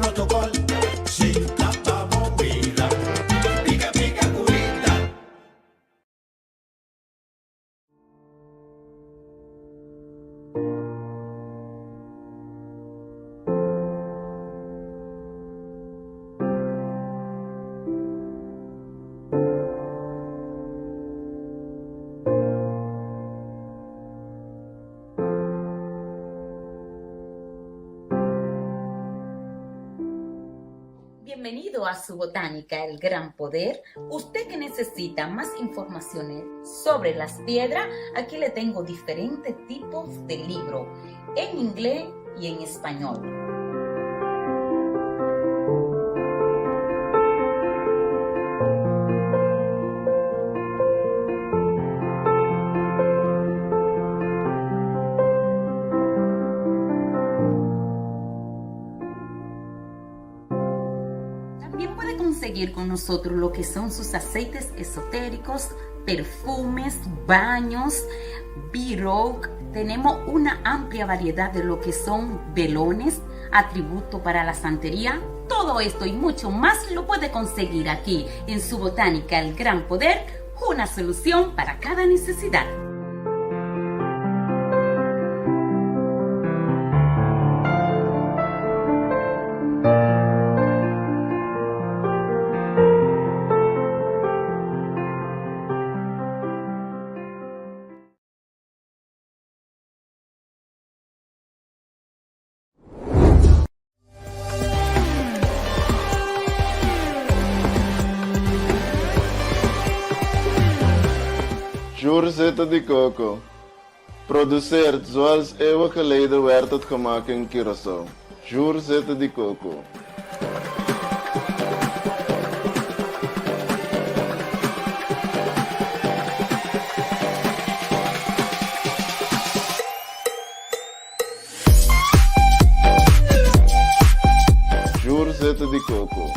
protocol. Sinta pa bo mira. Pica pica curita. Bienvenido a su botánica El Gran Poder. Usted que necesita más informaciones sobre las piedras, aquí le tengo diferentes tipos de libro en inglés y en español. También puede conseguir con nosotros lo que son sus aceites esotéricos, perfumes, baños, b Tenemos una amplia variedad de lo que son velones, atributo para la santería. Todo esto y mucho más lo puede conseguir aquí en su botánica El Gran Poder, una solución para cada necesidad. Jour zitten di coco. Produceert zoals eeuwen geleden werd het gemaakt in Curaçao. Jour zitten di coco. Jur zeta di coco.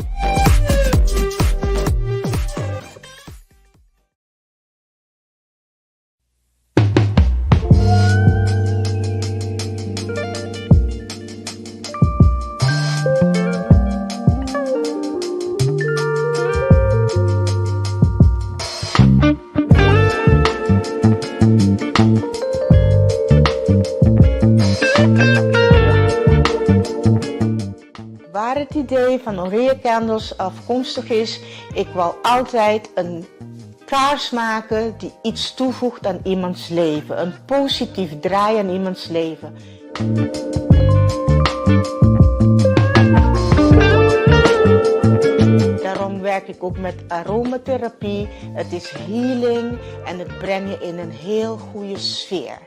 Waar het idee van Aurea Candles afkomstig is, ik wou altijd een kaars maken die iets toevoegt aan iemands leven. Een positief draai aan iemands leven. Daarom werk ik ook met aromatherapie. Het is healing en het brengt je in een heel goede sfeer.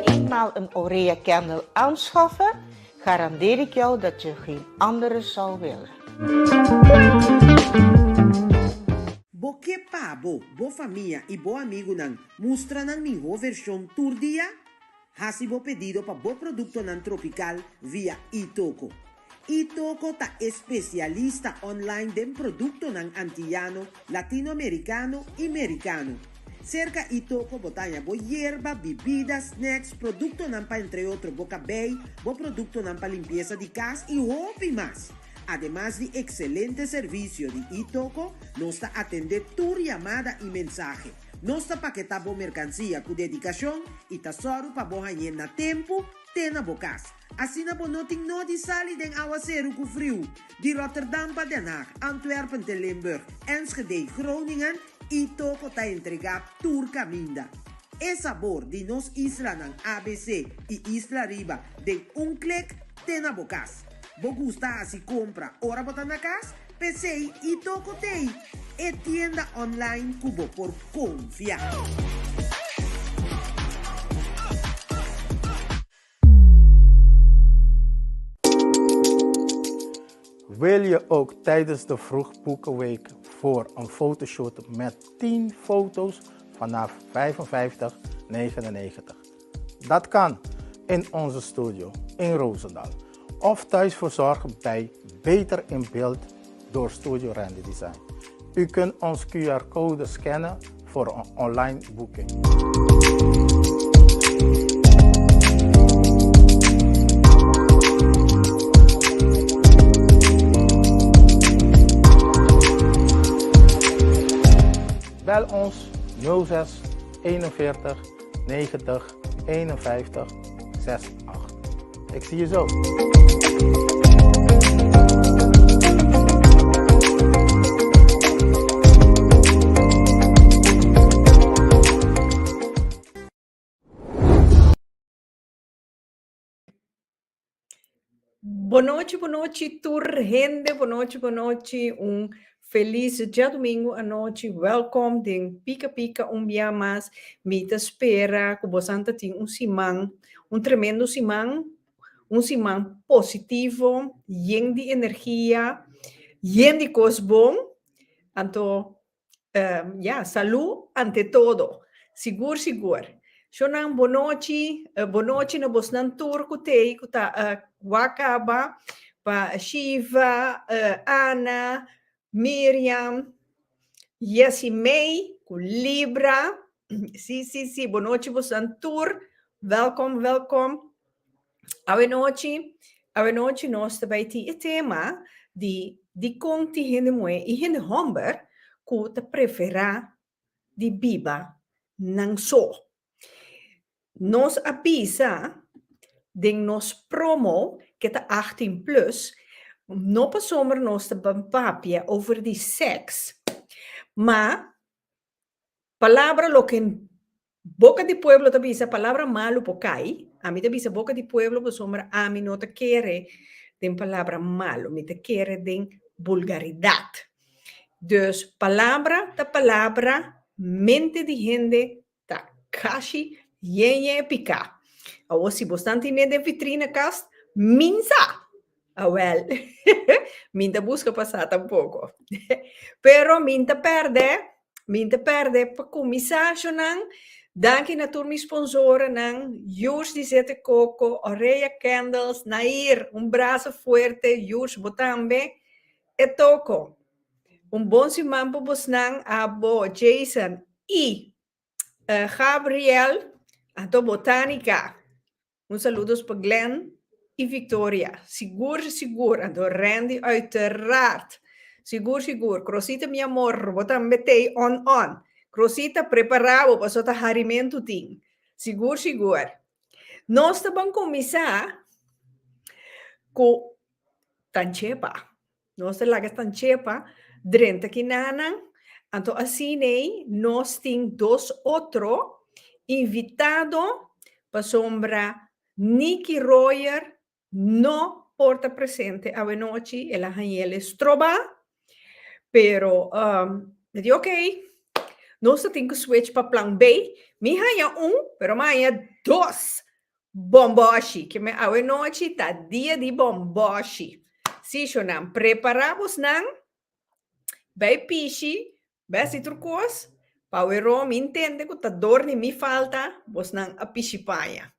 Eenmaal een Aurea Candle aanschaffen, garandeer ik jou dat je geen andere zal willen. Bo ke pa bo, bo famia i bo amigunan mustra nan mihó vershon tur dia? Hasi bo pedido pa bo produktonan tropikal via iToko. iToko ta e spesialista online den produktonan antiyano, latinoamerikano i merikano. Serka iToko bo ta haña bo yerba, bibida, snacks, produktonan pa entre otro bo kabei, bo produktonan pa limpiesa di kas i hopi mas. Ademas di ekselente servisio di iToko, nos ta atendé tur yamada i mensahe. Nos ta paketá bo merkansia ku dedikashon i ta sòru pa bo hañ'é na tempu te na bo kas. Asina bo no tin nodi sali den awaseru ku friu. Di Rotterdam pa Den Haag, Antwerpen te Limburg, Enschede, Groningen, iToko ta entregá tur kaminda. E sabor di nos islanan abc i Isla Riba den un klik te na bo kas. Bo gusta hasi kompra ora bo ta na kas? P'esei iToko t'ei, e tienda online ku bo por konfia. Wil je ook tijdens de Vroegboekenweek voor een fotoshoot met 10 foto's vanaf 55,99? Dat kan in onze studio in Roosendaal of thuis verzorgd bij Beter in Beeld door Studio Randy Design. U kunt ons QR-code scannen voor een online boeking. Bel ons 06 41 90 51 68. Ik zie je zo. Bonochi, bonochi tur hende, bonochi, bonochi, un felis djadumingu anochi, welkom den Pika Pika un bia mas, mi ta spera ku bosan ta tin un siman, un tremendo siman, un siman positivo, yen di energia, yen di kos bon, anto Ya, salú ante todo. Sigur, sigur. Shonnan, bonochi. Bonochi na bosnan tur ku t'ei ku ta wak kaba, pa Shiva, Ana, Miriam, Yessie May ku Libra. Sí, sí, sí, bonochi bosnan tur. Welkom, welkom. Awenochi, awenochi nos ta bai tin e tema di dikon tin hende muhé i hende hòmber ku ta preferá di biba nan so. Nos a bisa den nos promo ke ta 18 plus, no pasobra nos ta ban papia over di sèks, ma Palabra loke boka di pueblo ta bisa, palabra malu por kai. Ami ta bisa boka di pueblo pasobra ami no ta kere den palabra malu, mi ta kere den bulgaridat. Dus palabra ta palabra, mente di hende ta kashi yen yen e piká. Awor si bo stan tine den vitrina kast, min sa! Awel, min ta buska pa sa tampoko. Pero min ta pèrdè, min ta pèrdè pa kuminsá shonnan. Danki na tur mi sponsorennan, Yurs di Zete Koko, Oreya Candles, Nair, un braso fuerte, Yurs bo tambe, E Toko. Un bon siman pa bosnan, abo, Jason i Gabriel, anto Botanica. Un saludos pa Glenn y Victoria. Sigur sigur. Anto Randy uiteraard. Sigur sigur. Crosita mi amor, bo tambe t'ei on on. Crosita prepara bo paso ta harimentu tin. Sigur sigur. Nos ta ban kuminsá ku Tanchepa. Nos ta laga Tanchepa drenta kinanan. Anto asin'ei nos tin dos otro invitado pasobra Nicky Royer no por ta presente awenochi, el a hañ'el e stroba. Pero mi di ok, nos ta tin ku switch pa plan B. Mi haña un, pero mi a haña dos. Bomboshi, ke me awe nochi ta dia di bomboshi. Sí, shonnan, prepará bosnan, bai pishi, bai hasi tur kos, pa awe ro mi ntende ku ta dor di mi falta, bosnan a pishi paña.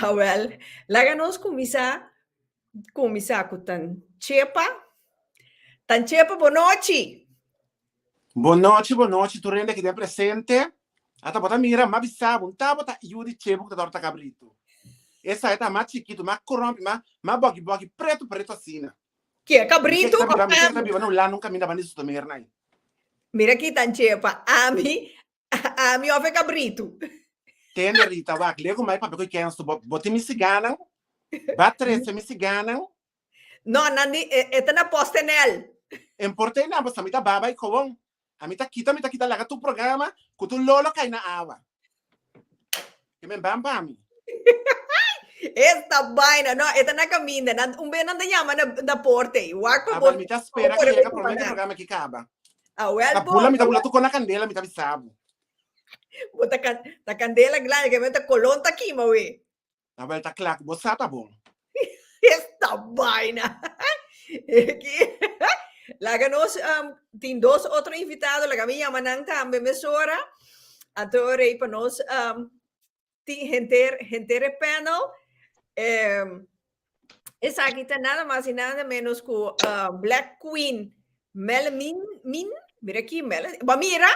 Awèl, laga nos kuminsá, kuminsá ku Tanchepa. Tanchepa, bonochi! Bonochi bonochi tur hende aki den presente. Ata bo ta mira m'a bisa bo n'ta bo ta yu di chebu ku ta dòrta kabritu. Esai ta mas chikitu, mas krompi, mas mas boki boki, pretu pretu asina. Ke kabritu Mi of ta ami? biba na Hulanda un kaminda banda di Zoetermeer nai. Mira ki tan chepa, ami ami of e kabritu? Tende Rita wak lego mai papia ku e kensu bo bo tin mi siganan, ba trese mi siganan. No, nan di, e, e ta na PostNL. Importa e nan, pasobra mi ta baba i kowon. Ami ta kita, mi ta kita laga tur programa ku tur lolo kai na awa. Ke men ban pa mi. Esta vaina, no, e ta na kaminda. Nan, un be nan ta yama na, na porta ei. Wak pa Awel, bo. mi ta spera por ku yega e promé ku nan. programa aki kaba. Awel Ta bo. bula, mi ta bula tur kon na kandela, mi ta bisa bo. Bo ta, kan, ta kandela grandi, ke men ta kolon ta kima we. Awel ta kla ku bo sa ta bon. Esta vaina. Laga nos um, tin dos otro invitado, laga mi llama nan tambe mesora. Anto rei pa nos um, tin henter, henter e panel. Um, esaki ta nada mas y nada menos ku uh, Black Queen Melamin, Min, mira aquí, Mel, ba mira,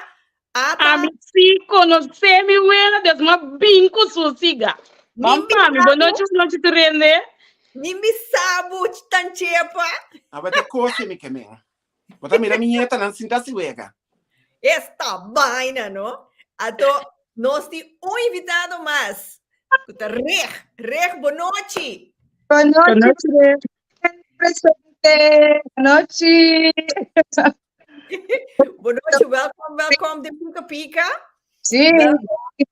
ata. Ami sí konosé mi wela, des m'a bin ku su siga. Min Ban pa mi, bo nochi, bo nochi tur hende. Mi mi sabu tan chepa. Aba te kose mi ke men. Bo ta mira mi nietanan sinta si wega. Esta vaina, no? Ato, nos tin un invitado mas. Ku ta Reg. Reg, bonochi. Bonochi, Bonochi, Reg. presente. Bonochi. Bonochi, welkom, welkom den Pika Pika. Sí.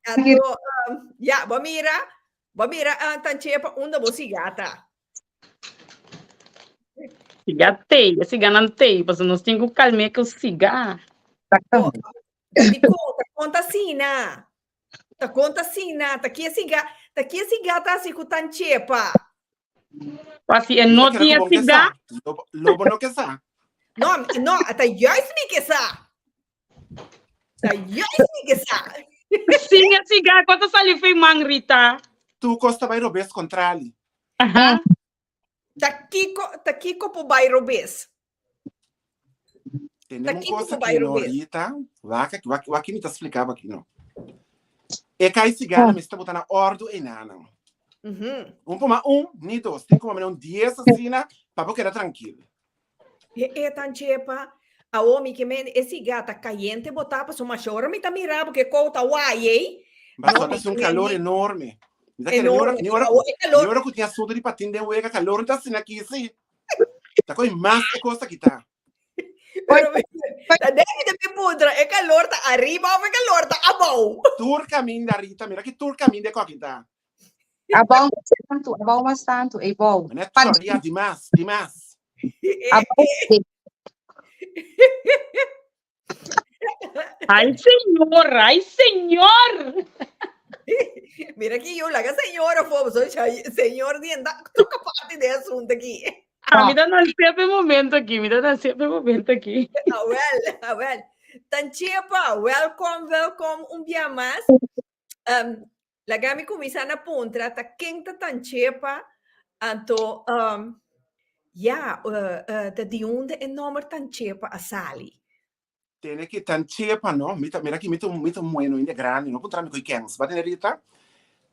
Anto, um, ja, bo mira, bo mira uh, Tanchepa unda bo sigata. Siga tei, e siganan tei, pasobra nos tin ku kalm'é ku siga. Di kon, ta konta asina. Ta konta asina, ta kie siga, ta kie siga ta hasi ku Tanchepa. Pa si e no tin e siga. Lo bo no ke sa. No, no, ta juist mi ke sa. Ta juist mi ke sa. Sin e siga, kon ta sali fo'i man, Rita? Tur kos ta bai robes kontrali. Aha. Ta kiko, ta kiko por bai robes? Tende un kiko kos por bai aki no, robes? Rita. Wak, wak, wak mi ta splika bo aki no. E kai sigana mester bota na ordu einanan. Un poma un, ni dos. Tin ku poma un dies asina pa bo keda trankil. E e tan chepa. Awo mi ke men e siga ta kayente bo ta paso masha ora mi ta mira bo ke kou ta wai ei. Paso ta un kalor enorme. Mi ta kere ni ora ni ora ni ora ku tin asunto di patin den wega kalor no ta asina aki si. Ta koi mas e kos aki ta. Pero ta debe de mi puntra e kalor ta ariba of e kalor ta abou. Tur kaminda Rita mira ki tur kaminda e kos aki ta. Abou mas tantu, abou mas tantu, ei bou. Net sorry, di mas, di mas. Abou. Ay, señor, ay, señor. Mira ki yo laga señor afó, so señor di enda toca parte de asunto aquí. Ah, mi ta na sepe momento aquí, mi ta na sepe momento aquí. Ah, wel, ah, wel. Tanchepa, welkom, welkom un bia mas. Um, laga mi kuminsá na puntra ta ken ta Tanchepa, anto um, ya, uh, uh, ta di unda e nomber Tanchepa a sali? Tene ki Tanchepa no, mi ta mira ki mi ta mi ta un muhé no hende grandi no puntra mi koe kens ba tene Rita?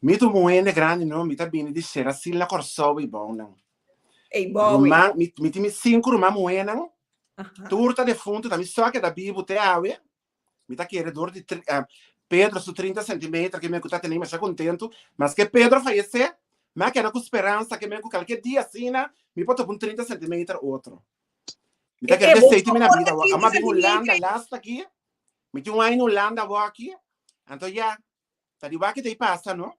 Mi ta un muhé hende grandi no, mi ta bini di Serasil na Kòrsou ei bounan. Ei bou ei. Ruman, mi mi tin mi sinku ruman muhénan, tur ta defuntu, ta mi so a keda bibu te awe. Mi ta kere dor di Pedro su 30 centimeter ke men ku ta tene masha kontentu, maske Pedro fayesé, mi a keda ku speransa ke men ku kalke dia asina mi por topa un 30 centimeter otro. Mi ta kere desei tin mi na bida awor. Amo a bin Hulanda last aki, mi tin un aña na Hulanda awor aki, anto ya, ta di wak ke ta i pasa no.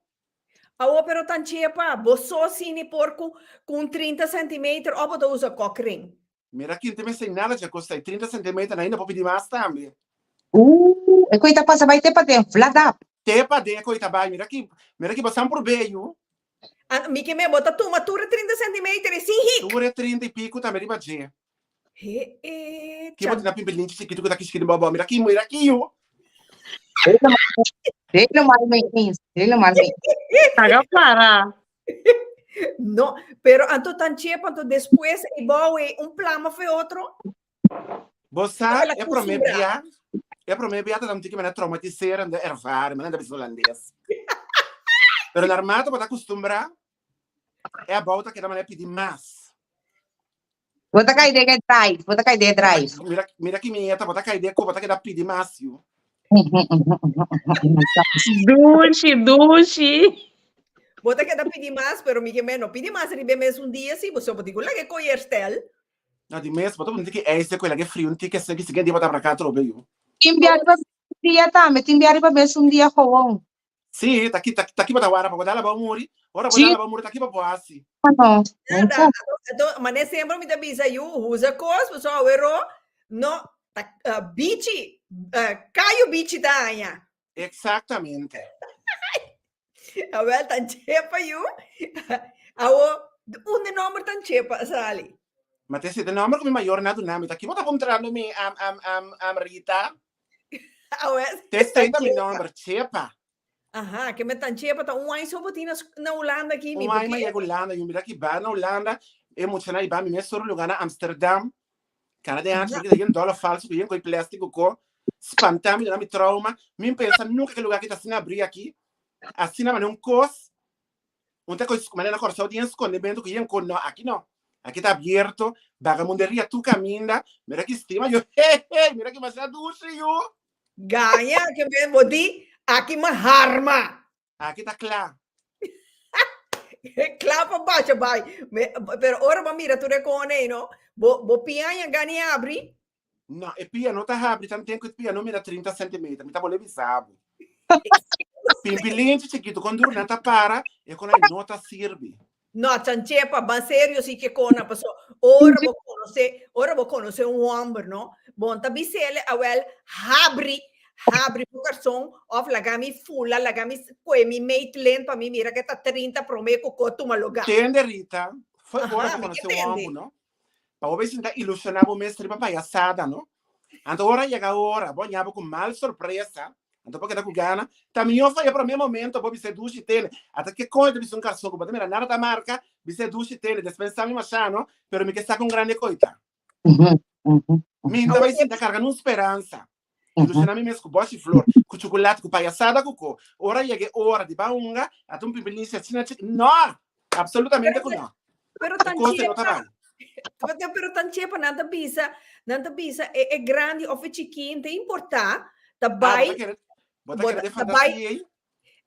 Awor pero tan chepa, bo so sini por ku un 30 centimeter of bo ta usa kokring? Mira kin ta mester nada dje kos ei, 30 centimeter na ainda por pidi mas tambe. Ooh, e koi ta pasa bai te paden, flat up. Te paden e koi ta bai, mira ki, mira ki bo san purbe yu. Ah, mi ke me bo ta tuma tur e 30 centimeter e sin hik. Tur e 30 i piku tambe riba dje. He e, Ki bo tin na pimpilinchi chikitu ku ta kishki den bo bo, mira ki, mira ki yu. Helemaal mee eens, helemaal mee eens. Haga para. No, pero anto tan chepa, anto despues e bou e un plama fe otro. Bo sa, e prome bia, e prome bia ta tiki mena traumatiserende ervaring, mena bisa holandes. Pero naarmate bo ta acostumbra, e abou ta keda mena pidi mas. Bo ta kai den e drive, bo ta kai den e drive. Mira, mira ki mi bo ta kai den ko, bo ta keda pidi mas, yu. Dushi, dushi. Bo ta keda pidi mas, pero mi ke men no pidi mas riba e mes un dia si, bo so bo tin ku laga e koe herstel. No, di mes, bo ta pone un tiki ijs den koe, laga e frio un tiki asina, ki siguiente dia bo ta abraká atrobe, yu. Tin bia riba mes un dia tambe, tin bia riba mes un dia gewoon. Sí, ta ki, ta, ta ki bo ta wara pa bo dal abou muri. Ora bo dal abou muri, ta ki bo por hasi? No, Nada, anto, mané sempre mi ta bisa yu, usa kos, paso awero, no, ta uh, bichi, uh, kayo bichi ta aña. Exactamente. Awel, tan chepa yu. Awo, unda nomber tan chepa sali? Ma te si de nomber ku mi mayor na duna mi, ta ki bo ta puntrando mi, am, am, am, am Rita? Awel, Te sei ta mi nomber, Chepa. Aha, ke me tan chepa ta un aña so bo tin na, na Hulanda aki, mi Un aña porque yega Hulanda, yu mira ki ba na Hulanda, e muchanan i ba mi mes solo lugar na Amsterdam. Kana den hanchi, mi kita yen dollar falso ku yen koi plástico ko. Spanta mi, duna mi trauma. Mi pensa nunca ke lugar ki ta asina abri aki. Asina mane un kos. Un ta koi mane na Kòrsou tin yen skondimento ku yen ko no, aki no. Aki ta abierto, bagamunderia tur kaminda. Mira ki stima yu, hey hey, mira ki masha dushi yu. Gaña ke men bo di, aki m'a harma. Aki ta kla. Kla pa bacha bai. Me, pero ora bo mira tur e kone ei, no? Bo, bo piaña gani abri. No, e pia no ta habri tanten ku e pia no mira 30 centimeter. Mi ta bole bisa bo. Pimpilinchi chikitu kon duru nan ta para, e kon ei no ta sirbi. No, chanchepa, ban serio si ke kona, paso ora bo konosé, ora bo konosé un hòmber, no? Bon ta bis'ele, awèl, habri, habri bo karson, òf laga mi fula, laga mi kohe mi meetlint pa mi mira ke ta 30 promé ku ko tuma lugá. Tende, Rita, fo'i ora Aha, bo mi ke konosé un tende. hòmber, no? Pa bo bai sinta ilushoná bo mes riba payasada, no? Anto ora yega ora, bo haña bo ku mal sorpresa, anto bo keda ku gana. Ta mihó faya promé momento bo bis'é dushi tene. Ata ke koño ta bisa un karson ku bo ta mira nada ta marka, bis'é dushi tene, despensá mi mashá, no? Pero mi ke sa kon grandi e koi ta. Mi no ta bai sinta karga nun speransa. Ilushoná mi mes ku bòshi flor, ku chukulati, ku payasada ku ko. Ora yega e ora di ba hunga, ata un pimpinisi asina chik. No! Absolutamente ku no. Pero E kos ei no ta tanchepa, bai. pero, pero tanchepa nan ta bisa, nan ta bisa e, e grandi of e chikin, te importa, ta Ah, bo ta bai, kere, bo ta bo kere de ta bai, fantasia ei?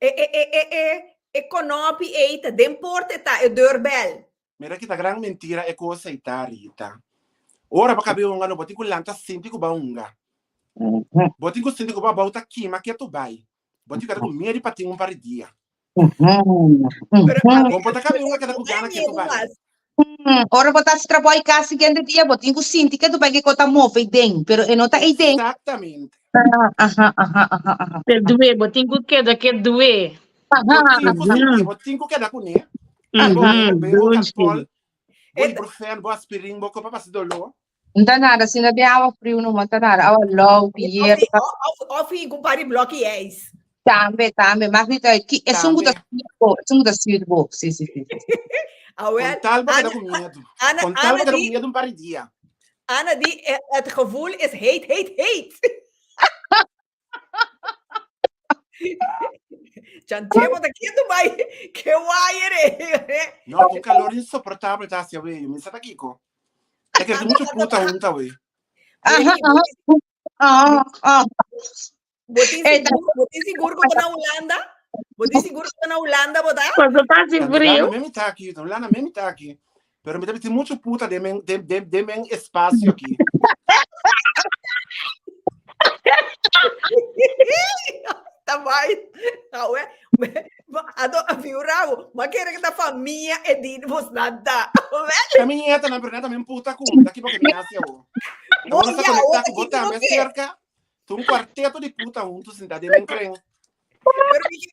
e, e, e, e, e, e konopi ei ta den porta e ta e deurbel. Mira ki ta gran mentira e kos ei ta, Rita. Ora bo kabe hunga no bo tin ku lanta sinti ku bo a hunga. Bo tin ku sinti ku bo abou ta kima ketu bai. Bo tin ku keda ku miedu pa tin un par di dia. Pero a Bo por ta kabe hunga keda ku no hay gana ketu miedu bai. mas. Ora bo ta hasi trabou ei kas siguiente dia bo tin ku sinti ketu bai ke kos ta move ei den, pero e no ta ei den. Exactamente. Aha, aha, aha, aha. Te due, bo tin ku keda ke due. Bo Aha, tin ku sinti, bo tin ku keda kuné. Bo Mhm, bo bo dushi. Calpol, bo E- ibuprofen, bo aspirin, bo kopa pasa doló. No ta nada, si no den awa friu no ta nada, awa lou, Of, yerba. of, of hin ku par di blokkie ijs. Tambe, tambe, maak niet uit. Ki, esun ku ta Tambe. stuur bo, esun ku ta stuur bo. Si, si, si, si. Awel, Con tal bo keda Ana, ku miedu. Ana, Con tal bo Ana keda ku di, miedu un par di dia. Ana di, eh, het gevoel is heet, heet, heet. Chantje, bo ta ketu bai, ke wire. No, un calor insoportabel ta hacia wey. Mi sa ta kiko. Ta kere mucho puta junta wey. Aha, aha. Ah, ah. Bo tin Eh, sigur, bo tin sigur ku bo na Hulanda? Bo tin sigur ku bo na Hulanda bo ta? Paso ta hasi Ta frio. Hulanda me ta aki, ta Hulanda me ta aki. Pero mi ta bisti mucho puta den men den den den men espacio aki. Ta bai. Awe, ado figurabo, ma kere ku ta famia e di bos nan ta. Ta mi nieta nan, pero nan ta men puta ku mi. Ta ki porque mi hasi awo. Bo Awor nos ta ya, conecta awor ku bo ta tambe kiko ke. cerca. Ta un cuarteto di puta hunto sinta den men kren. Pero mi ke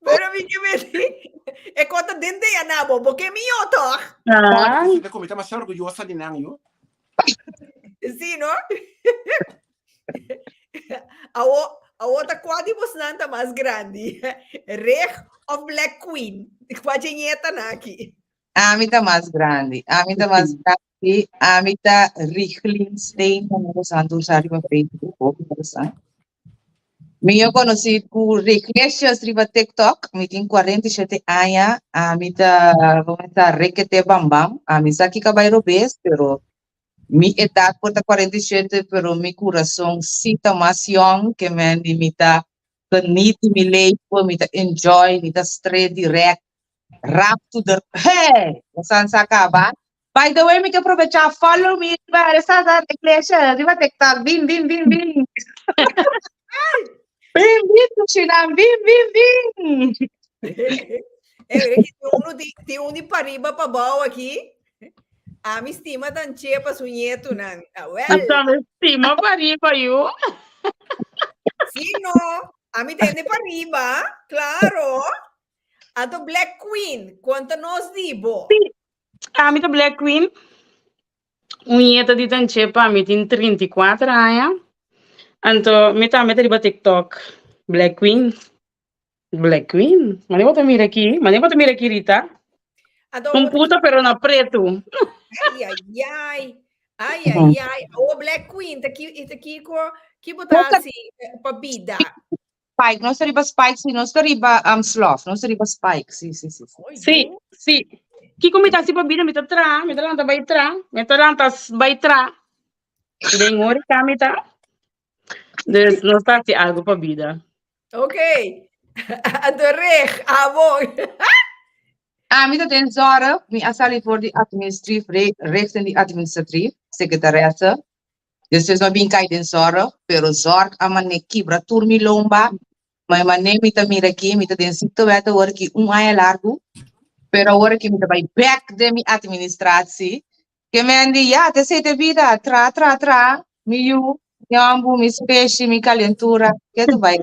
Pero mi ke meti e kota den de ya na bo, bo ke mio toch? Ah, Sinta ku mi ta masha orgullosa di nan yo. Sí, no? Awo, awo ta kwa di bosnan ta mas grandi? Reg of Black Queen? Kwa dje ñeta na aki? Ami ta mas grandi. Ami ta mas grandi. Ami ta Riglin Steen, como bosan tur sa riba Facebook, hopi bosan. Mihó konosí ku Riglicious riba TikTok. Mi tin 47 aña. Ami ta, bo ta rekete bam bam. Ami sa kiko a bai robes, pero mi edat por ta 47, pero mi kurason sí ta mas yòn ke men di mi ta geniet di mi leven, mi ta enjoy, mi ta straight direct. Rap to the hey! Bosan sa kaba. By the way, mi ke probecha follow mi riba esa sa iglesia riba TikTok. Bin bin bin bin. Bin bin tushinan bin bin bin. Eh, mira aquí, tin uno di, tin un di pariba pa bou aquí. Ami stima tan chepa su nietunan. Ah, wel. Tambe stima pariba yu. Sí, no. Ami tende pariba, claro. Anto Black Queen, konta nos di bo. Sí, ami ta Black Queen. Un nieta di Tanchepa, mi tin 34 aña. Anto mi tambe ta riba TikTok. Black Queen. Black Queen. Mane bo ta mira aki? Mane bo ta mira aki, Rita? Anto Un puta pero na pretu. Ai, ai, ai. Ai, ai, ai. O Black Queen, ta ki, ta kiko, ki bo ta hasi pa bida? Spike, nos ta riba Spike, sí, nos ta riba um, Slof, nos ta riba Spike, sí, sí, sí. Sí, sí. sí. Kiko mi ta hasi pa bida? Mi ta traha, mi ta lanta bai traha, mi ta lanta bai traha. Den horeca mi ta. Dus nos ta hasi algo pa bida. Ok. Anto Reg, abo. Ami ta den zorg, mi a sali for di administrief, rechten di administratief, secretaresse. Despues mi a bin kai den zorg, pero zorg a mane kibra tur mi lomba. Ma e mane mi ta mira aki, mi ta den ziektewet awor aki un aña largu, pero awor aki mi ta bai bek den mi administratie. Ke men di, ya, ta esei ta e bida, tra, tra, tra, mi yu, mi hombu, mi speshi, mi calentura, ke tu bai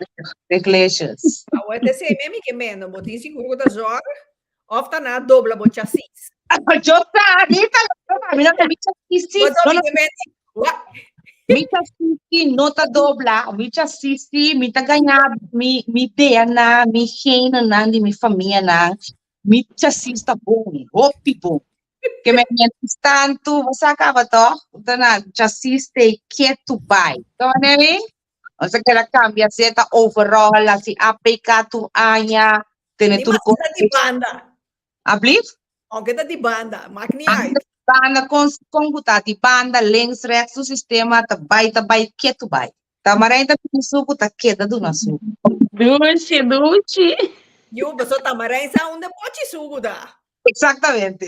reglesias. Awor ta esei men mi ke men, bo tin sigur ku ta zorg of ta na dobla bo chasis? Yo sa, mi ta mi no ta mi chasis, Bo no, mi ke men di, wa. Mi chasis no ta dobla, mi chasis mi ta gaña mi mi DNA, mi genenan di mi famianan, mi chasis ta bon, hopi bon. Ke men mientras tanto, bo sa kaba toch? Ta na chasis te ketu bai. Toma nemi? Nos a keda kambia zeta overall, hasi APK tur aña, tene Ni tur mas kos. ta di banda. Ablief? Aunque ta di banda, maak niet Aunque uit. ta di banda, kon, kon ku ta di banda, links, rechts, su sistema ta bai, ta bai, ketu bai. Tamarijn ta pidi suku, ta keda duna suku. Dushi, dushi. Yu, paso tamarijn sa unda pochi suku ta. Exactamente.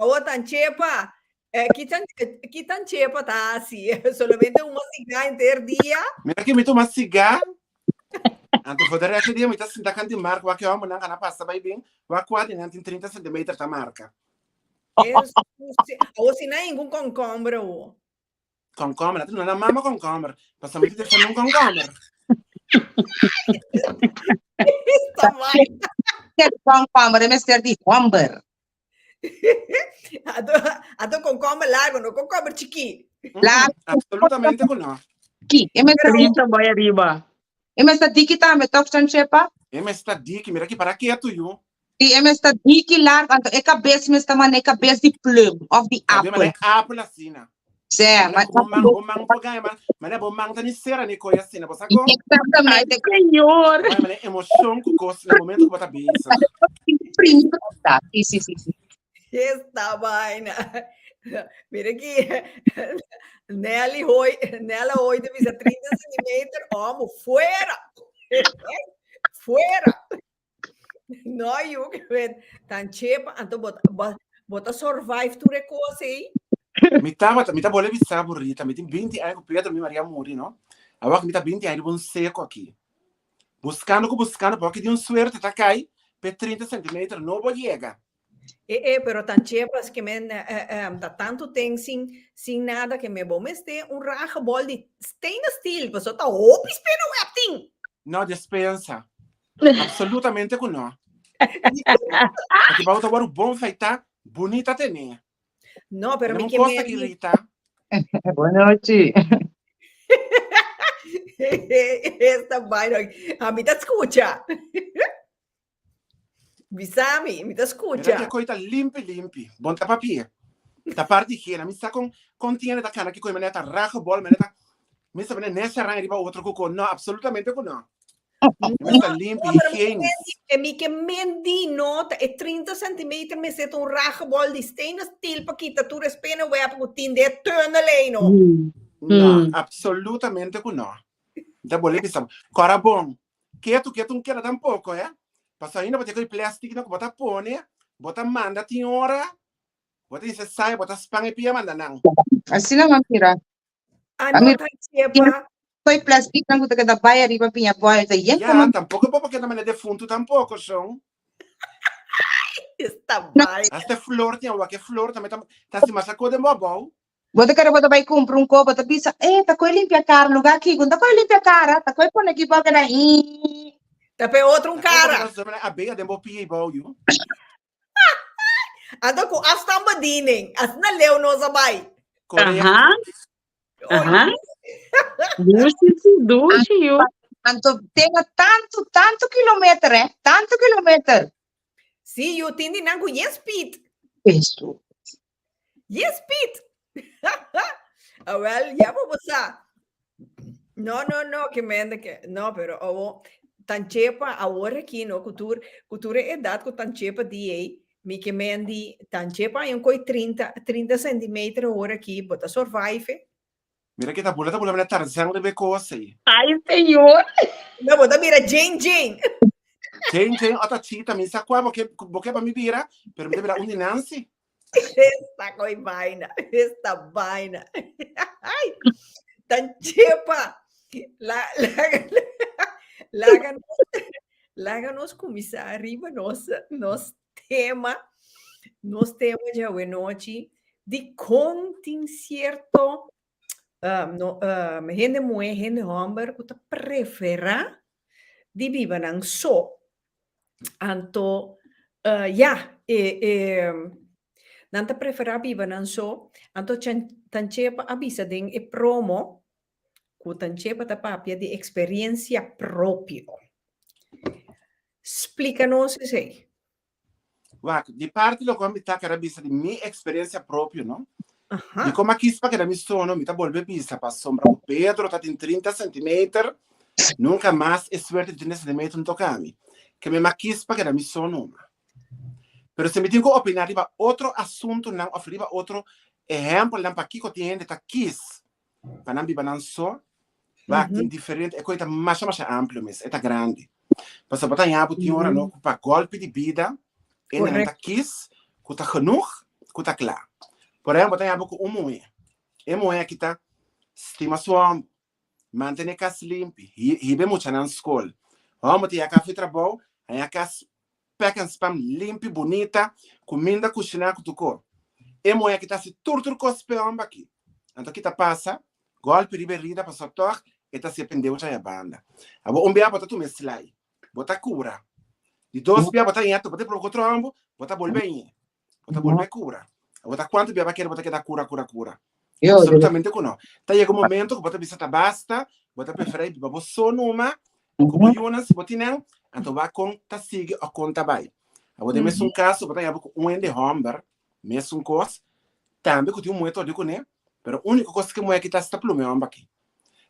Awor tan chepa, eh, ki tan, ki tan chepa ta hasi? Solamente un sigá enter dia? Mira que mi toma sigá. Anto voor de rest di dia mi ta sinta kan di marka wak e hombernan kana pasa bai bin wak kua di nan tin 30 centimeter ta marka. Jesus, awor si nan ingun konkomber awor. Konkomber, nan ta duna nan mama konkomber. Pasobra mi ta defende un konkomber. Esta vaina. Konkomber e mester di homber. Ato, ato konkomber largo, no konkomber chikí. Largo. Absolutamente ku no. Ki, e mester Rita bai ariba. E mester diki tambe, toch, Chanchepa? E mester diki, mira ki para ketu yu. Si e mester diki largo, anto e kabes mester mane kabes di plum of di Kabes apel. mane apel asina. Sè, Mane bo man, bo man por gana, man, mane bo man ta ni sera ni koe asina, bo sa kon? Exactamente. Ay, señor. Mane mane emocion ku kos na momento ku bo ta bezig. Si, si, si, si. Esta vaina. Mira aki, Nelly Hoy, Nella Hoy ta bisa 30 centimeter, homo, fuera. Fuera. No, yu, ke wen tan chepa, anto bo, bo, bo ta survive tur e kos ei. Mi tabata, mi ta bole bisa bo Rita, mi tin 20 aña ku Pedro mi Maria muri, no? Awor mi ta 20 aña riba un seko aki. Buskando ku buskando, pa awor ki di un suerte ta kai, pe 30 centimeter no bo yega. E, e, pero tan chepas ke men eh, eh, ta tanto ten sin, sin nada ke me bo mester un ragebol di stainless steel, paso ta hopi spena web tin. No, despensa. Absolutamente ku no. Aki bou ta wòrdu bon feitá, bunita tené. No, pero mi Tenemos ke un kos men aki, Rita. Buenochi. Esta vaina, a mi ta skucha. Bisami, mi ta Mira skucha. ki koi ta limpi limpi. Bon ta papia. Ta parti higiena. Mi sa kon kon tiene ta kana ki koi manera ta raja bol manera ta mi sa manera nese arranha riba otro ku kon. No, absolutamente ku no. Mi ta limpi, No, pero mi ke higienisch. mendi, e mi ke mendi no, ta e 30 centimeter mester ta un raja bol di stainless steel pa kita tur e spinnenweb ku tin den e tunnel ei no. No, absolutamente ku no. Mi ta bole bisa bo. Kora bon, Ketu ketu un keda tampoco eh. Paso ainda bo ta koe plastic no ku bo ta pone, bo ta manda tin ora, bo ta dice sai, bo ta span e pia manda nan. Asina nan mira. A A no mira ta chepa. koe plastic nan ku ta keda bai ariba piña boy ta yen Ya, komo. tampoco bo por keda manda defuntu tampoco shon. Esta vaina. Hasta flor tin awor, ke flor tambe ta ta hasi masha ko den bo abou. Bo ta kere bo ta bai kumpra un ko, bo ta bisa, eh, ta koe limpia kara, lugá kiko, no ta koe limpia kara, ta koe pone aki bo keda hii. Ta pe otro un kara. Abeja den bo pia i bou yu. Anto ku afstanbediening, asina leu nos a bai. Aha. Aha. Dushi, si, dushi, yu. Anto tenga tantu, tantu kilometer, eh, tantu kilometer. Si, yu tin di nan ku yen speed. Eso. Yes, Piet. ah, wel, ya bo sa. No, no, no, que mende que. No, pero awo tan chepa awor aquí no, ku tur, ku tur e edad ku tan chepa di ei. Mi ke men di tantje pa un koi 30, 30 centimeter awor aki, bo ta survive. Mira ke ta bula ta bula mira Tarzan riba e kos ei. Ay, señor. No, bo ta mira Jane Jane. Jane Jane ota chita, mi sa kua bo ke bo ke pa mi bira, pero mi ta bira un di Nancy. Esta koi vaina, esta vaina. Ay, tantje pa. La, laga, laga nos, laga nos kuminsá riba nos, nos tema, nos tema djawe nochi, di kon tin sierto um, no, um, hende muhé, hende hòmber ku ta preferá di biba nan so. Anto, uh, ya, e, e, nan ta preferá biba nan so. Anto chan, Tanchepa a bisa den e promo ku Tanchepa ta papia di eksperensia propio. Splika nos esei. Wak, di parti loke mi ta kere bisa di mi eksperensia propio, no? Di kon a kis pa keda mi sono, mi ta bolbe bisa pasobra ku Pedro ta tin 30 centimeter, nunka mas e suerte di 30 centimeter no toka mi. Ke mi a kis pa keda mi sono. Pero si mi tin ku opiná riba otro asuntunan òf riba otro ehèmpelnan pakiko tin hende ta kis pa nan biba nan so, wak tin diferente, e koi ta masha masha amplio mes, e ta grandi. Pasobra bo ta haña bo tin ora no ku pa golpi di bida e nan ta kis ku ta genoeg ku ta kla. Por ehempel bo ta haña bo ku un muhé, e muhé aki ta stima su hòmber, mantené kas limpi, hiba e muchanan skol, hòmber ta yaka afi trabou, haña kas Pek en spam limpi, bunita, kuminda kushiná ku tur kor. E muhé aki ta hasi tur tur kos p'e hòmber aki. Anto ki ta pasa? Gòlpi riba e rida pasobra tòg e ta hasi e pendeu djaya banda. Abo un bia bo ta tuma e slai, bo ta kura. Di dos bia bo ta ña bo ta proba ku otro hòmber, bo ta bolbe ñe. Bo ta bolbe kura. Abo ta kuantu bia bo a kere bo ta keda kura kura kura? Absolutamente ku no. Ta yega un momento ku bo ta bisa ta basta, bo ta preferá biba bo so numa, ku bo yunan si bo tin nan, anto wak kon ta sigui o kon ta bai. Abo den mesun kaso bo ta yaba ku un hende hòmber, mesun kos, tambe ku tin un muhé tòdi kuné, pero úniko kos ku e muhé aki ta hasi ta pluma e hòmber aki.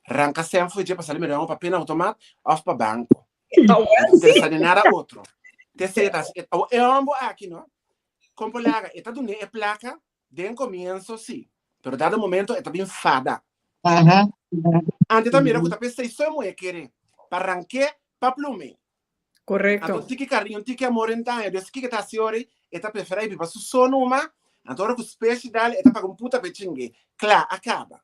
Ranka sèn for dje pa sali mira e hòmber pa pena outomat òf pa banko. No ta interesá den nada otro. Te esei e ta hasi. Awor e hòmber aki no, kon por laga? E ta dun'é e plaka Den comienzo si, pero dado momento e ta bin fada. Ante ta mira cu ta p'esey so e muhe kere, pa ranke, pa plume. Correcto. Anto un tiki cariño, un tiki amor en daño. Dus kiko e ta haci ora ey? E ta prefera e biba su so numa, anto ora cu speshi dal e ta paga un puta p'e chingue. Cla, a caba.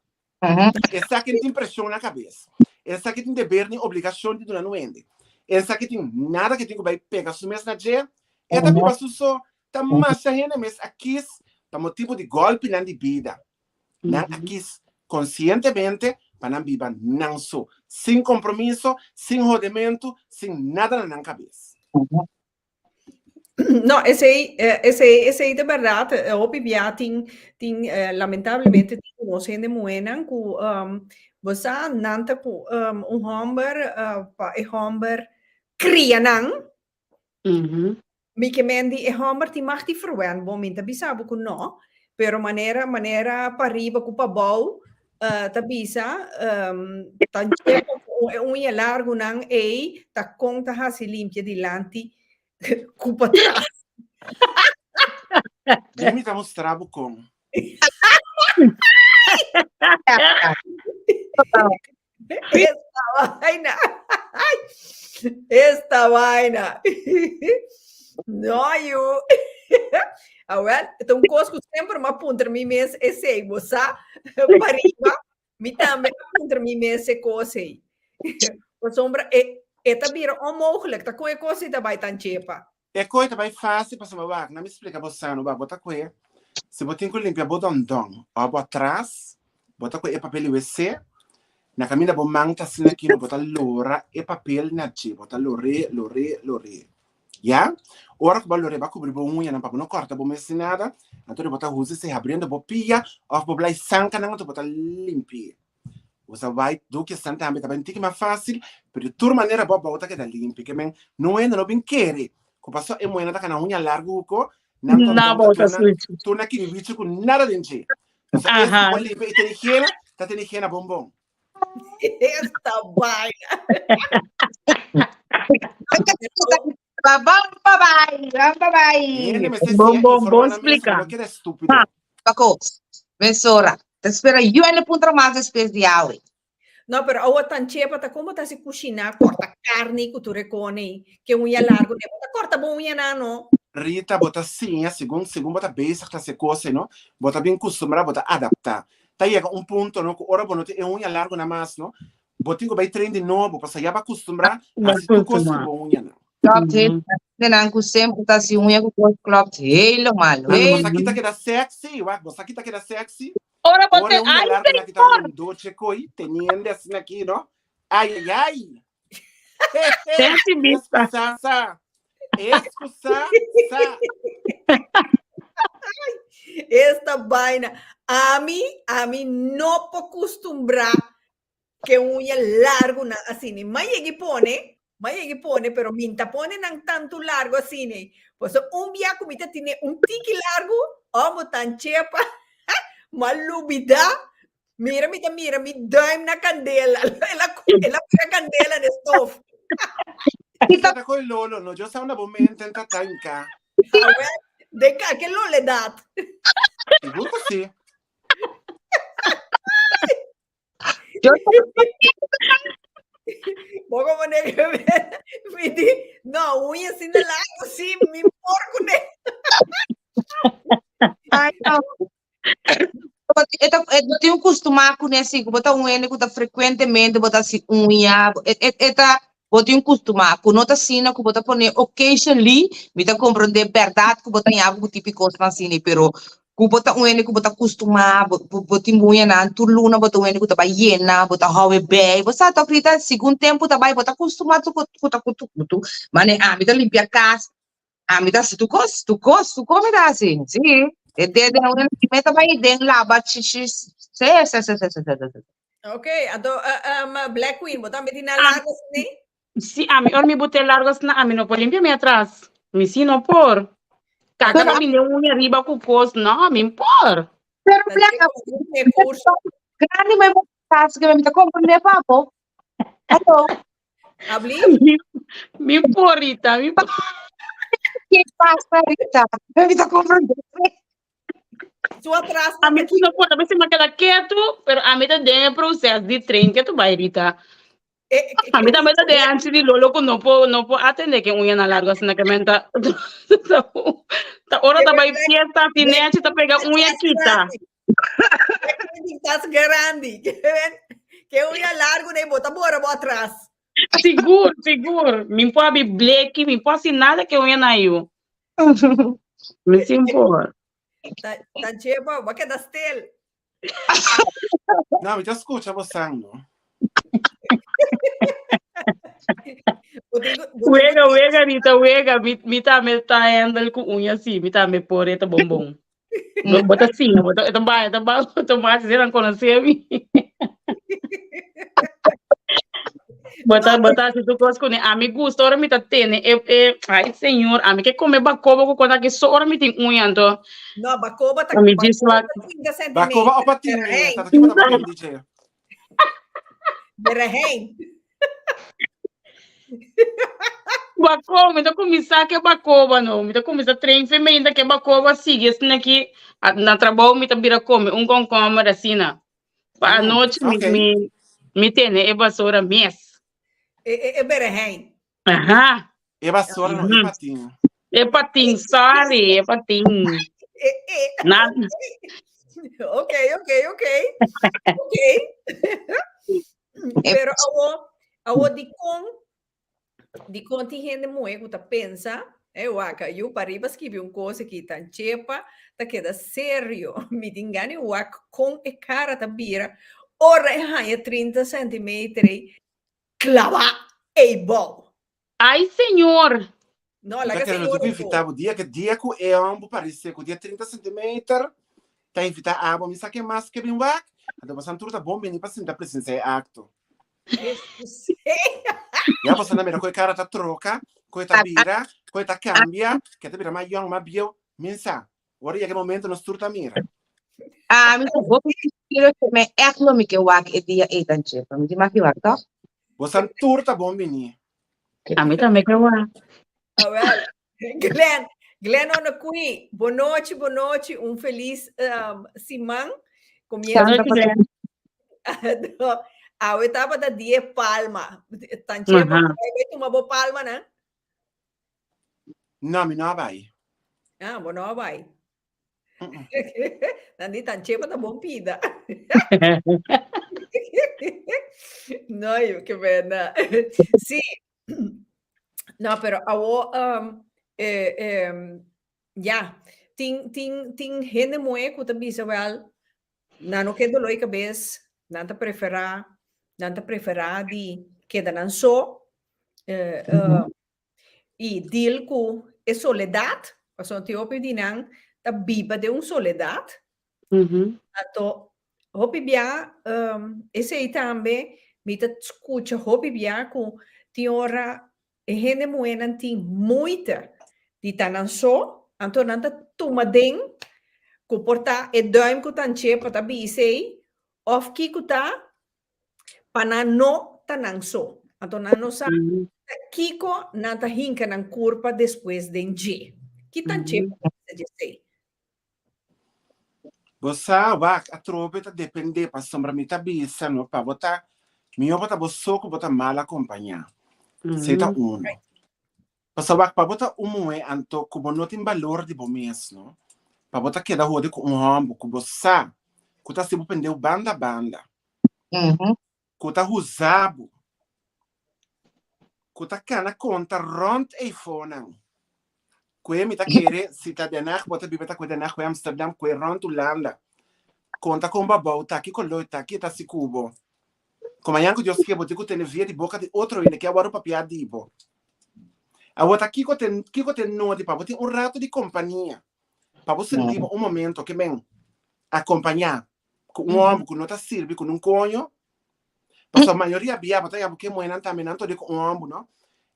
Esaki no tin preshon na kabes. Esaki tin deber ni obligashon di duna nuende. Esaki tin nada ke tin ku bai pega su mes na dje. E ta biba su so. Ta masha hende mes a kis pa motibu di gòlpinan di bida. Nan a kis konsientemente pa nan biba nan so, sin kompromiso, sin hodementu, sin nada na nan kabes. No, esei, eh, esei, esei ta berdad. Eh, hopi bia tin, tin eh, lamentablemente tin nos hende muhénan ku um, bo sa nan ta ku um, un hòmber uh, pa e hòmber kria nan. Mi ke men di e hòmber tin mag di verwend bo, mi ta bisa bo ku no, pero manera manera pariba ku pabou ta bisa ta dje ku e uña largunan ei ta kon ta hasi limpia dilanti ku patras. Di mi ta mustra bo kon. Esta vaina. Esta vaina. No, yu. Awel, ta un kos ku semper m'a puntra mi mes esei, bo sa, pariba, mi tambe a puntra mi mes e kos ei. Pasobra e, e ta bira onmogelijk, ta kon e kos ei ta bai tan chepa. E koe ta bai fácil pasobra wak, na mi splika bo sano, wak, bo ta koe, si bo tin ku limpia bo dondon òf bo atras, bo ta koe e papel di wc, na kaminda bo man ta asina aki no, bo ta lora e papel na dje, bo ta lor'é, lor'é, lor'é. Ya? Ora ku bo a lor'é, bo a kubri bo uñanan pa bo no kòrta bo mes ni nada, anto bo ta usa esei habriendo bo pia òf bo blai sankanan anto bo ta limpi'é. Usa white doekje san tambe ta bai un tiki mas fácil, pero di tur manera bo bou ta keda limpi. Ke men no hende no bin kere ku paso e muhénan ta kana uña largu huko, nan Na tonton ta bou ta turna sushi. turna kiriwichi ku nada den dje. Paso es ku Aha. bo limpi i tene higiena, ta tene higiena bon bon. Esta vaina. Ba ban pa bai, ban pa bai. Hende mester Bon, siña bon, informá bon nan mes, splika. bo no keda estúpido. Ha. Paco, mesora. Ta spera yu ene puntra mas despues di awe. No, pero awa tan chepa ta como ta si kushiná, korta karni ku tur e kone, ke uña largo ne. Bo ta korta bo uña nan no. Rita, bo ta siña segun segun bo ta bezig ta hasi kos ei no, bo ta bin kustumbrá, bo ta adaptá. Ta yega un punto no ku ora bo no tin e uña largo nan mas no, bo tin ku bai train di nobo pasobra ya bo a kustumbrá Bo a hasi tur kos ku kustumbrá. bo uñanan. Klopt, heel. Hendenan ku semper ta hasi uña ku kos klopt helemaal. Anto bo sa Heel. ki ta keda sexy, wak, bo sa ki ta keda sexy? Ora bo Ora te e uña ay largo nan ki ta señor. rondó chekoi, teniendo asina aki no. Ay ay ay. He he. Sexy bista. Escusa sa. Escusa sa. Esta vaina. Ami, ami no por costumbrá Ke uña largu nan asina. Ma yegi pone, ma yegi pone, pero min ta pone nan tantu largu asina. Pasobra un bia ku mi ta tene un tiki largu, ò bo tan chepa, m'a lubidá. Mira mi ta mira mi duim na kandela. El a el a pega kandela na e stof. Kita ta koe lolo, no? Yo sa unda bo mente ta ta hinká. Awel, den ka ke loledat. Sigur ku si. Yo Poco mané que me, mi di, no, uña sin de largo, sí, mi porco ne. Ai, no. E ta, e bo tin un kustumá kuné si, ku bo ta un hende ku ta frekuentemente bo ta hasi uña, e, e, e ta, bo tin un kustumá ku no ta asina ku bo ta pone occasionally, mi ta komprondé bèrdat ku bo ta ña bo ku tipo kosnan asina, pero Ku bo ta un hende ku bo ta kustumá, bo bo tin muñanan, tur luna bo ta un hende ku ta bai yena, bo ta hou e bei, bo sa tok Rita, segun tempu ta bai bo ta kustumá tur ku ku ta ku tu mane ami ta limpia kas, ami ta hasi tur kos, tur kos, tur kos mi ta hasi, si, e dede un hende mi ta bai den laba chichi, se se se se se se. Ok, anto Black Queen, bo tambe tin nan largo asina? Si ami ora mi bote largo asina ami no por limpia mi atras. Mi si no por. Kaka ta bini uña riba ku kos. No, mi por. Pero Blanca, grandi mi tas que mi ta comprende papo. Hallo. Abli? Mi, mi por, Rita, mi por. ¿Qué pasa, Rita? Mi ta comprende. Su atras Ami si no por, a veces me queda quieto, pero ami ta den e proces di train que tu bai, Rita. Ami tambe ta den anchi di lolo ku no por no por atende ke uñanan largo asina ke men ta ta ora ta bai fiesta si nechi ta pega uña kita. Tas grandi. Ke uña largo nei bo ta bora bo atras. Sigur, sigur. Mi por abi bleki, mi por hasi nada ke uña nan yu. Mi sin por. Ta ta chepa, bo a keda stil. No, mi ta skucha bo sang, no. Wega, wega, Rita, wega. Mi, mi tambe ta handle ku uña si, mi tambe por e ta bon bon. Bo, bo ta siña, bo ta, e ta bai, e ta bai automático, nan konosé mi. Bo ta, bo ta hasi tur kos kuné. Ami gusta ora mi ta tene e, e, ai señor, ami ke kome bakoba ku kos aki so ora mi tin uña, anto No, bakoba ta ami djis bakoba wak. ta 30 Bakoba centimeter. o patin, Berahijn. tata ki bo ta papia di dje? Berahijn. Bakoba, mi ta kuminsá ke bakoba no. Mi ta kuminsá train fe meinta ke bakoba sigui asina ki na trabou mi ta bira kome un komkomber asina. Pa anochi mi, Ok. mi, mi tene e basura mes. E, e, e berahijn. Aha. E basura no, e patin. E patin, sorry, e patin. E, e. Na, Ok, ok, ok. Ok. Pero awo, awo di kon, di kon tin hende muhé ku ta pensa, e wak, yu pariba skibi un kos aki tan chepa, ta keda serio. Mi tin gana di wak kon e kara ta bira ora e haña 30 centimeter ei klabá ei bou. Ai, señor! No, Mi ta laga kere no señor tin ku un invitá bo. Dia ke dia ku e homber paresé ku dia 30 centimeter ta invitá abo. Mi sa ke mas ke bin wak, anto bosan tur ta bon bini pa sinta presensiá e akto. Ya bosan ta mira ku e kara ta troka, ku e ta bira, ku e ta kambia, ku e ta bira mas yòn, mas bieu. Min sa. Ora yega e momento nos tur ta mira. Ah, mi ta hopi sincero ke mi echt lo mi ke wak e dia ei tan chepa. Mi tin mag di wak, toch? Bosan tur ta bon bini. Ami tambe ke wak. Ah, wel. Glenn, Glenn Onokui, bonochi, bonochi, un felis um, siman. Comienzo Bonochi, Glenn. Awe tabata die palma. Tanche, Aha. bai tuma bo palma, nan? No, mi no a bai. Ah, bo no a bai. Nan di tan chepa ta bon pida. No, yo ke pena. Sí. No, pero awo um, eh, eh, ja, tin, tin, tin hende muhe ku ta bisa wel, nan no ke dolor di kabes, nan ta prefera, nan ta prefera di keda nan so, eh, eh, i deal ku e soledat, pasobra tin hopi di nan ta biba den un soledat. Anto hopi bia esei tambe mi ta skucha hopi bia ku tin ora e hende muhénan tin moeite di ta nan so, anto nan ta tuma den ku por ta e duim ku ta anch'é pa ta bisa ei òf kiko ta pa nan no ta nan so. Anto nan no sa ta kiko nan ta hinka nan kurpa despues den dje. Ki tan dje pa bisa djesei? Bo sa, wak, atrobe ta depende pasobra mi ta bisa no pa bo ta mihó bo ta bo so ku bo ta mal akompañá. Esei ta uno. Pasobra wak, pa bo ta un muhé anto ku bo no tin balor di bo mes no, pa bo ta keda hode ku un hòmber ku bo sa ku ta hasi bo pendeu banda banda. Ku ta huza bo, ku ta kana konta rònt eifonan, ku e mi ta kere si ta Den Haag bo ta biba ta kue Den Haag kue Amsterdam kue rònt Hulanda konta kon babou ta ki koló ta ki ta hasi ku bo ku mañan ku Dios ke bo tin ku tene via di boka di otro hende ke a wòrdu papia di bo awor ta kiko te kiko te nodi pa bo tin un rato di kompania pa bo sinti bo un momento ke men akompañá ku un hòmber ku no ta sirbi ku nun koño, pasobra mayoria bia bo ta yabu ke muhénan tambe nan todi ku un hòmber no,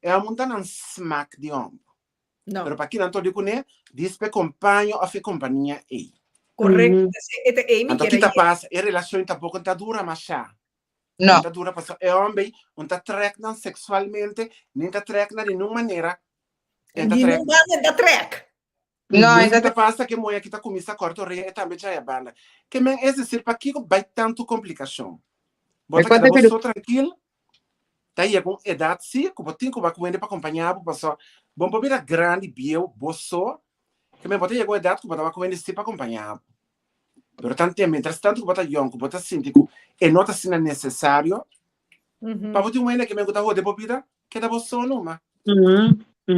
e hòmber ta nan smak di hòmber. No. Pero paki nan todi kuné, dis p'e kompaño òf e kompania ei. Korekto, e ta ei mi Anto kere ki ta yega. pasa, e relashon tampoko no ta dura mashá. No. No ta dura pasobra e hòmber ei no ta trèk nan seksualmente, ni ta trèk nan di nun manera. E ta Di trèk nun banda e ta trèk. No, Nos esa ta pasa ke moe aki ta kuminsá kòrta orea e tambe djaya banda. Ke men es desir pakiko bai tantu komplikashon? Bo ta keda bo so trankil, ta yega un edat si ku bo tin ku wak wende pa kompañá bo pasobra bo no por bira grandi bieu bo so, ke men bo ta yega un edat ku bo ta wak wende si pa kompañá bo. Pero tanten mientras tantu ku bo ta yòn ku bo ta sinti ku e no ta asina nesesario, pa bo tin un wende ke men ku ta hode bo bida, Keda bo so numa.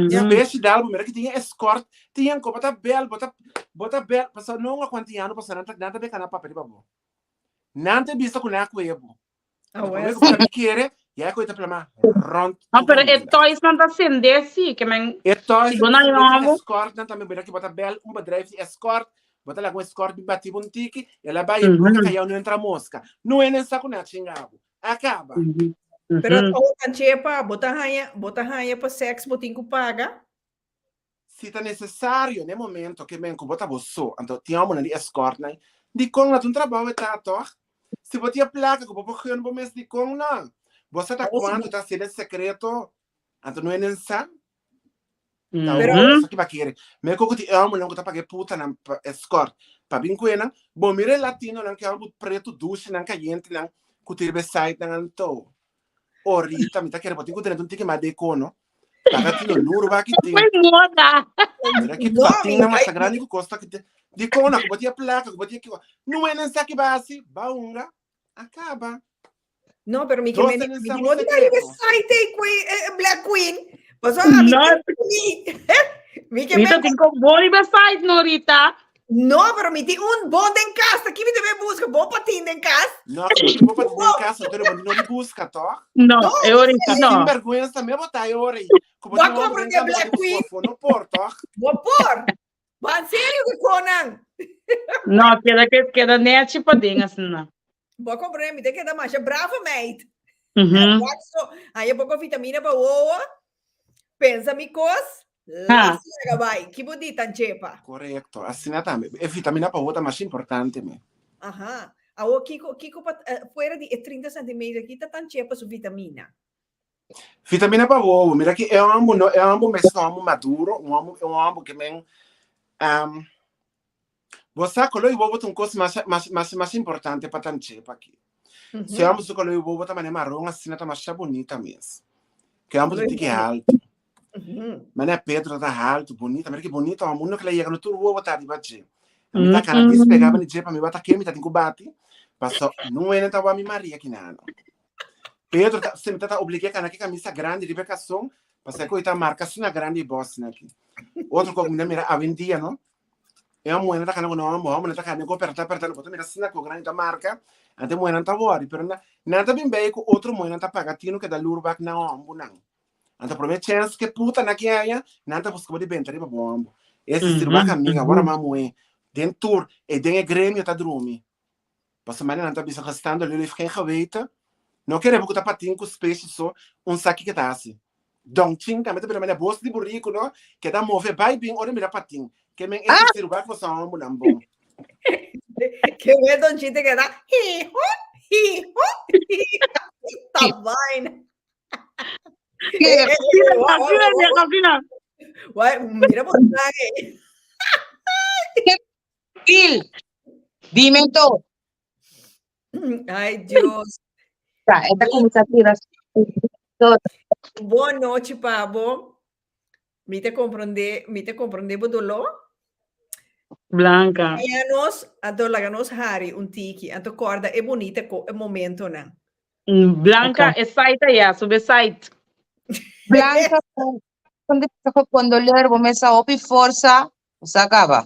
Ya beshi dal bo mira ki tin escort, tin ko bota bel, bota bota bel, paso no nga kwanti yano paso nan ta nan ta beka na papia riba bo. Nan ta bisa ku nan kue bo. Ah, Anto prome well. ku bo ta kere, ya ko ta plama rond No, tu pero e kaminda. toys nan ta sende sí, ke men E toys si bo nan na ta sende tin yòmbo. escort nan tambe mira ki bota bel un bedrijf di escort, bota laga un escort bi bati bo un tiki, el a bai e boka kayau no entra mosca. No e nen sa ku nan a chinga bo. A kaba. Pero oh, Anchepa, bo ta haña, bo ta haña pa seks bo tin ku paga? Si ta nesesario n'e momento ke men ku bo ta bo so, anto tin homonan di escort nan, dikon no ta un trabou e ta tòg? Si bo tin e plaka ku bo por gun bo mes dikon no? Bo sa ta kuantu ta hasi den sekreto, anto no e nen sa. Ta Pero hopi esaki ba kere. Me koko tin e homonan ku ta paga e putanan pa escort pa bin ku enan, bo mira e latinonan ke homo pretu dushinan kayentenan ku tin riba e site nan anto. Orita mi ta kere bo tin ku tene un tiki mas dekono. Paga tino luru ba ki tin. Foi moda. Mira ki No, patin mi nan masha ai- grandi ku kosta ki te. Dikon ku bo tin e plaka ku bo tin kiko. No enen sa ki ba hasi, ba hunga, a kaba. No, pero mi ke Dos meni, tenen mi sa di bo no di bari sekreto. site ei kwe eh, Black Queen. Paso a mi No. ke mi. Mi ke Rita men tin ko bori be site no Rita. No, pero mi tin un bon den kas. Aki mi debe busca bon patin den kas. No, ku bo tin bo patin den kas, anto bo no di buska, toch? No, No, e ora Ta no. sinvergüenza me bota e ora ei. Ku bo Bo tin homber compra den de kas, bo Black tin Queen. busca afó, no por, toch? Bo por. Ba serio ku konan. No, keda ke keda nechi pa den asina. Bo comprende, mi te keda masha bravo meid. Mhm. Wak so, haya poko vitamina pa wowo. Pensa mi kos, Ha. las laga bai. Ki bo di tan chepa? Korekto, asina tambe. E vitamina pa wowo ta masha importante me. Aha. Awo kiko kiko pa eh, fuera di e 30 centimeter, kita tan chepa su vitamina? Vitamina pa wowo. Mira ki e hombo no, e hombo mes un hombo maduro, un hombo, un hombo ke men um, bo sa kolo i wowo ta un kos mas mas mas mas importante pa tanchepa aki. Mm -hmm. Si hombo su kolo i wowo ta mane maron asina ta masha bonita mes. Ke hombo ta tiki alto. Mane Pedro ta alto, bonita, mira ki bonita hombo, uno ke la yega no tur wowo ta riba dje. Mi ta kana despega ba ni dje pa mi bata ke mi ta tin ku bati. Paso no ene ta wa mi Maria kinano. Pedro ta, se mi tata obligé kana ki camisa grandi riba e kason, pasé ku e ta marka asina grandi e bos aki. Otro kok mi ta mira awendia no, e muhénan ta kana ku nan hòmber, hòmbernan ta kana ku perta perta, bo ta mira asina ku grandi ta marka, anto e muhénan ta wòri, pero nan nan ta bin bei ku otro muhénan ta paga tinu keda lur bak nan hòmbernan. Anto promé chèns ku e puta nan ki haña, nan ta buska bo di benta riba bo hòmber. Ese si wak amiga, wòrdu mas muhé den tur e den e gremio ta drumi. Pasobra manera nan ta bisa gestando lul heeft geen geweten. No kere bo ku ta patin ku speshi so un sa kiko ta hasi. Don Chin tambe ta bira manera bos di buriku no keda move bai bin ora mira patin. Ke men ese si wak boso hombu nan bon. Ke men Don Chin ta keda hiho hiho hiho ta vaina. Mira bo trae. Gil, dime to. Ay, Dios. Ta, e ta kuminsá tira todo. Boa nochi, Pabo. Mi te comprende, mi te comprende bo doló. Blanca. Laga nos, anto laga nos hari un tiki, anto corda e bonita ko e momentonan. Blanca, Okay. e site ya, sube site. Blanca, condoleer, bo mesa hopi forsa, bo sa caba.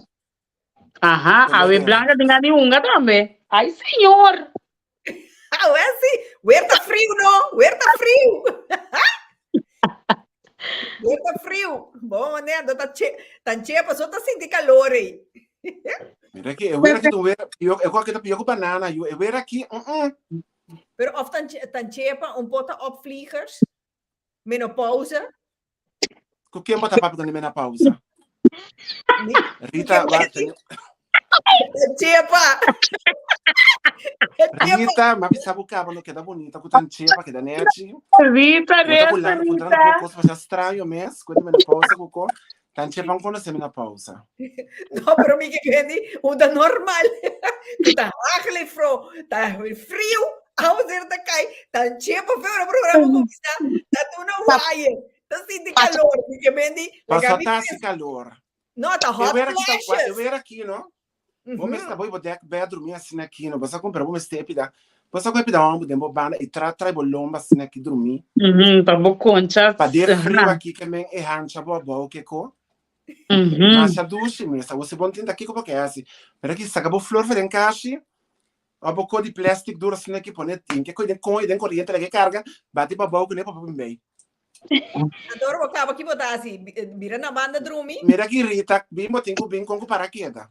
Aha, awe Blanca tin gana di hunga tambe. Ay, señor! Awe sí, weer ta friu no, weer ta friu. Weer ta friu. Bon, wanneer dat ta che, tan che paso ta sinti calor ei. Mira aki, e weer aki ta un weer pio, e aki ta pio ku banana, yu. E weer aki, mm mm. Pero of tan tan chepa un pota opvliegers, menopauze. Ku ken bo ta papia ku menopausa? Rita, wak. Chepa. Rita, ma bisa bo kaba no keda bonita ku tan chepa keda nechi. Rita, Rita, Rita. Rita. Kos masha straño mes, ku di menopausa ku ko. Tan chepa un konosé menopausa. No, pero mi ke kendi, un ta normal. Ku ta hagel fro, ta friu, awaser ta kai, tan chepa feo na programa kuminsá, ta tuna waye. Ta sinti calor, mi ke mendi, laga mi ta hasi calor. No, ta hot flashes. E weer aki, no? Bo mester bo dek bedroom mi asina aki, no? Bo sa kumpra bo mester pida. Bo sa ku pida hombo den bo banda i tra trai bo lomba asina aki drumi. Mhm, pa bo concha. Pa der frio aki ke men e hancha bo abou ke ko. Masha dushi mesa. Bo si bon tinta kiko bo ke hasi. Pero aki saka bo flor for den kashi. Ò bo ko di plastic duro asina ki pone tin ke koi den kon i den koriente lege karga bati bo abou kuné pa bo bin bei. Anto ora bo kaba ki bo ta hasi? Bira na banda drumi? Mira ki Rita bin bo tin ku bin kon ku para keda.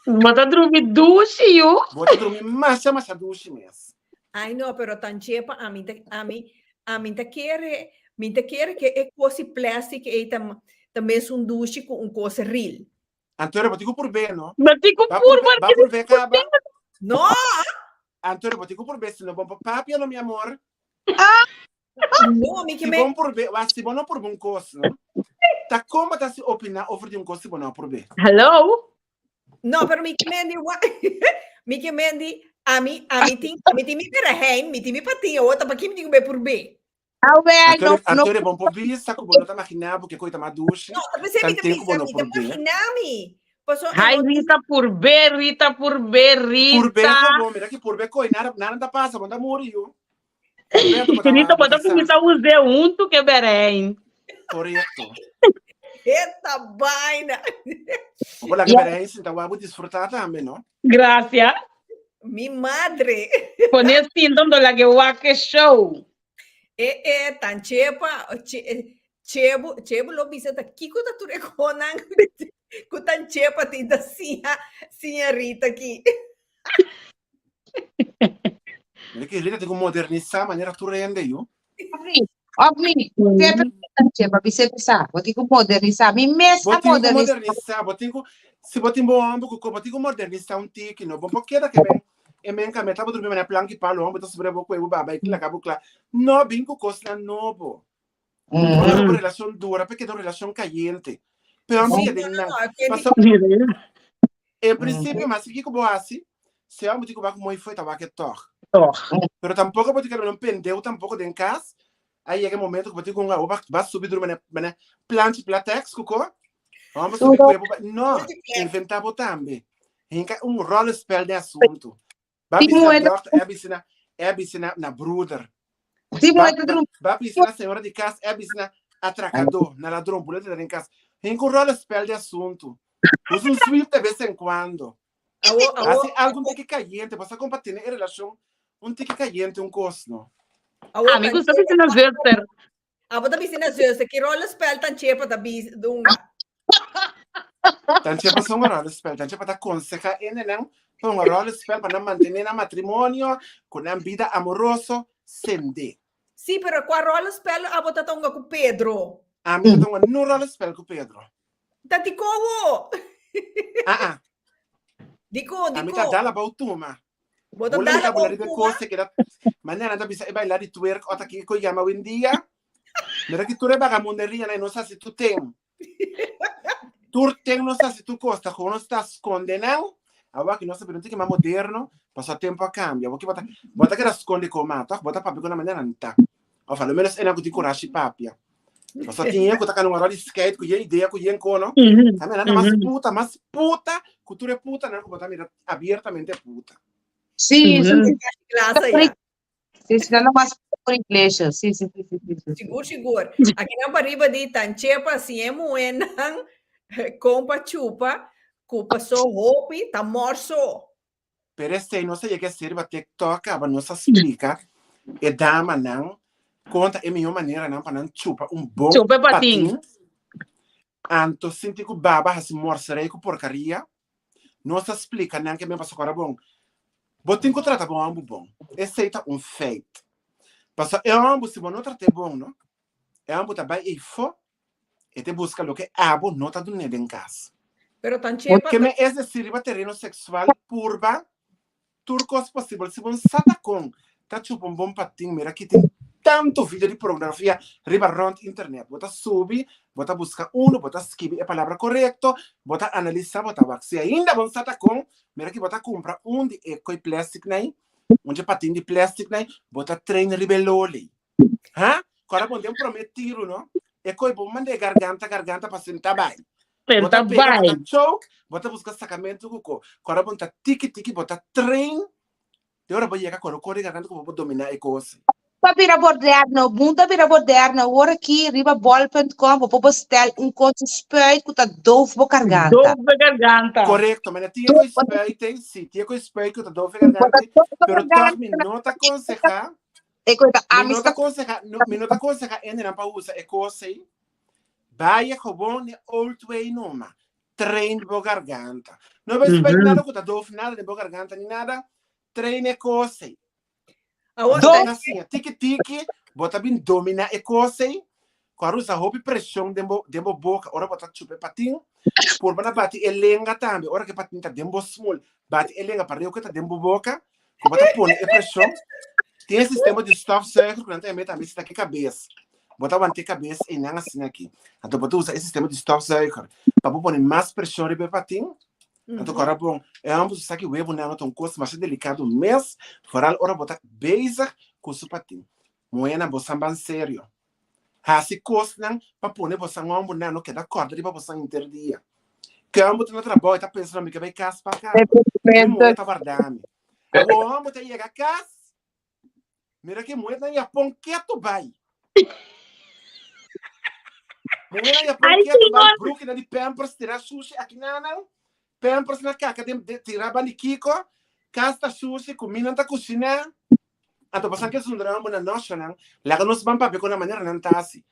Bo ta drumi dushi yu. Bo ta drumi masha masha dushi mes. Ai no, pero tan chepa ami ta ami ami ta kere mi ta kere ke e kos di plastic ei ta ta mesun dushi ku un kos real. Antonio, bo tin ku purb'é, no? Bo tin ku Ba purba, purbe, ba purbe kaba. No! Antonio, bo tin ku purbe, si no bon pa papia, no, mi amor. No, mi ke Si me... bon purbe, wa, si bo no purbe un kos, no? Ta kon bo ta si opiná over di un kos si bo no a purbe? Hello? No, pero mi ke mendi, wa, mi ke mendi, ami, ami tin, ami tin mi berehein, mi tin mi patin, awor ta pa ki mi tin ku be purbe? Awel, no, Antonio, no. Antonio, bon por bisa ku bo no ta maginá bo ke koi ta mas dushi. No, ta pensé mi ta Tanten ku bisa, bo no mi ta por be. maginá mi. Paso e Hai no tin Rita purbe, Rita purbe, Purbe Rita. gewoon, mira ki purbe koi, nada, nada ta pasa, bo no ta muri yu. Purbe anto bo ta, Rita, bo bo ta ta sa. kuminsá us'é huntu ke Berijn. Korekto. Esta vaina. Bo por laga Ja. Berijn sinta wak bo disfrutá tambe, no? Gracias. Mi madre. Pone sinta anto laga e wak e show. E e tan chepa, che, chebu, chebu lo bisa ta kiko ta tur e konan ku tan chepa tin ta siña, siña Rita ki. Mira ki Rita tin ku modernisá manera tur hende yu. Of mi, semper tan chepa, mi semper sa, bo tin ku modernisá. Mi mes Bo a tin ku modernisá. modernisá, bo tin ku, si bo tin bo homber ku ko, bo tin ku modernisá un tiki, no? Bo por keda ke men. E men ka meta bo drumi manera planki palo, homber ta subri bo kue bo baba i laga bo kla. No bin ku kosnan nobo. Ora bo relashon dura pa keda un relashon kayente. Pero homber Sí, keda no, no, nan. no, aquí Paso en principio mas kiko bo hasi, si homber tin ku bak moi foi ta wak e tog. Tog. Pero tampoco bo tin keda un pendeu tampoco den kas. A yega e momento ku bo tin ku un bo ba subi drumi manera manera planchi platex ku ko. Homber subi kue bo ba no, inventa bo tambe. Hinka un rollenspel den asuntu. Ba Ti bisa muhe ta dokter, e bisa na, e bisa na, na broeder. Ti Ba, muhe ta ba, drumi. ba bisa na señora di kas, e bisa na atracador, na ladron, buleta den kas. Hinka un rollenspel den asuntu. Usa un swift de vez en cuando. Awo, awo, Hasi algo un tiki cayente, bo sa kon pa tene e relashon un tiki cayente un kos, no? awo, Ami gusta bisa na zuster. Abo ta bisti na zuster, ki rollenspel tan chepa ta bis dunga? Tan chepa son un rollenspel, tan chepa ta conseha hendenan pa un rollenspel pa nan mantene nan matrimonio ku nan bida amoroso sende. Sí, pero kua rollenspel abo ta tonga ku Pedro? Ami ta tonga no rollenspel ku Pedro. Ta dikon wo? Ah ah. Dikon, Ami ta dikon? dal abou tuma. Bo ta Bola dal mi ta abou bula riba e tuma? kos e keda manera nan ta bisa e baila di twerk ota kiko yama awendia. Mira ki tur e bagamunderia nan nos hasi tur ten. Tur ten nos hasi tur kos ta kon nos ta skonde nan. Awor aki nos ta bira un tiki mas moderno pasobra tempo a kambia. Awor ki bo ta bo ta keda skonde koma tòg bo ta papia ku nan manera nan ta. Òf a lo menos esnan ku tin kurashi papia. Pasobra tin hende ku ta kana un arò di skeit ku yen idea ku yen kono. Ta mira nan ta mas puta, mas puta ku tur e putanan ku bo ta mira abiertamente puta. Sí, sí, sí. Klasa ya. Sí, sí, nan mas por iglesia. Sí, sí, sí, sí, sí, sí. Sigur, sigur. Aki nan pariba di tan chepa si e muhénan kompa chupa ku pasó hopi ta morso. Pero esei nos a yega a ser riba TikTok caba nos a splica e damanan con ta e mihor maneranan pa nan chupa un bon Chupa e patin. patin. Anto sinti cu baba haci morserij cu porcaria. Nos a splica nan ke men pasobra ora bon bo tin cu trata bo homber bon. Esei ta un feit. Pasobra e homber si bo no trat'e bon no e homber ta bay eyfo E te buska loke abo no ta dun'é den kas. Pero tan chepa Ke men es desir riba tereno seksual purba tur kos posibel. Si bo sa ta kon ta chupa un bon patin mira ki tin tantu video di pornografia riba rònt internet. Bo ta subi, bo ta buska unu, bo ta skibi e palabra korekto, bo ta analisa, bo ta wak. Si ainda bo sa ta kon mira ki bo ta kumpra un di e koi plastic nai, un dje patin di plastic nai, bo ta train riba e loli. Ha? Kora bon den promé tiru, no? E koi bo manda e garganta, garganta pa senta bai. Bo ta Senta pega, bo ta bai. choke, bo ta buska sakamentu ku ko. Kora bon ta tiki tiki, bo ta train. Te ora bo yega koro kore garganta ku bo por dominá e kos. Ta bira moderno, mundo a bira moderno. Awor aki riba bol.com bo por bestel un kos di spuit ku ta doof bo garganta. Doof bo garganta. Korekto, mene tin e koi spuit ei, si, tin e koi spuit ku ta doof e Bo ta garganta ei, doof bo pero garganta. tòg mi no ta konsehá E koi ta Mi ami no ta conseha, no, mi no ta conseha hendenan pa usa e cos ei. Baya gewoon e old way numa. Train bo garganta. No bai spuit nada cu ta doof nada den bo garganta ni nada. Train e cos ei. Awor, Bo ta siña tiki tiki, bo ta bin domina e cos ei. Cu a usa hopi presion den bo, den bo boca ora bo ta chupa e patin. Purba na bati e lenga tambe ora cu e patin ta den bo smul. Bati e lenga pa riba cu ta den bo boca. Ku bo ta pone e preshon, tin e sistema di stofzuiger ku nan ta yama tambe si ta ki kabes. Bo ta wanta e kabes einan asina aki. Anto bo ta usa e sistema di stofzuiger pa bo pone mas preshon riba e patin. Anto kòrda bon, e hòmber su sa ki webunan ta un kos masha delikado mes, foral ora bo ta bezig ku su patin. Muhénan, bo san ban serio. Hasi kosnan pa pone bosan hòmbernan no keda kòrda riba bosan henter dia. Ke hòmber ta na trabou e ta pensa no mi ke bai kas pa kaba. Mi muhé ta warda mi. Awor hòmber ta yega kas, mira ke muhé ta na yapon ketu bai. Muhé na yapon Ay, ketu bai, Señor. brukinan di pampers tira sushi akinanan, pampers na kaka den tira banda di kiko, kas ta sushi, kuminnan ta kushiná. Anto pasan ke zundra nan bo na noshanan, laga nos ban papia ku nan manera nan ta hasi.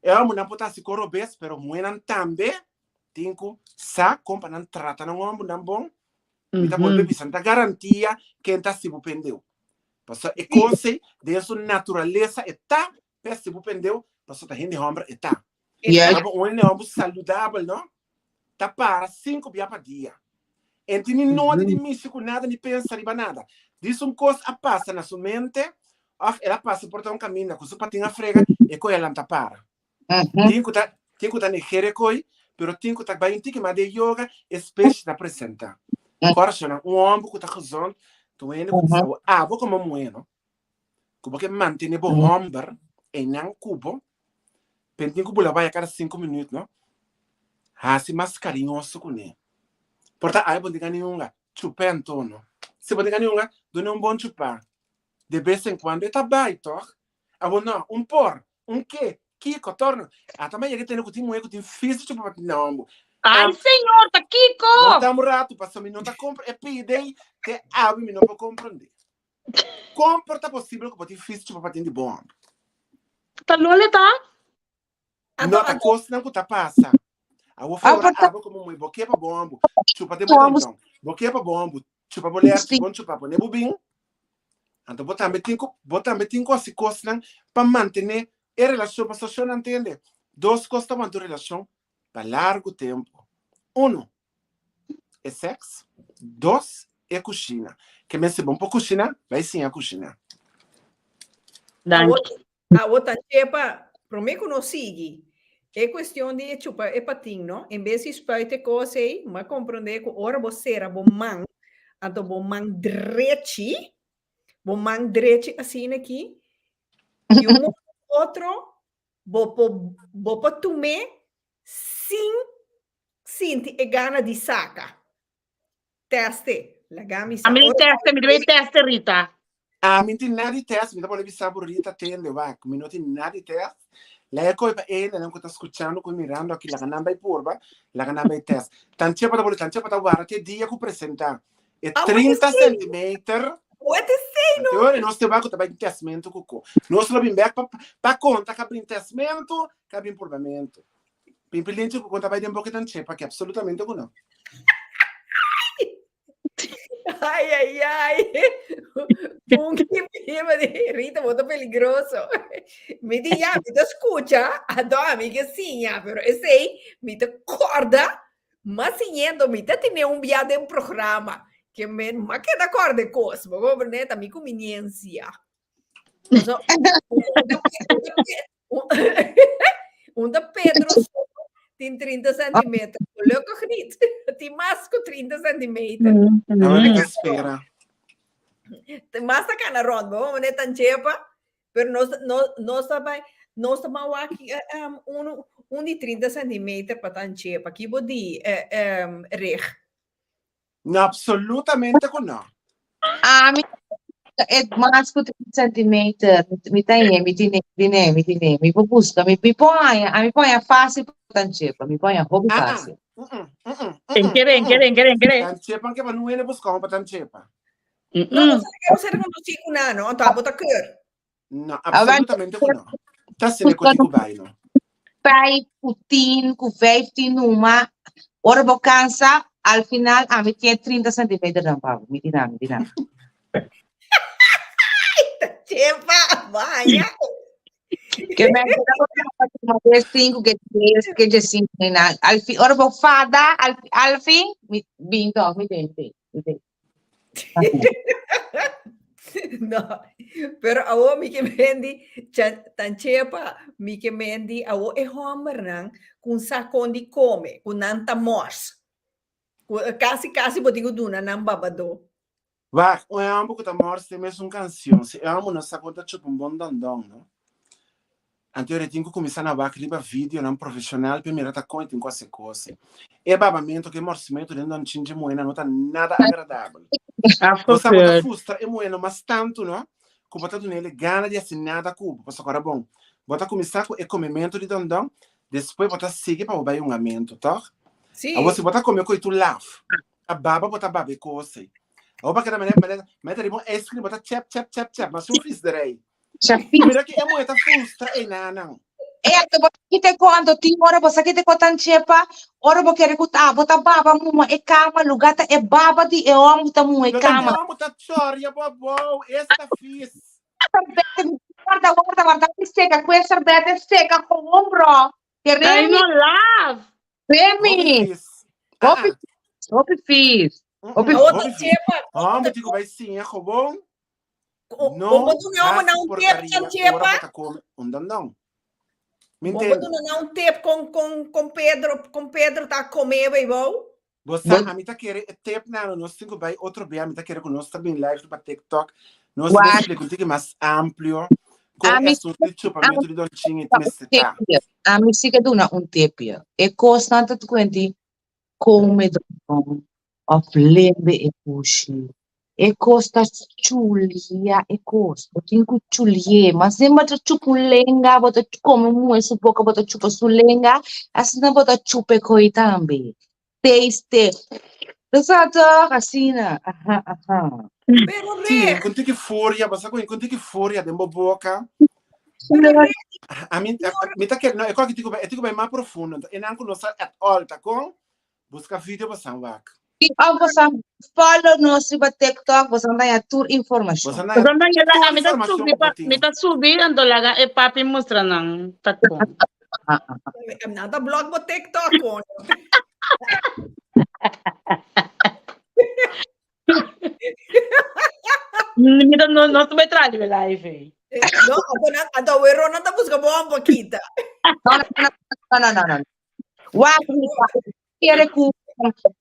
E homonan por ta hasi kon robes, pero muhénan tambe tin ku sa kon pa nan trata nan homonan bon. Mi ta bolbe bisa, nan ta garantia ken ta hasi bo pendeu. Pasobra e kos ei den su naturalesa e ta pa e hasi bo pendeu, pasobra ta hende hòmber e ta. Yes. Ora bo un hende hòmber saludabel, no, ta para sinku bia pa dia. E no tin ni nodi di mishi ku nada ni pensa riba nada. Dis un kos a pasa na su mente òf el a pasa por ta un kaminda ku su patin a frega, e koi a lanta para. Tin ku ta tin ku ta negera e koi, pero tin ku ta bai un tiki mas den yoga, e speshe ta presenta. Kòrsonan, un hòmber ku ta gezond, ta un hende ku ta sa abo komo muhé no, ku bo ke mantene bo hòmber einan ku bo, pen tin ku bula bai kada sinku minüt no, hasi mas kariñoso kuné. Por ta ai bo no tin gana yunga, chup'é anto no. Si bo tin gana yunga, dun'é un bon chupá. De bes en kuando e ta bai tòg. Abo no, un por, un ke, kiko, torno. Ata ma yega tene ku tin muhé ku tin fis chupa pa tin na hombo. Ai señor, ta kiko? Wanta un ratu, pasobra mi no ta kompre e pide ei te awe mi no por komprende. Kon por ta posibel ku bo tin fis chupa pa tin di bo hombo? Ta lole ta? No, ta kosnan ku ta pasa. Awo Ah, ora por ta abo komo muhé, bo ke pa bo hombo, chupa den bo dondon. Bo ke pa bo hombo, chupa bo lerchi, bon chupa, pone bo bin. Anto bo tambe tin ku bo tambe tin ku hasi kosnan pa mantené e relashon, pasobra shon tende, dos kos ta wanta un relashon pa largu tempu. Uno, e sèks, dos, e kushina. Ke men si bo no por kushiná, bai siña kushiná. Danki. Awo ta chepa, promé ku nos sigui, e kuestion di e chupa e patin, no? En bes di spuit e kos ei, mi a komprondé ku ora bo sera bo man, anto bo man drechi, bo man drechi asina aki, di un modo u otro bo por bo por tum'é sin sinti e gana di saka. Teste. Laga mi sa. Ami di teste, mi debe teste Rita. Ami tin nada di test, mi ta pone bisa bo Rita tende wak, mi no tin nada di test. Laga koe pa hendenan ku ta skuchando ku mirando aki, laga nan bai purba, laga nan bai test. Tanchepa ta boli, tanchepa ta warda te dia ku presenta e 30 centimeter. What is say no? Anto nos te wak ku ta bai testmento ku ko. Nos lo bin bek pa pa konta ka bin testmento, ka bin purbamento. Pimpilinchi ku konta bai den boke tan chepa ke absolutamente ku no. Ai, ai, ai. Funky prima di Rita, bo ta peligroso. Mi di ya, mi ta escucha, anto a mi ke siña, pero esei mi ta corda, mas siñendo mi ta tene un bia den programa, ke men ma keda corda e kos, bo comprende, ta mi conveniencia. So, Un ta Pedro Soto tin 30 centimeter. Gelukkig niet. Tin mas ku 30 centimeter. Ahora mi ta spera. Mas ta kana rond, bo meneer Tanchepa. Pero nos, nos, nos ta bai, nos ta ban wak um, un, un di 30 centimeter pa Tanchepa. Ki bo di, eh, um, Rig? No, absolutamente ku no. Ami e mas ku 30 centimeter. Mi ta ye, mi tine, tine, mi tine. Mi por buska, mi, mi por haña, ami por haña fácil pa tanchepa. Mi por haña hopi Ah, ah. fácil. Mm, mm, mm, mm, Enkere, mm. enkere, enkere, enkere. Tanchepa ke pa nu hende buska pa tanchepa. No, Mm-mm. bo sa ku no ku na, no? Anto abo ta keur. No, Ah, wel, absolutamente ku no. Ta sine ku ti ku bai no. Vijf ku tien ku vijftien numa. Ora bo kansa, al final ami tin e trinta centimeter dan pa bo. Mi di nan, mi di nan. Chepa, baña. Ke men ke ta tuma des sinku ke dies ke diesinku ni nan. Al fin, ora bo fada, al, al fin, mi bin tòg, mi den, mi den, mi den. No, pero awo mi ke mendi tan chepa, mi ke mendi awo e hombernan ku un sakon di kome, ku nan ta mors. Ku kasi kasi bo tin ku duna nan babadó. Wak, un e homber ku ta mors tin mesun kansion. Si e homber no sa kon ta chupa un bon dondon, no? Anto e tin ku kuminsá na wak riba videonan profeshonal p'e mira ta kon e tin ku hasi kos. E babamentu ku e morsimentu den don chin dje muhénan no ta nada agradabel. Bo sa bo ta frustra e muhénan mas tantu no, ku bo ta duna el e gana di hasi nada ku bo. Pasobra ora bon, bo ta kuminsá ku e komementu di dondon, despues bo ta sigui pa bo bai hungamentu, tòg? Awor si bo ta kome ku e tur laf, a baba bo ta baba e kos ei. Awor pa keda manera manera manera ta riba un ice cream bo ta chep chep chep chep, mas un frisderij. Mira ki e muher ta frustra einanan. E anto bo kita ko anto tin ora bo sa kita ko tan chepa ora bo kere ku ta bo ta baba muha e kama luga ta e baba di e hòmber ta muha e Lo ta kama. e hòmber ta chòria bo abou esta fis. Sorbete warda warda warda mi seka ku e sorbete seka gewoon bro. Ay Remy no laf. Remy Hopi fis. hopi Ah ah. hopi fis. Hopi Awor Hopi ta chepa. Hòmber tin ku bai siña gewoon. No Bo bo duna hòmber hasi nan un tep porkaria tan ora chepa. bo ta kome un dondon. Mi Bo bo ntende. duna nan un tep kon kon kon Pedro kon Pedro ta kome beibou. Bo sa, ami ta kere e tep nan nos tin ku bai otro bia, mi ta kere ku nos ta bin live riba TikTok. Nos ta Wak. splika un tiki mas amplio kon e Ami asuntu di chupamentu di Don Chin i mester ta. Ami si ke duna un tepje. E kosnan ta kuenti Come dondon of lembe e pushi. E kos ta chulia e kos. Bo tin ku chuli'é. Mas den bo ta chupa un lenga, bo ta kome un muhe su boka, bo ta chupa su lenga, asina bo ta chupa e koi tambe. Taste. Bo sa tòg? Asina. Aha, aha. Pero Sí, Rick, con tiki furia, bo sa con con tiki furia den bo boca. pero Rick, A mi, a, mi ta kere, no, e koki tiko, e tiko bai mas profundo. E nan ku no sa at all, ta kon? Buska video bo san wak. I of bo san follow nos riba TikTok, bo san daña tur informashon. Bo san daña Bo san daña tur a mi ta informashon subi ku pa bo tin. mi ta subi anto laga e papi mustra nan ta kon. Nan ta blok bo TikTok kon. Mi ta no no ta bai traha riba live ei. No, anto nan anto we Ronald ta buska bo un poquita. No, no, no, no, no, no. Wak, kere ku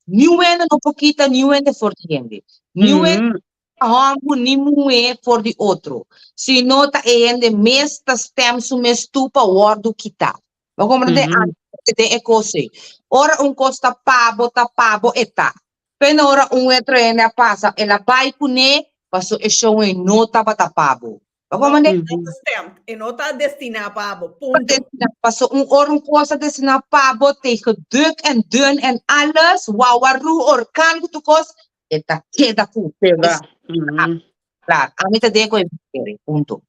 niun hende no por kita niun hende for di hende. Niun hende Mm. hòmber ni muhé for di otro. Si no ta e hende mes ta stem su mes tu pa wòrdu kitá. Bo komprendé? Mhm. Ami den e kos ei. Ora un kos ta pa bo, ta pa bo e ta. Pena ora un otro hende a pasa, el a bai kuné, paso e show ei no tabata pa bo. Bo No, komprendé? e no ta stemd, e no ta destiná pa bo, punto. Paso un ora un kos ta destiná pa bo, tegen dik en dun en alles, wawaru, orkan ku tur kos, e ta keda ku. Keda. Klaar, ami ta den ku e misterio, punto.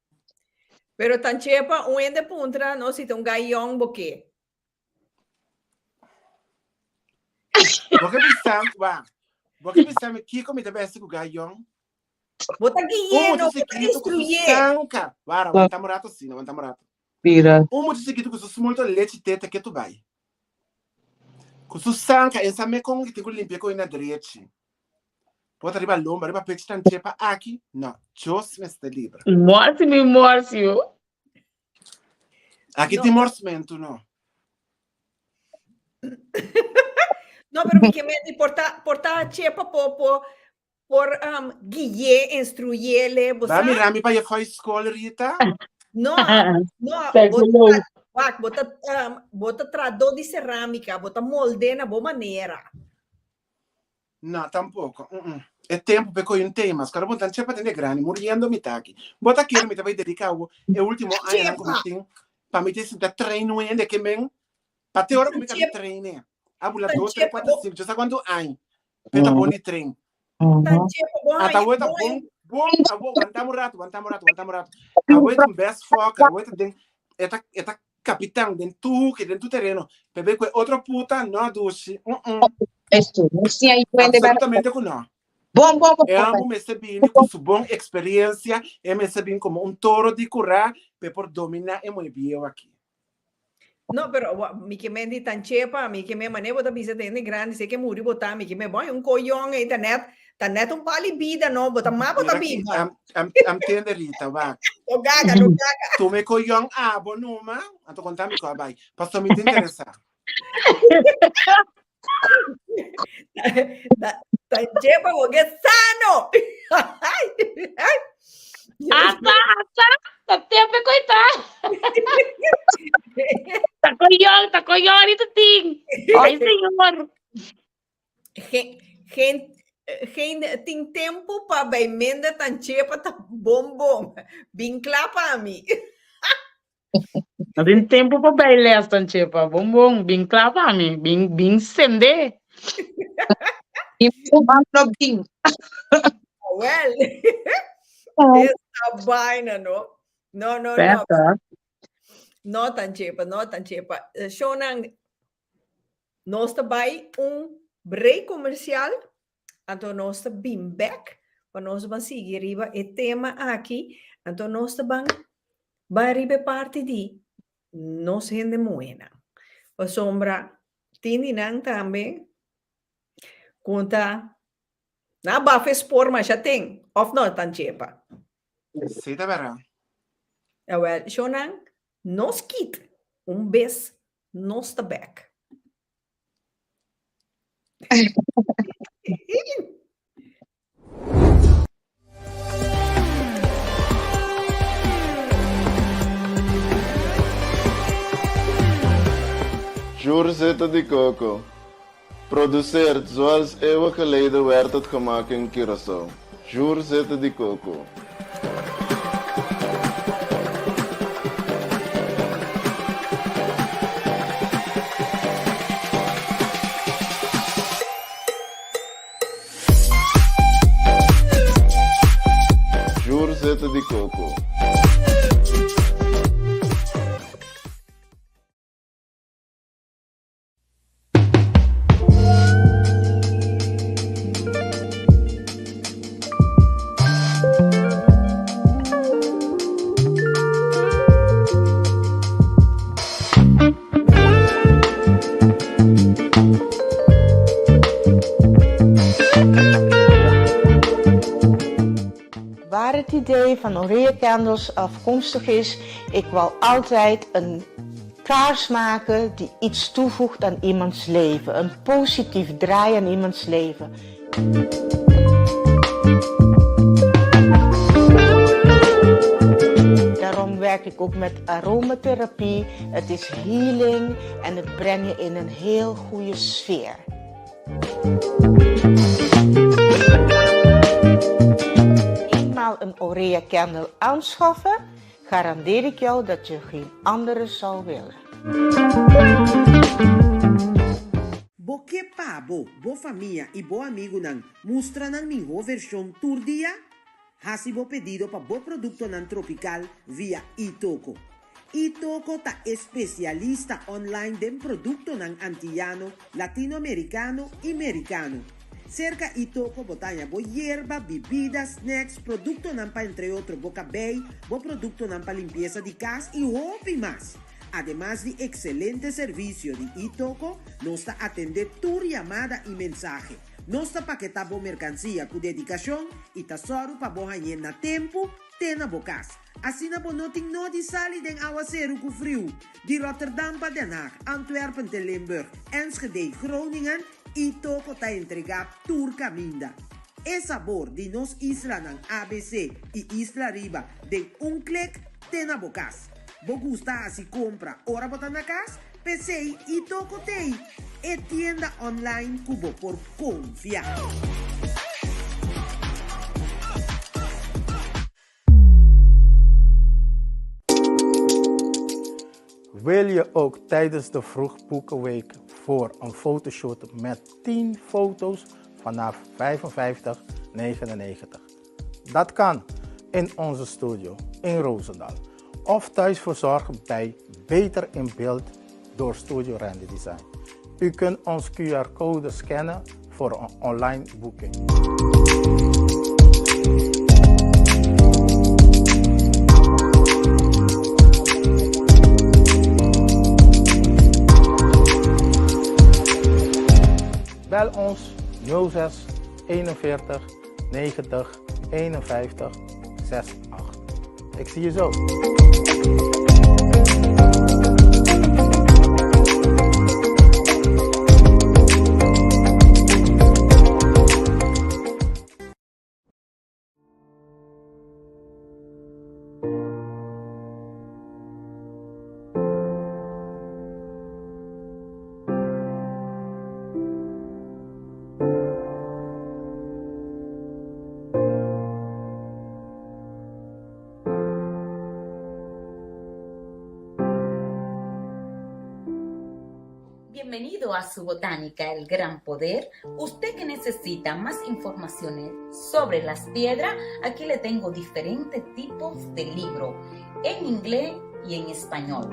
Pero Tanchepa, un hende puntra no si ta un gai yong bo ke. Bo ke bisa, wa, bo ke bisa mi kiko mi ta besti ku gai yong? Bo ta Un guié, mucha no, bo ta chiquito ku su instruyé. sanka. Wara, wanta un rato asina, wanta un rato. Bira. Un mucha chiquito ku su smulto lechi tete ke tu bai. Ku su sanka, en sa me kon ki tin ku limpia kon na drechi. Bo ta riba lomba, riba pechi tan chepa aki? No, Dios mester libra. Morsi mi morsi yo. Aki No. tin morsmentu no. No, pero mi ke menti por ta, por ta chepa po, po, por um, guié, instruyele, bo Ba sa? mira mi pa je foi school, Rita? No, no, Sexo bo low. ta, wak, bo ta, um, bo ta tradó di cerámica, bo ta molde na bo manera. No, tampoco. Mm -mm. E tempo pe coi un tema. Scara bon tan chepa tende grandi, muriendo mi taki. Bo ta kere mi ta bai dedica awo e ultimo añanan ku mi tin pa mi te sinta train un hende ke men pa te ora ku mi ka mi traine. A bula dos, tres, cuatro, cinco, yo sa cuanto aña. Pe ta bon di train. Tan chepa bo Ata haña awo ta bo bon, bon, awo, wantamo rato, wantamo rato, wantamo rato. Awo ta un best fucker, awo ta den, e ta, e ta Capitán den tu hoek, den tu tereno. P'e ku e otro puta, no dushi. Mm -mm. Esto, no si hay duende Absolutamente ku no. Bon, bon, bon. E amo mester bini ku su bon experiencia, e mester bini como un toro di curá p'e por dominá e muhe bieu aki. No, pero mi ke men di tan chepa, mi ke men mane bo ta bisa tende grandi, se ke muri bo ta, mi ke men bon, un koyon ei ta net, ta net un pali bida no, bo ta ma bo ta Mira ki, biba. am, am, am tende Rita, wak. No gaga, no gaga. Tuma e koyon abo numa, anto konta mi ko a bai. Pasobra mi ta interesá. Ta, ta chepa bo ke sano. Ata, ata, ta tempe koita. Ta koyon, ta koyon ahorita tin. Ay, señor. Geen, geen, geen tin tempo pa bij minder tan chepa ta bon bon. Bin kla pa mi. No tin tempo pa bai les tan chepa. Bon bon, bin kla pa mi. Bin, bin sende. I no bin. Wel, esta vaina, no? No, no, no. Beta. No tan chepa, no tan chepa. Eh, Shonan, nos ta bai un break comercial, anto nos ta bin back, pa nos ban sigui riba e tema aki, anto nos ta ban bai riba e parti di nos hende muhénan. Pasobra tin di nan tambe ku ta. Nan a bafa e spoor masha ten, of no, Tanchepa? Sí, ta bèrda. Awel, shownan, nos kit un bes nos ta bèk. Zuurzette di Coco. Produceerd zoals eeuwen geleden werd het gemaakt in Curaçao. Zuurzette di Coco. Zuurzette di Coco. Waar het idee van Orea Candles afkomstig is, ik wou altijd een kaars maken die iets toevoegt aan iemands leven. Een positief draai aan iemands leven. Daarom werk ik ook met aromatherapie. Het is healing en het brengt je in een heel goede sfeer. Eenmaal een Orea Candle aanschaffen, garandeer ik jou dat je geen andere zal willen. Bo ke pa bo, bo famia i bo amigunan mustra nan mihó vershon tur dia? Hasi bo pedido pa bo produktonan tropikal via iToko. iToko ta e spesialista online den produktonan antiyano, latinoamerikano i merikano. Serka iToko bo ta haña bo yerba, bibida, snacks, produktonan pa entre otro bo kabei, bo produktonan pa limpiesa di kas i hopi mas! Ademas di ekselente servisio di iToko, nos ta atendé tur yamada i mensahe. Nos ta paketá bo merkansia ku dedikashon i ta sòru pa bo hañ'é na tempu te na bo kas. Asina bo no tin no di sali den awaseru ku friu. Di Rotterdam pa Den Haag, Antwerpen te Limburg, Enschede, Groningen, iToko ta entregá tur kaminda. E sabor di nos islanan ABC i Isla Riba den un klik te na bo kas. Bo gusta hasi kompra ora bo ta na kas? P'esei iToko t'ei, e tienda online ku bo por konfia. Wil je ook tijdens de Vroegboekenweek voor een fotoshoot met 10 foto's vanaf 55,99? Dat kan in onze studio in Roosendaal of thuis verzorgd bij Beter in Beeld door Studio Randy Design. U kunt ons QR-code scannen voor een online boeking. Bel ons 06 41 90 51 68. Ik zie je zo. Bienvenido a su botánica El Gran Poder. Usted que necesita más informaciones sobre las piedras, aquí le tengo diferentes tipos de libro en inglés y en español.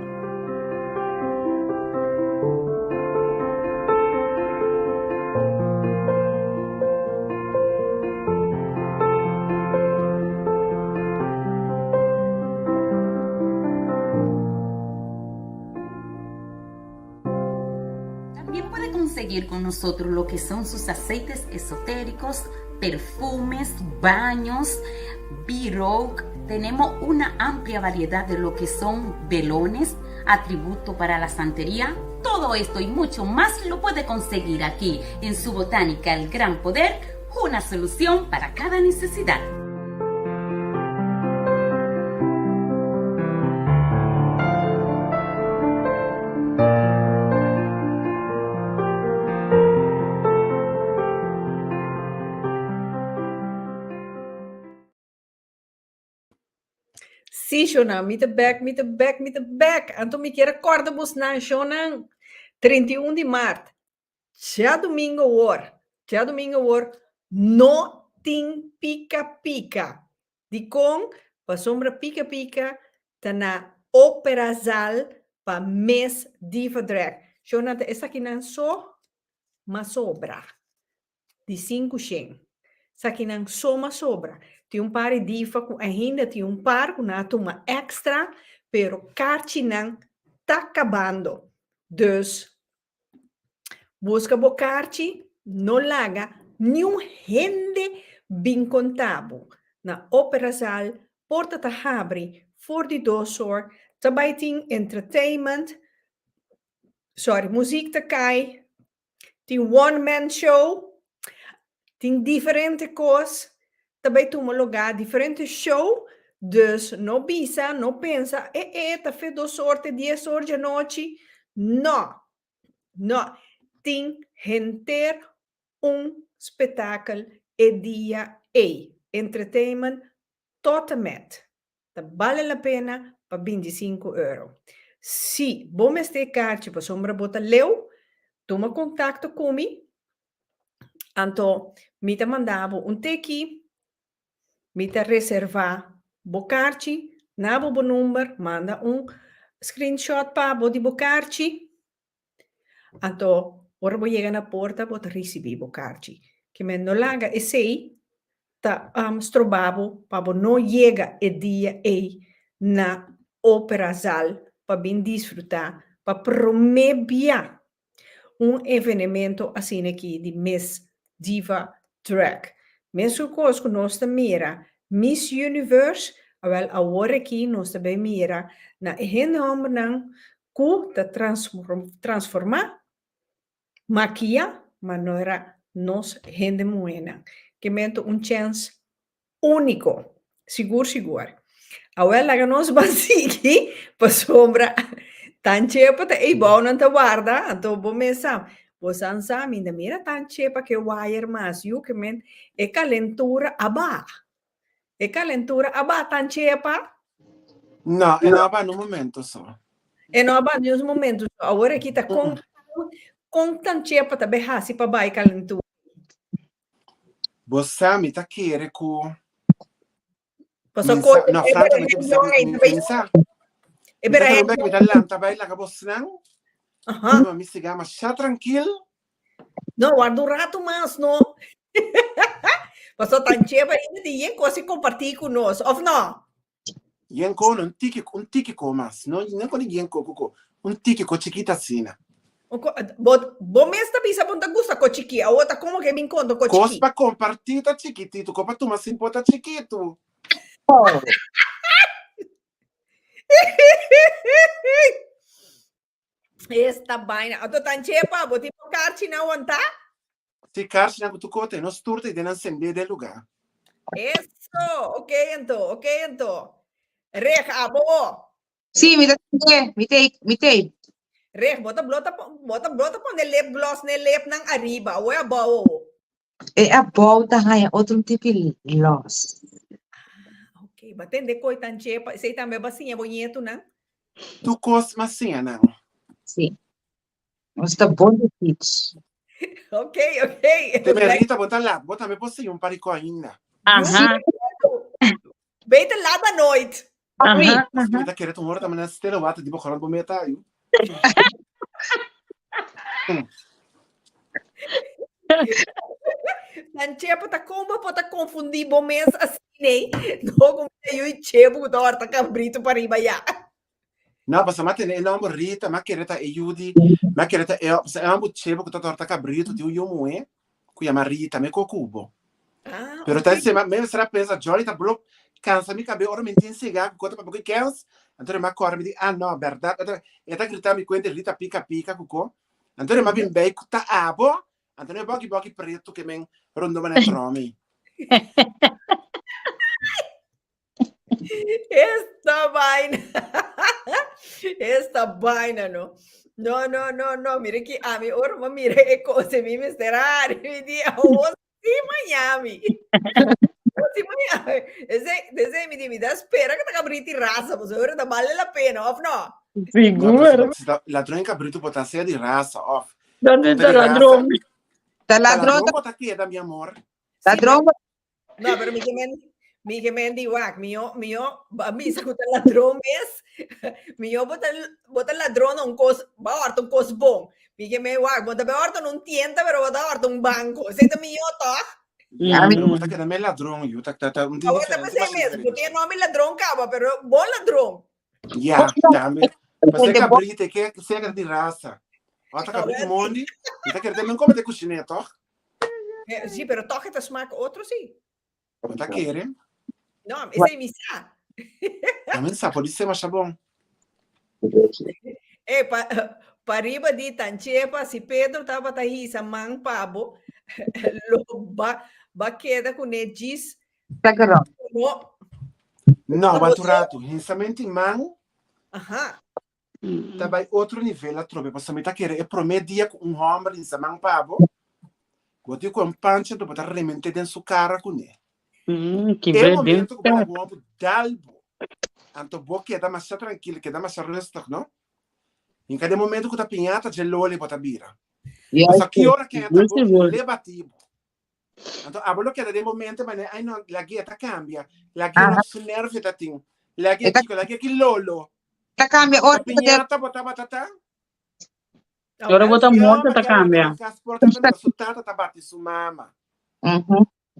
También puede conseguir con nosotros lo que son sus aceites esotéricos, perfumes, baños, wierook. Tenemos una amplia variedad de lo que son velones, atributo para la santería. Todo esto y mucho más lo puede conseguir aquí en su botánica El Gran Poder, una solución para cada necesidad. Sí, shownan, mi ta bek, mi ta bek, mi ta bek. Anto mi kier a kòrda bosnan, shownan, 31 di mart, djadumingu awor, djadumingu awor, no tin pika pika. Dikon? Pasobra pika pika ta na Operazaal pa mes Diva Drag. Shownan, ta esakinan so mas sobra. di sinku shen. Esakinan so mas sobra. Tin un par di difa ku ainda tin un par ku nan a tuma èkstra, pero karchinan ta kabando. Dus, buska bo karchi, no laga niun hende bin konta bo. Na Operazaal porta ta habri for di dos or, ta bai tin entertainment, sorry, muzik ta kai, Tin one man show, tin diferente kos ta bai tuma lugá, diferente show, dus no bisa, no pensa, e e ta fe dos or te dies or djanochi, no, no, tin henter un spetakel e dia ei, entertainment tot en met. Ta bale la pena pa bintisinku euro. Si bo mester e karchi pasobra bo ta leu, tuma kontakto ku mi, anto mi ta manda bo un teki, mi ta reservá bo karchi, na bo bo number, manda un screenshot pa bo di bo karchi, anto ora bo yega na porta bo ta risibí bo karchi. Ke men no laga esei ta stroba bo pa bo no yega e dia ei na Operazaal pa bin disfruta pa prome bia un evenemento asina aki di Miss Diva Drag. Mesun kos ku nos ta mira Miss Universe, awel awor aki nos ta bay mira na e hende hombernan ku ta transforma Makia, ma no era nos hende muhénan. Ke mento un chèns úniko. Sigur sigur. Awel laga nos ban sigui pasobra tan chepa ta ei bou nan ta warda, anto bo mes sa. Bo san sa mi ta mira tan chepa ke wire mas yu ke men e kalentura a baha. E calentura a ba tan chepa? No, e no a ba un momento so. E no a ba ni un momento so. Awor aki ta con con tan chepa ta be hasi pa bai calentura. Bo sa mi ta kere ku Paso mi ko sa, no, e francamente mi sa, berahèn mi, ei mi sa. E Mi ta berahèn kere mi ta lanta bai laga bosnan. Aha. Mi siga masha trankil. No, warda un rato mas, no. Paso tan cheba ainda di yen cosa compartir cu nos, of no? Yen ko, no, un tiki, un tiki ko mas. No, no ko di yen ko, ko, un tiki ko chikita asina. Bo, bo mes ta bisa bo ta gusta ko chiki, awo ta como ke bin konto ko Kos chiki. pa compartir ta chikitito, ko pa tuma sin po ta chikitu. Oh. Esta vaina. Anto tan chepa, bo tin bo karchi na wantá? Si karchi nan ku tu kote, nos tur ta den nan sendé den lugá. Eso, ok anto, ok anto. Reg, abo. Sí, mi ta sendé, mi tei, mi tei. Reg, bo ta blota, bo ta blota pone lip gloss ne lip nan ariba, o e abou o? E abou ta haña otro un tipi los. Ah, ok. Ba tende koi tan chepa. Esei tambe ba siña bo ñetunan? Tu kos mas siña nan. Sí. Nos ta bon di teach. Ok, ok. Te me Rita, bo ta lat. Bo tambe por siña un par di kos ainda. Aha. Beter laat dan nooit. Aha. Mi ta kere tu ora tambe na stele water di bo grond bo meta ayu. Nan chepa ta como bo ta confundi bo mes asina No como ta yu chepo ku ta horta cabrito pa riba ya. No, pasobra m'a tene e nomber Rita, m'a kere ta e yu di, m'a kere ta e, pasobra e homber chepo ku ta torta cabrito tin un yu muhé ku yama Rita, me ko ku bo. Ah, Pero ta ok. sema, me será pensa, Jolly ta blok, cansa mi cabelo, ora mi tin siga, ku kota pa kens, anto ma kora mi di, ah no, verdad, anto e ta grita mi cuenta, grita pica pica kuko, anto ma bin bij ku ta abo, anto ne boki boki preto ke men rondo mane tromi. Esta vaina. Esta vaina, no. No, no, no, no. Mira que a mi ora ma mira e cosa mi mester hari. Mi di, oh, sí, Miami. Oh, sí, Miami. Ese, ese mi di, mi da espera que ta cabriti raza, pues ora ta vale la pena, of no? No, pero Sigur. si ta ladron en cabrito bota sea di raza, of. Donde Ta ta di raza. ladron? Ta Ta ladron, ladron bota queda, mi amor. ladron, No, pero mi gemen, mi gemen di wak, mio, mio, ba misa ku ta ladron mes, mio bota, bota ladron un kos, ba horta un kos bon. Mi gemen wak, bota be horta un tienda, pero bota horta un banco. Esei ta mio toch? Ja, pero Mm. bota queda me ladron, yo ta ta ta un Awor ta diferente pensei mas mes, diferente. bo tin nomi ladron kaba, pero bon ladron. Ja, tambe. Mas é Gente, bo- cabrito, que sea di raza. Ota cabrito mondi, e ta quer também come de cozinha, toch? Eh, sí, pero toch het smaak otro sí. Bo ta kere? No, esei mi sa. Tambe sa pode ser mas bom. Eh, pa, pariba di tanchepa, si Pedro tabata hisa man pabo, lo ba, ba queda con e gis. Lekker No. No, aguanta un rato. Hinsamento man Aha. ta bai otro nivel atrobe. Pasobra mi ta kere e promé dia ku un hòmber hinsa man pa bo, bo tin ku un pancha anto bo ta rement'é den su kara kuné. Mm, ki E bre den momento ku bo laga un hòmber dal bo, anto bo keda masha trankil, keda masha rustig, no? Hinka den momento ku ta piñata dje loli bo ta bira. Pasobra ki ora ken ta bo le bati bo. Anto abo lo keda den bo mente manera, ay no, lag'é ta cambia, lag'é no su nervio ta tin, lag'é kiko, lag'é ki lolo. Ta cambia ora Ta piñata bo tabata ta. Ora bo ta E morto homber ta ke a cambia. na cas por ta mira su tata ta bati su mama.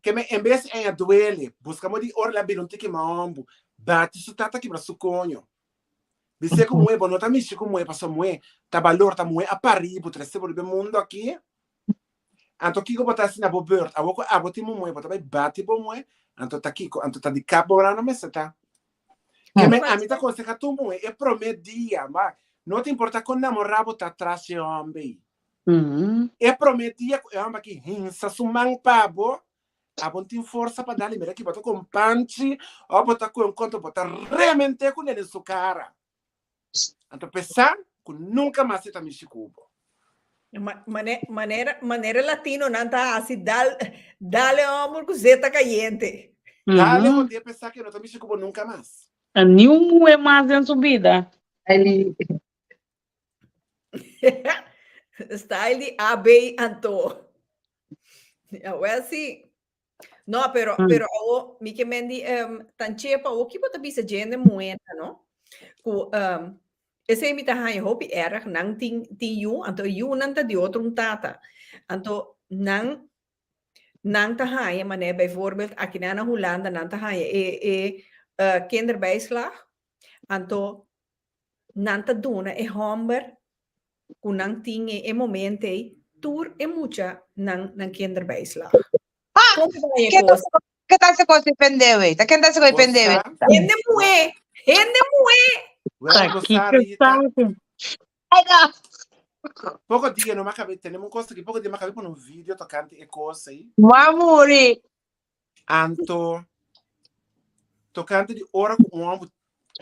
Ke me en bes en a duele, busca mo di ora la bira un tiki mahombo, bati su tata kibra su coño. Bis'é ku muhé, bo no ta mishi ku muhé, pasobra muhé ta balor, ta muhé a parí bo trese bo riba e mundo aki. Anto kiko bo ta hasi na bo beurt? Awor ku abo tin bo muhé, bo ta bai bati bo muhé? Anto ta kiko? Anto ta di kap bo brano mester ta. Ke men ami ta konsehá tur muhé e promé dia, ma no ta importá kon namorá bo ta tras dje hòmber ei. E promé dia ku e hòmber aki hinsa su man pa bo, abo no tin forsa pa dal i mira ki bo ta ku un panchi òf bo ta ku un kontra, bo ta rement'é kuné den su kara. Anto pesa ku nunka mas e ta mishi ku bo. Manera, manera latino nan ta hasi dal, dale homber ku zeta kayente. Dale hondé pesa ke no ta mishi ku bo nunka mas. Ni un muhé mas den su bida. Style di AB anto. Awel si. No, pero, mm. pero awo, mi ke men di um, tan chepa, awo ki bota bisa jende muena, no? Ku um, ese mi ta haña hopi erg, nan tin, tin yu, anto yu nan ta di otro un tata. Anto nan, nan ta haña, mané, bijvoorbeeld, aki nan na Hulanda, nan ta haña e, e uh, kinderbijslag, anto nan ta duna e homber ku nan tin e e momento ei tur e mucha nan nan kinderbijslag. Ah, Kon ta e ke kos? ke ta se kos depende we? Ta ken ta se kos depende we? Bosa, Hende muhé, hende muhé. wel, Ta bosa, kiko Rita. sabe. Ai no. Poko dia no makabe, tenemos un cosa que poko dia makabe pone un video tocante e cosa ei. Wa muri. Anto, tocante di ora ku un homber,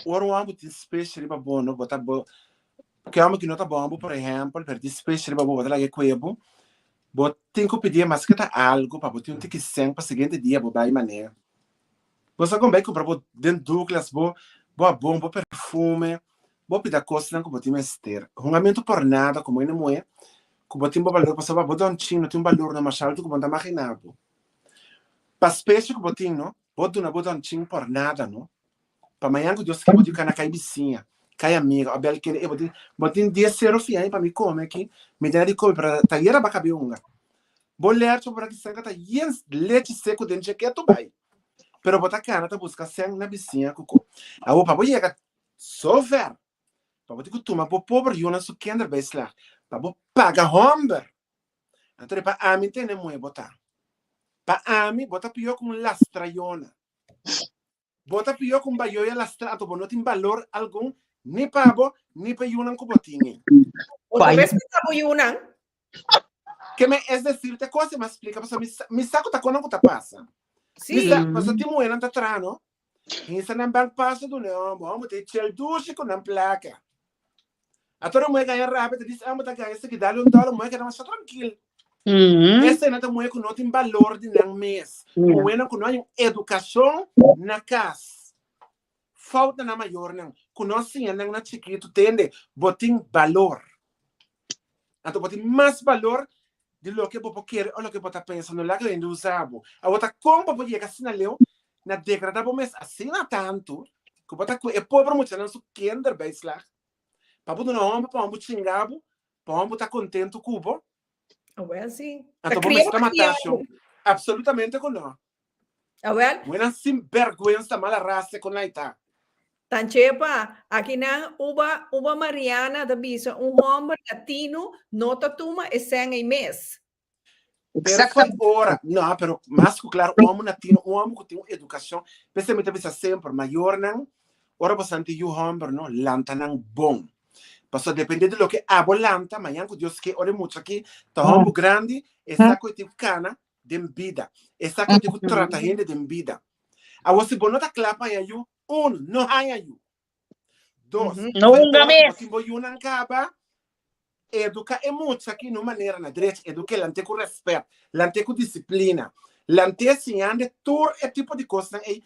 ora un homber tin spesh riba bo, no, bo ta bo, ke homber ki no ta bon bo, por ehempel, pero tin spesh riba bo, bo ta laga e kuebo, bo tin ku pidié maske ta algo pa bo tin un tiki sen pa siguiente dia bo bai manera. Bo sa kon bai kumpra bo den Douglas bo bo abon, bo perfume, bo pida kosnan ku bo tin mester. Hungamentu por nada komo hende muhé ku bo tin bo balor pasobra bo don chin no tin un balor no masha altu ku bo no ta maginá bo. Pa spesio ku bo tin no, bo duna bo don chin por nada no. Pa mañan ku Dios ke bo tin kana kai bisiña, kai amiga o bel kende, e bo tin bo tin dies sero fiaña pa mi kome aki, mi tene di kome pero ta yera ba kabe hunga. Bo lercho por aki sanka ta yen lechi seku den dje ketu bai. Pero bo ta kana ta buska sen na bisiña ku ko. Awor pa bo yega so ver, pa bo tin ku tuma bo pober yunan su kinderbijslag, pa bo paga homber. Anto di pa ami tene muhe bo ta. Pa ami bo ta pió ku un lastrayona. Bo ta pió ku un bayoya lastrá, anto bo no tin balor algun ni pa bo ni pa e yunan ku bo tin ei. Bo ta respetá bo yunan? Ke men es decir te kos e mas splika pasobra mi sa mi sa ku ta konan ku ta pasa. Mi sa pasobra tin muhénan ta traha no, hinsa nan bank paso duna e hòmber, hòmber ta e chel dushi ku nan plaka. Ato e muhé gaña rabia ta bisa amo ta gaña esaki dale un dòler muhé keda masha trankil. Esei ta muhé ku no tin balor di nan mes, muhénan ku no hay un edukashon na kas. Fout na nan mayornan ku no a siña nan na chikitu tende bo tin balor. Anto bo tin mas balor di loke bo por kere o loke bo ta pensa. No laga hende usa bo. Awor ta kon bo por yega asina leu na degrada bo mes asina tantu ku bo ta ku e pober muchanan su kinderbijslag pa bo duna homber pa homber chinga bo, pa homber ta kontentu ku bo. Awel si. Anto bo mes ta mata shon. Absolutamente ku no. Awel. Muhernan sin bergwensa mala rasa ku nan ta. Tanchepa, akinan uba uba Mariana ta bisa un homber latino no ta tuma e sèn ei mes. Pero foi ora, no, pero mas ku klaru un homber latino, un homber ku tin un edukashon, p'esei mi ta bisa semper, mayornan, ora bo santi yu homber no, lanta nan bon. Pasobra depende di loke abo lanta, mañan ku Dios ke ora e mucha aki ta homber grandi, e sa ku e tin ku kana den bida. E sa ku tin ku trata hende den bida. Awor si bo no ta kla pa haña yu, un, no haña yu. Dos, No hunga ora ku bo mes. tin bo yunan kaba, eduka e mucha aki na un manera na drecha, eduk'é, lant'é ku rèspèt, lant'é ku disiplina, lant'é siñand'e tur e tipo di kosnan ei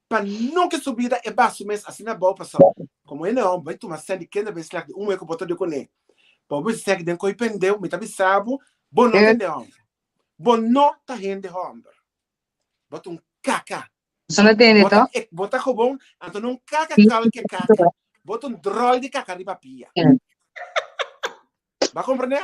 pa nunka su bida e ba su mes asina abou pasobra komo hende hòmber bai tuma sèn di kende bai slèk di un muhé ku bo ta di kuné pa bo bisa sèk den koi pendeu mi ta bisa bo bo no hende hòmber. Bo no ta hende homber. Bo ta un kaka. Bo no tende Bo ta, to? e, bo ta gewoon, anto no un kaka kalke kaka. Bo ta un drol di kaka riba pia. Bo a comprende?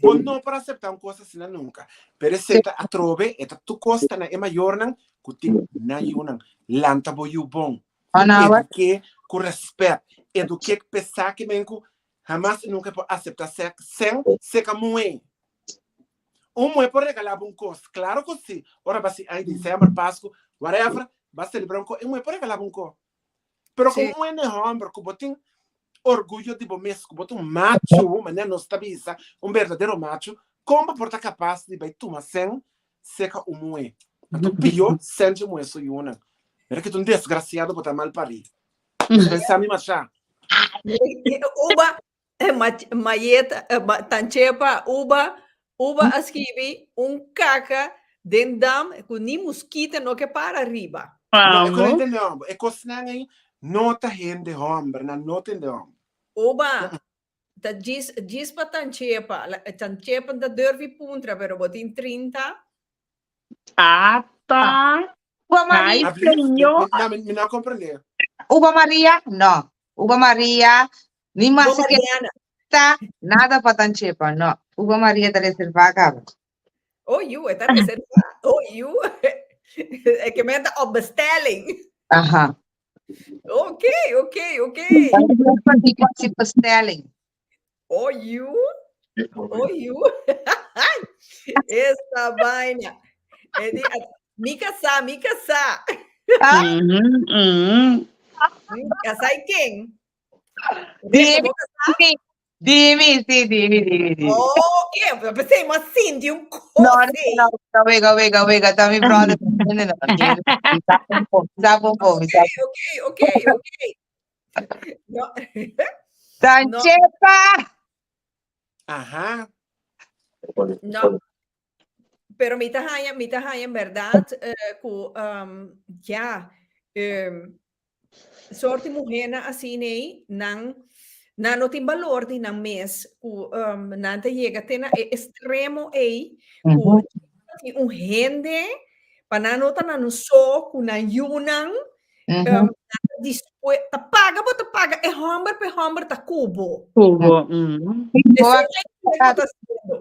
Bo no por acepta un cos asina nunca. Pero esey ta atrobe, e ta tu cos ta na e mayornan cu tin nan yunan. Lanta bo yu bon. Eduke cu respet. Eduke p'esaki men cu hamas y nunca e por acepta sek sen seca muhe. Un muhé por regalá bo un kos? Klaro ku sí. Ora bo a si ai desèmber, Pasku, whatever, bo a selebrá un kos, e muhé por regalá bo un kos. Pero ku un hende hòmber ku bo tin orguyo di bo mes, ku bo ta un machu, manera nos ta bisa, un berdadero machu, kon bo por ta kapas di bai tuma sèn seka un muhé? Anto pió sèn dje muhé su yunan. Mira ki ta un desgrasiado bo ta malparí. Pensa mi mashá. Uba, Mayeta, Tanchepa, Uba, Uba a skibi un kaka den dam ku ni muskita no ke para riba. No, e ko hende homber. E kosnan ei no ta hende homber, nan no ta hende homber. Uba, ta djis, djis pa Tanchepa. Tanchepa ta durfi puntra, pero bo tin 30. Ata. Uba Ay, Maria. señor. No, mi, mi no a comprende. Uba Maria? No. Uba Maria, ni Uba mas que Mariana. ta, nada pa Tanchepa, no. Uba Maria ta reservá caba. Oh, yu, e ta reservá. Oh, yu. E ke men ta op bestelling. Aha. Ok, ok, ok. Si bestelling. Oh, yu. Oh, yu. Esta vaina. E di, mi casá, mi casá. Ah? Mm -hmm. Casá y ken? Dimi, dimi, sí, dimi, dimi, dimi. Oh, ok. Pero pensé, ma sinti un No, no, no, no, wega, wega, wega, ta mi brother. No, no, no, Ok, ok, ok. No. Tanchepa! Aha. No. Pero mi ta haña, mi ta haña en berdad eh, ku um, ja, um, soort di muhernan asina ei, nan, nan no tin balor di nan mes, ku um, nan ta yega te na e extremo ei, ku tin un hende, pa nan no ta nan so, ku nan yunan, um, nan ta dispue-, ta paga bo ta paga e homber pa e homber ta ku bo. Ku bo, mm. Esei eigenlijk bo ta haciendo.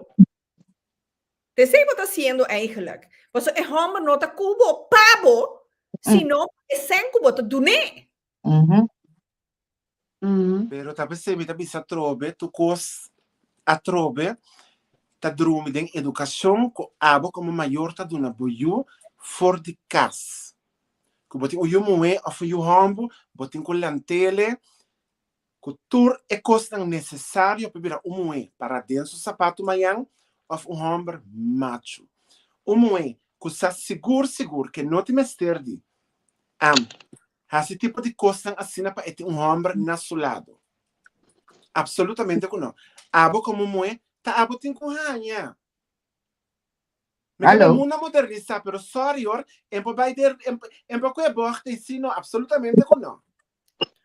Esei bo ta haciendo eigenlijk. Pasobra e homber no ta ku bo pa bo, sino e sen ku bo ta dun'é. Pero ta p'esei mi ta bisa atrobe, tur kos atrobe. ta drumi den edukashon ku abo komo mayor ta duna bo yu for di kas. Ku bo tin un yu muhé òf un yu hòmber, bo tin ku lant'ele ku tur e kosnan nesesario pa bira un muhé pará den su sapatu mañan òf un hòmber machu. Un muhé ku sa sigur sigur ke no tin mester di am hasi tipo di kosnan asina pa e tin un hòmber na su lado. Absolutamente ku no. Abo komo muhé ta abo tin ku haña. Mi ta Hallo. mundo a modernisá, pero sorry hoor, en por bai der, en, en por kue bocht i si no, absolutamente ku no.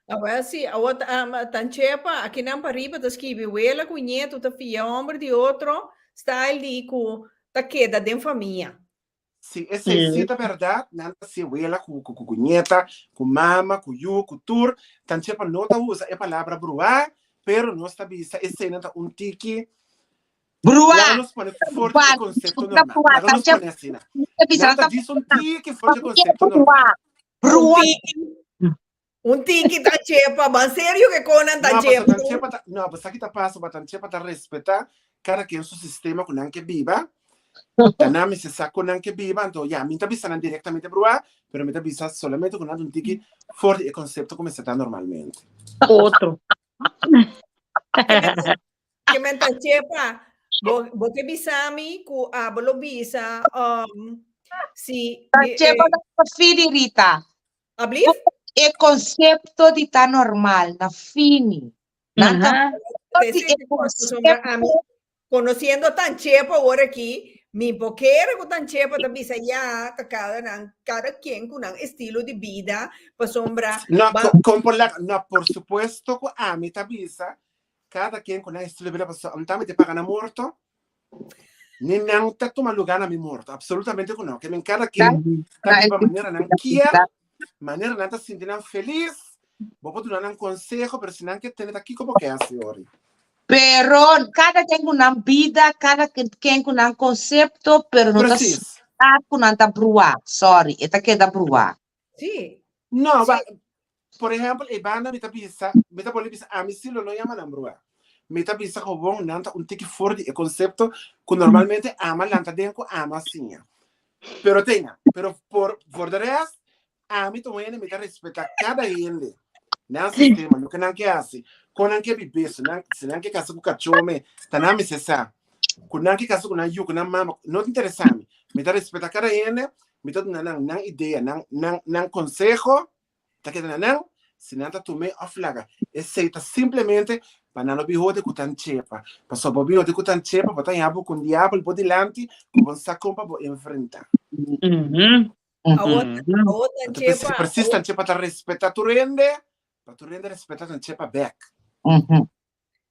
Awel si, awor um, Tanchepa, akinan pariba ta skibi wela ku ñetu ta fia homber di otro, style di ku ta keda den famia. Si, esei si ta bèrdat, nan ta si wela ku ku ku ñeta, ku mama, ku yu, ku tur. Tanchepa no ta usa e palabra bruá, pero nos ta bisa eseinan ta un tiki Bruá! Laga nos pone for di e konsepto normal. Laga nos pone asina. Nan ta djis un tiki for di e konsepto normal. Bruá! Un tiki Tanchepa, ban serio ke konan No, paso Tanchepa. Tanchepa ta, no, paso ki ta pasa, pa Tanchepa ta respetá kada ken su sistema ku nan ke biba. Ta nan mester sa kon nan ke biba, anto ya, mi ta bisa nan direktamente bruá, pero mi ta bisa solamente ku nan ta un tiki for di e konsepto ku mester ta normalmente. Otro. Ke men Tanchepa, bo, bo ke bisa mi ku abo lo bisa um, si Tanchepa ta fini, Rita. Ablief? E konsepto di ta normal na fini. Nan ta Te di e pasobra ami konsepto. conociendo Tanchepa awor aki, mi por kere ku Tanchepa ta bisa ya ta kada nan kada ken ku nan estilo di bida pasobra No, ba kon por laga, no, por supuesto ku ami ta bisa kada ken ku nan estilo di bida pasobra mi ta paga na morto. Ni nan ta tuma lugar na mi morto. Absolutamente ku no. Ke men kada ken ta biba manera nan kier, manera nan ta sinti nan felis. Bo por duna nan konseho, pero si nan ke tene ta kiko bo ke hasi ori. Pero kada ken ku nan bida, kada ken ku nan konsepto, pero no ta Precies. sa ku nan ta bruá. Sorry, e ta keda bruá. Sí. No, Sí. ba, por ehempel, e banda mi ta bisa, mi ta bolbe bisa, ami sí lo no yama nan bruá. Mi ta bisa gewoon nan ta un tiki for di e konsepto ku normalmente ama lanta den ku ama siña. Pero tenga, pero por, voor de rest, ami ta un hende, mi ta respetá kada hende. Nan sistema, loke nan ke hasi, kon nan ke bibe, si nan, si nan ke kasa ku kachome, ta nan mester sa. Ku nan ke kasa ku nan yu, ku nan mama, no ta interesá mi. Mi ta respetá kada hende, mi ta duna nan nan idea, nan, nan, nan konseho, ta keda na nan, si nan ta tum'é òf laga. Esei ta simplemente pa nan no bin hode ku tan chepa. Pasobra bo bin hode ku tan chepa, bo ta haña bo ku un diabel bo dilanti ku bo no sa kon pa bo enfrentá. Awor, awor tan Anto p'esei chepa, presis tan chepa ta respetá tur hende, pa tur hende respetá tan chepa bèk.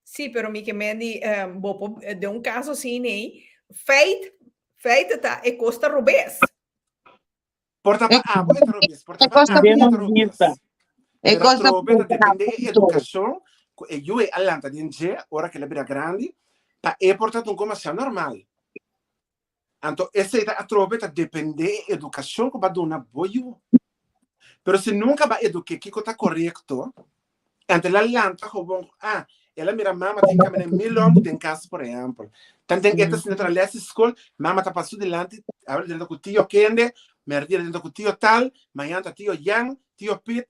Sí, pero mi ke men di, eh, bo por, den un caso asina ei, feit, feit ta e cos ta robes. Por ta pa abo e ta robes, por ta E pa cos ta ami e ta Den robes. vista. E Pero cos ta atrobe ta depende e punto. edukashon ku e yu ei a lanta den dje ora ku el a bira grandi, pa e por ta un komo masha normal. Anto esei ta atrobe ta depende e edukashon ku bo a duna bo yu. Pero si nunka bo a eduk'é kiko ta korekto, anto el a lanta gewoon, ah, el a mira mama tin kamina milòmbu den kas, por ehèmpel. Tanten e ta sinta tra lès di skol, mama ta pasa su dilanti, awe el drenta ku tio kende, mèrdia el drenta ku tio tal, mañana ta tio Jan, tio Piet.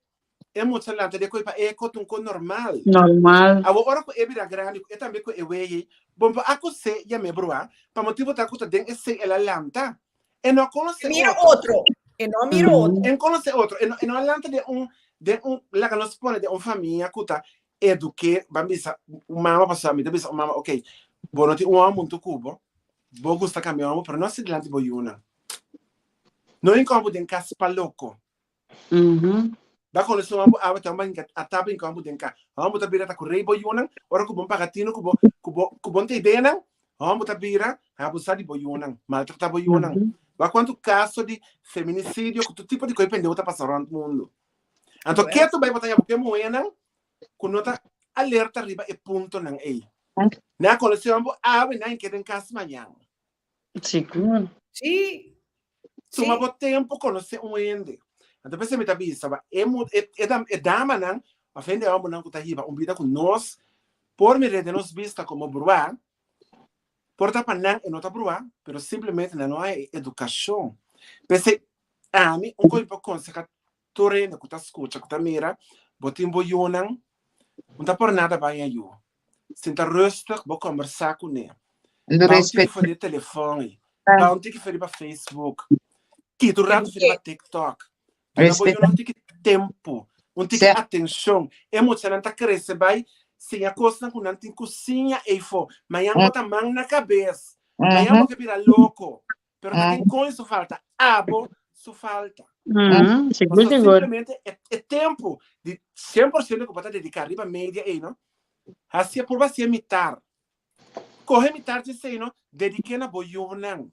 E mucha lanta de koe pa e ko ta un ko normal. Normal. Awor ora ku e bira grandi ku e tambe ku e wei ei, bon bo a kosé yam'é bruá, pa motibu ta ku ta den esei el a lanta. E no a konosé E mira otro. otro. E no a mira otro. E no konosé otro. E no, e no a lanta den un, den un, laga nos pone den un famia ku ta eduké, ban bisa un mama, pasobra mi ta bisa un mama, ok, bo no tin un hòmber huntu ku bo, bo gusta kambia hòmber, pero no hasi dilanti bo yunan. No hinka hòmber den kas pa loko. Ba konosé un hòmber awe ta un ba a taba hinka hòmber den ka. Hòmber ta bira ta ku rei bo yunan, ora ku bo paga tinu ku bo ku bo ku bo no ta ideanan, hòmber ta bira abusá di bo yunan, maltratá bo yunan. Wak kuantu kaso di feminisidio ku tur tipo di kos pendeho ta pasa rònt mundu. Anto ketu bai bo ta yama ku e muhénan ku no ta alerta riba e puntonan ei. Nan a konosé hòmber awe, nan a keda den kas mañan. Sigur. Sí. Tuma Sí. bo tempo konosé un hende. Anto p'esei mi ta bisa ba e mu e e dam e damanan òf hende hòmbernan ku ta hiba un bida ku nos por mir'é den nos bista komo bruá. Por ta pa nan e no ta bruá, pero simplemente nan no hay e edukashon. P'esei ami un kos mi por konsehá tur hende ku ta skucha, ku ta mira, bo tin bo yunan, no ta por nada bai a yu. Sinta rustig, bo kombersá kuné. Ba un tiki for di e telefòn ei, ba un tiki for riba Facebook, kita un ratu for riba TikTok. Duna bo yunan un tiki tempu, un tiki atenshon. E muchanan ta krese bai siña kosnan ku nan tin ku siña eifo. Mañan bo ta man na kabes. Mañan bo ke bira loko. Pero ta ken koño su falta? Abo su falta. Sigur, Pasobra sigur. simplemente e, e tempu di 100% ku bo ta dediká riba media ei, no? Hasié, purba hasié mitar. Kohe mitar di esei, no? Dedik'é na bo yunan.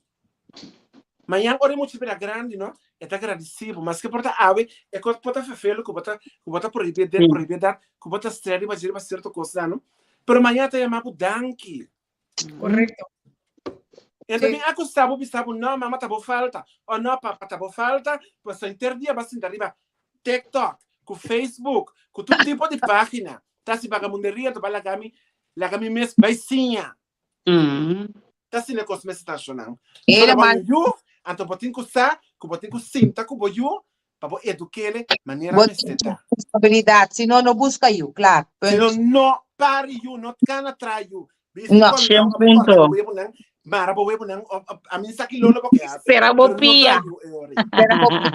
Mañan ora e mucha bira grandi, no? E ta gradisí bo. Maske por ta awe, e kos por ta fefelu ku bo ta, ku bo ta prohibí dit, prohibí dat, ku bo ta strè riba dje riba sierto kosnan, no? Pero mañan e ta yama bo danki. Correcto. E ta bin akusá bo, bisa bo, no, mama ta bo falta, o no, papa ta bo falta, pasobra henter dia bo a sinta riba TikTok, ku Facebook, ku tur tipo di página, ta hasi bagamunderia, ta bai laga mi, laga mi mes bai siña. Ta asina e kos mester ta, shonnan. Ele Solo bo man- yu, anto bo tin ku sa ku bo tin ku sinta ku bo yu pa bo eduk'ele manera Bo mester tin ta. responsabilidat, si no, no buska yu, klar, Si no, punt. no pari yu, no kana tra yu. Bisti No. kòrda Shen òf kòrda punto. bo webunan, mara bo webunan, òf òf a mi sa ki lolo bo ke hasi, Spera bo pero no tra pia. yu e ora ei. Spera bo pia.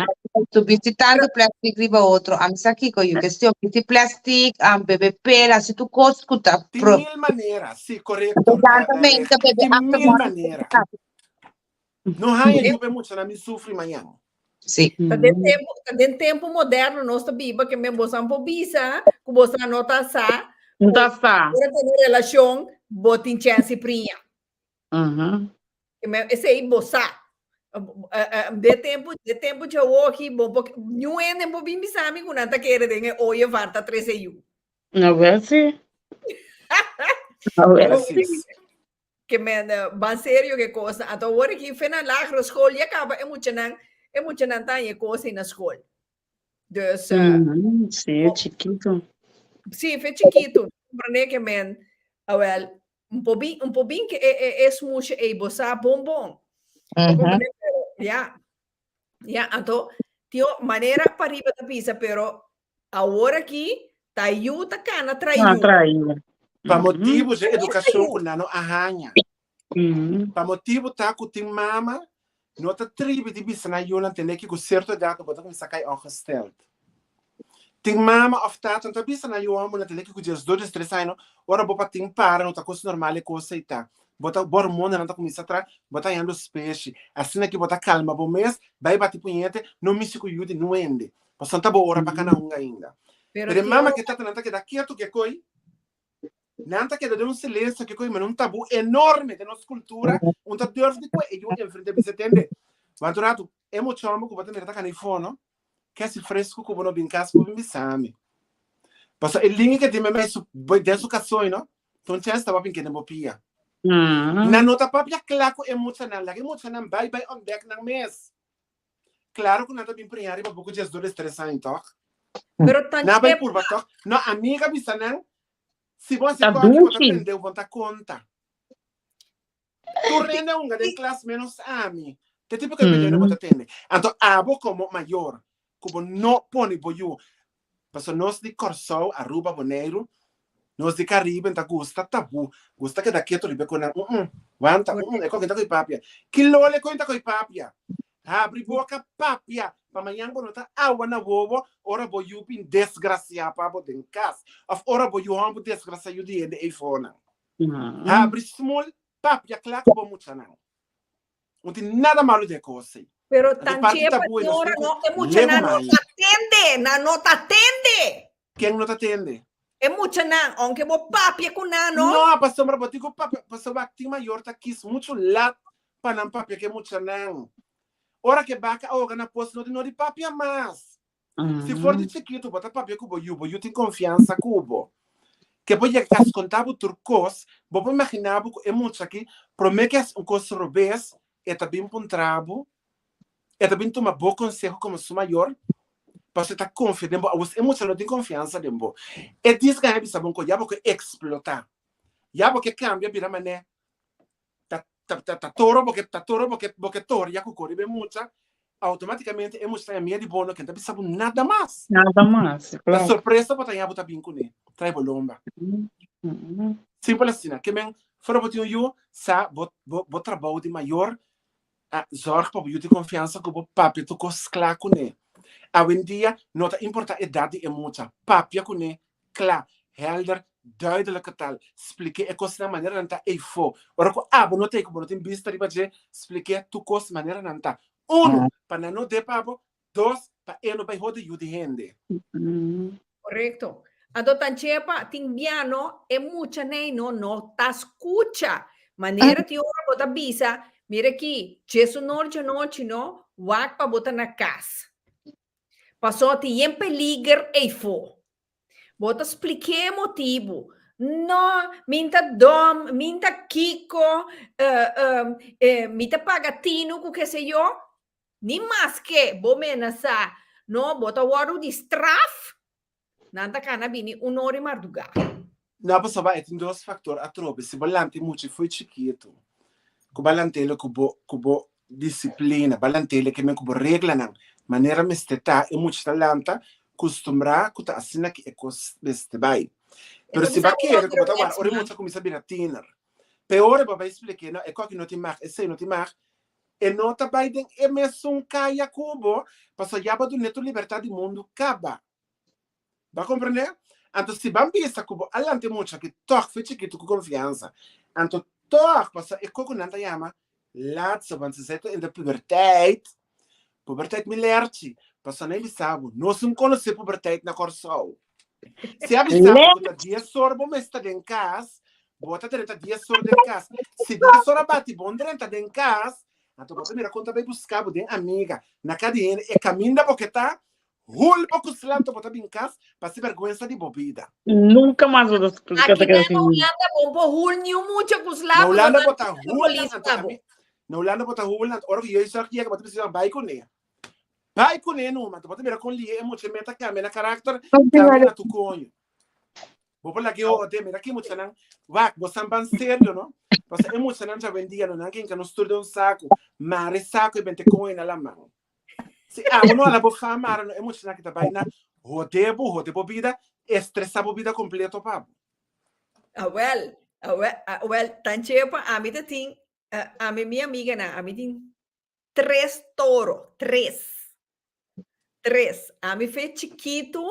Tu bisti tantu plastic riba otro, ami sa kiko yu kestion, bisti plastic, bebe pela, si tur kos ku ta Tin pro. mil manera, si, korekto, Exactamente, bebe tin after mil morning. manera. No haña yu pa e muchanan mi sufri mañan. Sí. Ta den tempo, ta den tempo moderno nos ta biba ke men bosan por bisa ku bosan no ta sa No ta sa. Ora tene relashon bo tin chèns di priña. Ke men esei bo sa. Den tempo, den tempo djawoki bo por niun hende por bin bisa mi ku nan ta kere den e ooievaar ta trese yu. No wel si. No wel si. Precies. Ke men ban serio ke kosnan. Anto awor aki fe na lagere school ya kaba e muchanan, e muchanan ta haña e kos ei na skol. Dus, Sí, bo, chikitu. sí, fe chikitu. Comprende ke men, awel, un por bin, un por bin ke e, e, e smushe ei, bo sa bon bon. Bo comprende? Pero, ya, Ya, anto, tio, manera pariba ta bisa, pero awor aki ta yu ta kana tra Ah, yu. tra yu. Pa motibu dje edukashon ku nan no a haña. Pa motibu ta ku tin mama no ta tribi di bisa nan yunan tene ki ku sierto edat bo ta kuminsá kai ongesteld. Tin mama òf tata no ta bisa nan yu hòmber nan tene ki ku diesdos, diestres aña no, ora bo pa tin para no ta kos normal e kos ei ta. Bo ta bo hormonanan ta kuminsá tra, bo ta hañando speshi. Asina ki bo ta kalma bo mes, bai bati puñete, no mishi ku yu di nuende. Pasobra no ta bo ora pa kana hunga ainda. Pero Pero e mama tio, ku e tatanan ta keda ketu ke koi, nan ta keda den un silensio ke koi, manera un tabú enorme den nos kultura, un ta durf di kue e yu enfrente bisa tende. Wak un ratu, e mucha hòmber ku bo ta mira ta kana ei fo no, Kesi fresku ku bo no bin kas bo bin bisa mi. Pasobra e linge ke tin meme su den su kasoi no, ta un chèns ta bin kende bo pia. Nan no ta papia kla ku e muchanan, laga e muchanan bai bai ontdek nan mes. Klaro ku nan ta bin priña riba bo ku diesdos diestres aña tòg? Pero tan Nan bai chep purba tòg? No, amiga bisa nan, si bo hasi Ta kòki bo ta dushi. tende bo ta konta. Tur hende a hunga den klas menos ami. Te tipo ke veneno bo ta tende. Anto abo komo mayor ku bo no pone bo yu. Pasobra nos di Kòrsou, Aruba, Boneiru, nos di Karibe ta gusta tabu, gusta keda ketu riba e konan. Un-un, wanta, un-un, e koki ta ko'i papia. Ki lol e koki ta ko'i papia? Habri boka papia, pa mañan bo no ta awa na wowo ora bo yu bin desgrasia pa bo den kas òf ora bo yu hòmber desgrasia yu di hende eifonan. Habri smol papia kla ku bo muchanan. No tin nada malu den e kos ei. Pero Anto tan parti chepa tabu ei nos señora tin ku no, e legu muchanan no mai. ta tende, nan no ta tende. Ken no ta tende? E muchanan, aunke bo papia ku nan no. No, pasobra bo tin ku papia, pasobra wak tin mayor ta kis muchu lat pa nan papia ku e muchanan. Ora ku e baka a hoga na pos no tin no di papia mas. Si for di chikitu bo ta papia ku bo yu, bo yu tin konfiansa ku bo. Ke bo yega kas konta bo tur kos, bo por imaginá bo ku e mucha aki promé ke hasi un kos robes, e ta bin puntra bo, e ta bin tuma bo konseho komo su mayor, pasobra e ta konfia den bo. Awor e mucha no tin konfiansa den bo, e disgana bisa bo un kos, ya bo ke eksplotá, ya bo ke kambia bira manera ta. ta ta ta toro bo ke ta toro bo ke bo ke toria ku kori be mucha, automaticamente e mucha ta haña miedo di bo no ken ta bisa bo nada mas. Nada mas, Ta claro. sorpresa bo ta haña bo ta bin kuné, trae bo lomba. Simpel asina. Ke men fuera bo tin un yu, sa bo bo bo trabou di mayor a zorg pa bo yu tin konfiansa ku bo papia tur kos kla kuné. Awendia no ta importa edat di e mucha, papia kuné kla, helder, duidelijke taal. Splik'é e kosnan manera nan ta eifó. Ora ku abo no ta ei ku bo no tin bista riba dje, splik'é tur kos manera nan ta. Unu, pa nan no dé pa bo. Dos, pa e no bai hode yu di hende. Korekto. Anto Tanchepa, tin bia no, e mucha nei no no ta skucha. Manera tin ora bo ta bisa, mira aki, djes un or djanochi no, wak pa bo ta na kas. Paso tin yen peliger eifó. Bo ta splik'é e motibu. No, mi n'ta dòm, mi n'ta kiko, mi ta paga tinu ku keseyo. Ni maske bo menasá, no, bo ta wòrdu di straf, nan ta kana bini un ora i mardugá. No, pasobra e tin dos faktor atrobe. Si bo lanta e mucha fo'i chikitu, ku bo a lant'el ku bo ku bo disiplina, bo a lant'el ke men ku bo reglanan manera mester ta, e mucha ta lanta kustumbrá ku ta asina ki e kos mester bai. Pero si bo a kere ku bo ta wak ora e mucha kuminsá bira tiner, peor e bo bai splik'é, no, e koki no tin mag, esei no tin mag, e no ta bai den e mesun kaya ku bo, pasobra ya bo a dun'é tur libertat di mundu kaba. Bo a komprendé? Anto si ban bisa ku bo a lanta e mucha ki tòg fe chikitu ku konfiansa, anto tòg pasobra e kos ku nan ta yama laatste, want ze zitten in de puberteit, puberteit mi lerchi, pasobra nan bisa bo, nos no konosé puberteit na Kòrsou. Si a bisa bo ku ta dies or bo mes ta den kas, bo ta drenta dies or den kas. Si dies or a bati bo no drenta den kas, anto bo ta mira kon ta bai buska bo den amiga, na ka di hende, e kaminda bo ke ta, Hul bo ku slanto bo ta bin kas pa si bèrgwensa di bo bida. Nunka mas bo ta Aki ta keda na sin mi. Hulanda bo por hul niun mucha ku sla Na pasobra Hulanda bo nan ta ta hul polis anto pa bo. ami na Hulanda bo ta hul anto ora ku jeugdzorg yega bo ta bisa bai kuné. Bai kuné numa anto bo ta mira kon lihe e mucha meta kambia na karakter kambia na tur koño. Bo por lag'é hode mira ki muchanan wak bo san ban serio no pasobra e muchanan djawendia no nan kinka nos tur den un saku mare saku e bente koño na laman. Si abo no ala bo fa mara no e muchanan ki ta bai na hode bo, hode bo bida, estresa bo bida kompleto pa bo. Awel, awel, awel, tanchepa ami ta tin, ami mi amiganan, ami tin tres toro, tres. Tres. Ami fe chikitu,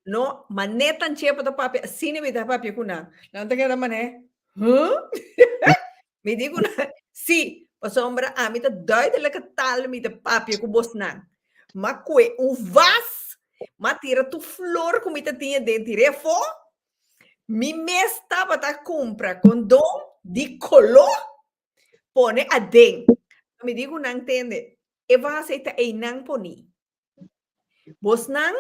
no, mané tanchepa ta papia, asina mi ta papia ku nan. Nan ta keda mané, huh? Mi di ku nan, sí, pasobra ami ta duidelijke taal mi ta papia ku bosnan. M'a kue un vas, m'a tira tur flor ku mi ta tin aden tir'é afó. Mi mes tabata kumpra kondon di koló pone aden. Mi di ku nan, tende, e vas ei ta einan poní. Bosnan,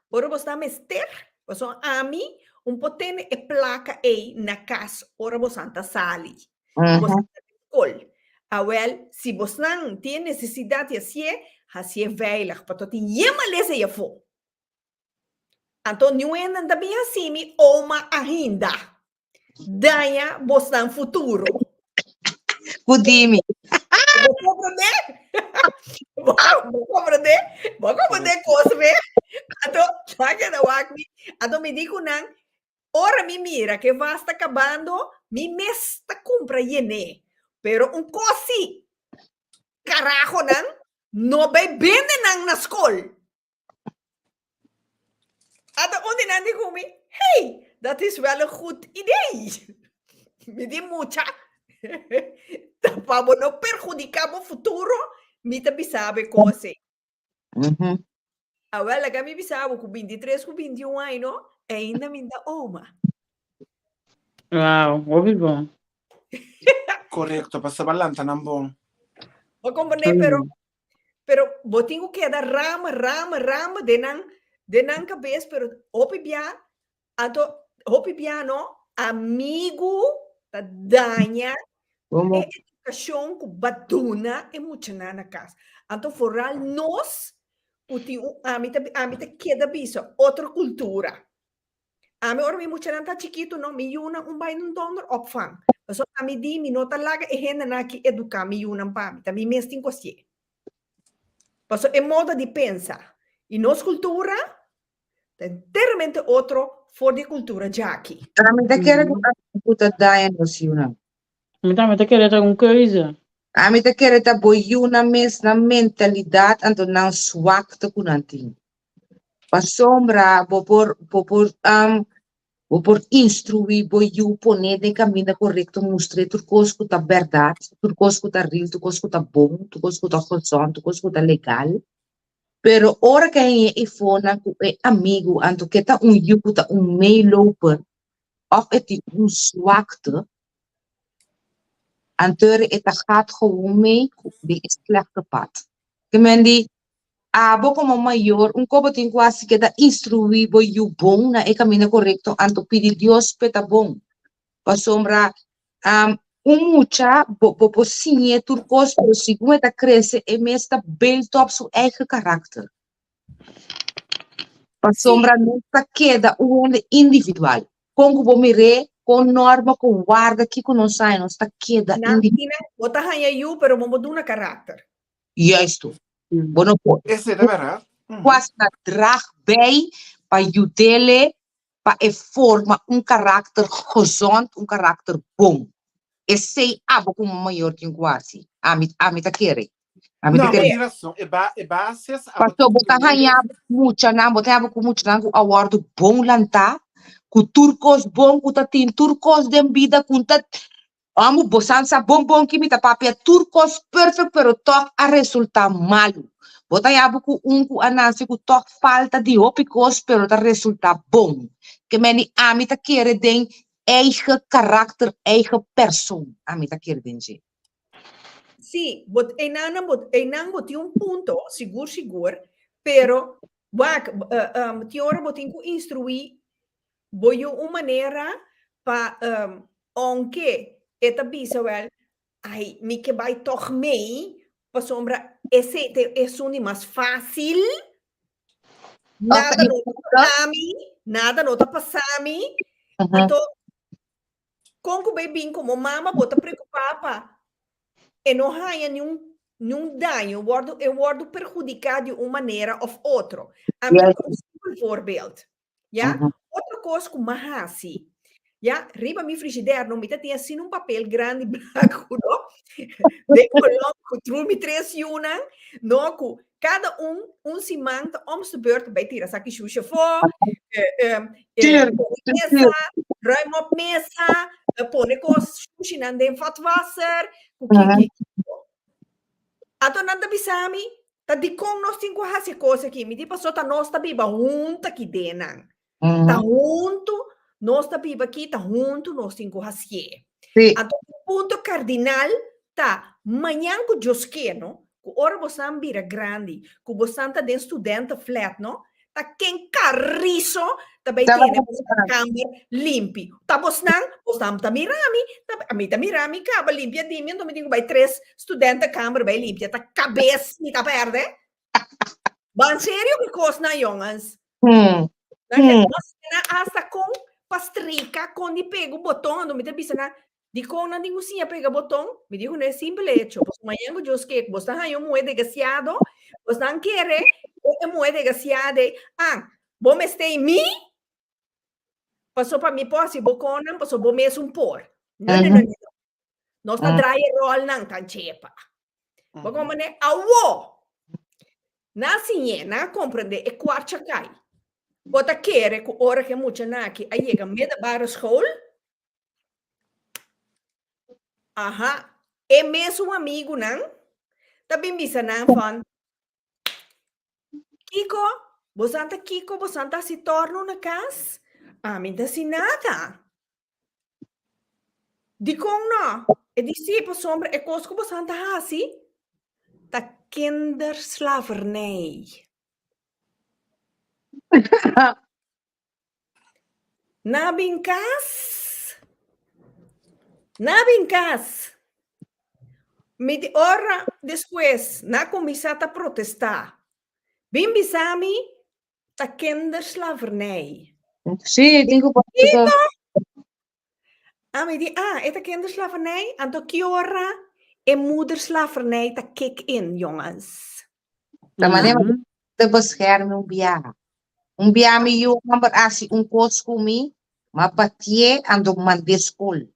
ora bosnan mester, pasobra ami un por tene e plaka ei na kas ora bosnan ta sali. Bosnan ta den skol. Awel, si bosnan tin e nesesidat di hasié, hasié veilig, pasobra tin yen malesa ei afó. Anto niun hende no ta bin hasi mi oma ainda. Daña bosnan futuro. Pudimi. Bo comprende? Bo, bo comprende? Bo comprende cos ve? Anto, ta keda wak mi. Anto mi di ku nan, ora mi mira ke vas ta kabando, mi mes ta kumpra yené. Pero un kos si, karahonan no bai bende nan na skol. Ata un di nan di ku mi, hey, dat is wel een goed idee. Mi di mucha, ta pa bo no perhudiká bo futuro, mi ta bisa bo e kos ei. Awel, laga mi bisa bo ku bintitres ku bintiun aña no, ainda mi ta oma. Wow, hopi bon. Korekto, pasobra lanta nan bon. Bo komprendé, pero Pero bo tin ku keda rama, rama, rama den nan, den nan kabes, pero hopi bia, anto hopi bia no, amigu ta daña e edukashon ku bo a duna e muchanan na kas. Anto foral nos ku tin un, ami ta, ami ta keda bisa otro kultura. Ami ora mi muchanan ta chikitu no, mi yunan un bai nun donder opvang. Pasobra ami di mi no ta laga e hendenan aki eduká mi yunan pa mi, ta mi mes tin ku hasié. Pasobra e moda di pensa i nos kultura ta enteramente otro for di e kultura djaki. Ami ta kere ku ami ku ta daña nos yunan. Mi tambe ta kere ta un keuze. Ami ta kere ta bo yunan mes nan mentalidat anto nan swakte ku nan tin. Pasobra bo por bo por bo por instruí bo yu pon'é den kaminda korekto mustr'é tur kos ku ta bèrdat, tur kos ku ta ril, tur kos ku ta bon, tur kos ku ta gezond, tur kos ku ta legal. Pero ora ku a haña e fonan ku e amigu anto ke ta un yu ku ta un meeloper òf e tin un swakte, anto e ta gaat gewoon mee ku den e slechte pad. Ke men di Abo komo mayor, un kobo tin ku hasi keda instruí bo yu bon na e kaminda korekto, anto pidi Dios p'e ta bon. Pasobra un mucha bo bo por siñ'é tur kos, pero segun e ta krese e mes ta build up su eigen karakter. Pasobra nos ta keda un hende individual. Kon ku bo mir'é, kon norma, kon warda, kiko nos haña, nos ta keda individual. Bo ta haña yu, pero bo no duna karakter. Juist. Bo no por. Ese ta berdad. Kuas na drag bij pa yudele pa e forma un karakter gezond, un karakter bon. Esei abo komo mayor tin ku hasi. Ami, ami ta kere. Ami ta No, bo kere. tin rason. E ba, e bases abo Paso tin bo ta ku haña muchanan, bo ta haña ku muchanan ku a wòrdu bon lantá, ku tur kos bon ku ta tin, tur kos den bida ku ta Amo bosan sa bon bon ki mi ta papia tur kos perfect pero tog a resulta malu. Bo ta yabu ku un ku a nase ku tog falta di hopi kos pero ta resulta bon. Ke meni ami ta kere den eigen karakter, eigen persoon ami ta kere den dje. Sí, bo einan bo einan bo tin un punto, sigur sigur, pero wak tin ora bo tin ku instruí Bo yu un manera pa ounke e ta bisa wèl, ai, mi ke bai tòg mei, pasobra esei ta esun di mas fásil, nada no ta pasa mi, nada no ta pasa mi. Anto, kon ku bai bin komo mama bo ta preokupá pa e no haña niun niun daño, wòrdu e wòrdu perhudiká di un manera òf otro. Ami ta un simpel voorbeeld. Ya? Otro kos ku m'a hasi, ya, riba mi frigider no mi ta tin asina un papel grandi blanku no, den kolom ku tur mi tres yunan, no, ku kada un un siman ta om su beurt bai tira saki shusha afó, pone mesa, ruim op mesa, pone kos shushinan den vatwasser, ku kiko kiko. Anto nan ta bisa mi, Ta dikon nos tin ku hasi e kos aki? Mi di pasobra ta nos ta biba huntu aki den nan. Ta huntu nos ta biba aki, ta huntu nos tin ku hasié. Anto e punto kardinal ta mañan ku Dios ke no, ku ora bosan bira grandi, ku bosan ta den studentenflat no, ta ken kariso ta bai tene bosan kamber limpi. Ta bosnan, bosnan ta mira mi, ta mi ta mira mi kaba limpia di mi, anto mi tin ku bai tres studentenkamber bai limpia, ta kabes mi ta perde. Ban serio ku kosnan yongens. Nan ke nos na hasta kon pa strika, kon di pega un boton, anto mi ta bisa nan, Dikon nan tin ku siña pega boton? Mi di ku no e simpel hecho. Pasobra mañan ku Dios ke ku bos ta haña un muhé degasiado, bosnan kere ku e muhé degasiada ei, ah, bo mester ei mi? Pasobra pa mi por hasi bo konnan, pasobra bo mesun por. No, no, no, no. Nos ta draai e rolnan tan chepa. Bo komprendé? Awo! Nan a siñ'é, nan a komprendé e kuarcha kai. Bo ta kere ku ora ku e muchanan aki a yega middelbare school, Aha, e mesun amigunan ta bin bisa nan van, Kiko, bosan ta kiko bosan ta hasi torno na kas? Ami n'ta hasi nada. Dikon no? E di si, pasobra e kos ku bosan ta hasi ta kinderslavernij. Na bin kas. Na bin kas. Mi di ora despues na kuminsá ta protestá. Bin bisa mi ta kinderslavernij. Sí, tin ku Kiko? Ami di, ah, e ta kinderslavernij? Anto ki ora e moederslavernij ta kick in, jongens? Ta manera mm -hmm. te beschermen un biaha. Un biaha mi yu homber hasi un kos ku mi, ma batié ando mand'é skol.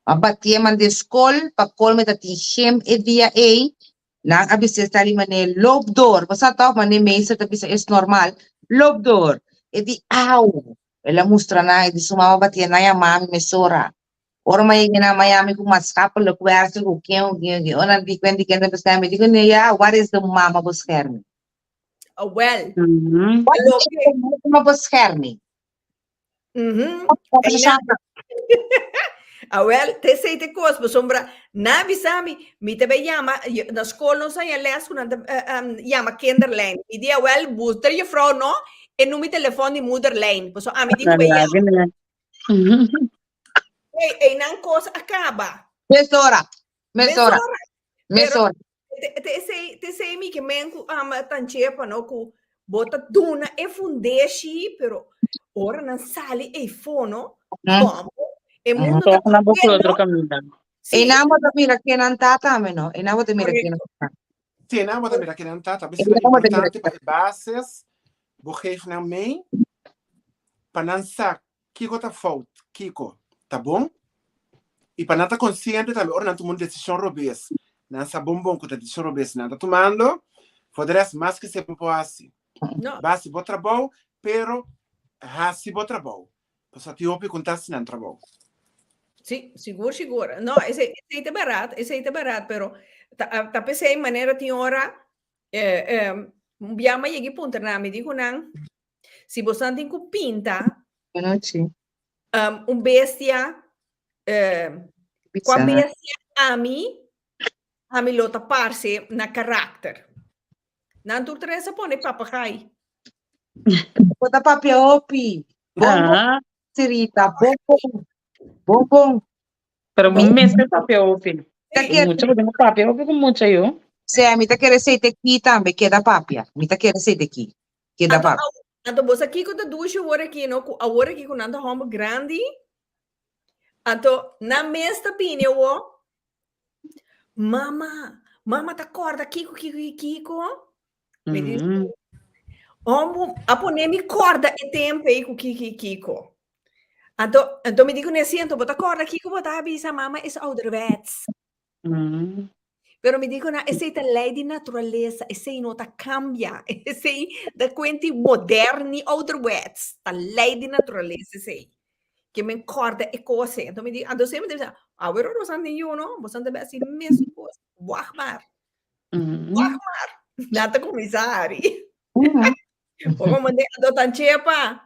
Ma batié mand'é skol, pa kolme ta tin gym e dia ei, Nan a bis'é sali manera loop door. Bo sa tòg manera meester ta bisa es normal. Loop door. E di au. El a mustra nan, e di su mama batia nan yama mi mesora. Ora mi a yega na Miami ku maatschappelijk werker ku ken ku ken ku ken. Ora nan di kuen di ken ta bescherming. Mi di kuné ya, wat is de mama bescherming? Awel. Wat is de mama bescherming? Awel, te esei te kos, pasobra nan a bisa mi, mi ta bai yama, na skol nos a haña les ku nan ta yama kinderlijn. Mi di awel, buster juffrouw no, e number di telefòn di moederlijn, pasobra ami di ku bai yama. Ei, einan kos a kaba. Mesora, mesora, mesora. Te esei, te esei mi ke men ku ama tanchepa no ku bo ta duna e fundeshi, pero ora nan sali ei fono, bom, e mundo ta Toch na bo corriendo. otro caminda. Sí. E nan bo ta mira ke nan ta tambe no. E nan bo ta mira ke nan ta. Sí, nan bo ta mira ke nan ta. Tambe E será nan bo ta mira importante pa e bases bo geef nan mee pa nan sa Kiko ta fout? Kiko ta bon? I pa nan ta konsiente tambe ora nan tuma un desishon robes, nan sa bon bon ku ta desishon robes nan ta tumando. For de rest, mas ke se bo por hasi. No. Ba hasi bo trabou, pero hasi bo trabou. Pasobra tin hopi ku ta hasi nan trabou. Sí, sigur, sigur. No, esei, esei ta bèrdat, esei ta bèrdat, pero ta, ta p'esei manera tin ora, eh, eh, un bia mi a yega i puntra nan, mi di ku nan, Si bosan tin ku pinta Anochi. um, un bestia, eh, kua Bisa. bestia ami, ami lo ta parse na karakter. Nan tur tres a pone papegaai. Bo ta papia hopi. Bon bon, Ah, Sirita. Bon bon. Bon bon. Pero bo mester papia hopi. Ta kere. Mucha bo tin ku papia hopi ku mucha yo. Sea, mi ta kere sei te ki tambe keda papia. Mi ta kere sei te ki. Keda Anto, papia. anto bo sa kiko ta dushi awor aki, no? Ku awor aki ku nan ta hòmber grandi, anto nan mes ta bini awor, Mama, mama ta kòrda kiko, kiko i kiko? Mi di, Hombo, a pone mi kòrda e tempu ei ku kiko i kiko. Anto, anto mi di kuné, sí, anto bo ta kòrda kiko bo ta bisa mama is ouderwets. Pero mi di ku nan, esei ta lei di naturalesa, esei no ta kambia. Esei ta kuenti modern ni ouderwets, ta lei di naturalesa esei. Ke men kòrda e kos ei. Anto mi di, anto semper mi ta bisa, awe ora boso a tin yu no, boso ta hasi mesun kos, wak maar. Wak maar. Nan ta kuminsá hari. Poko mande anto tan chepa.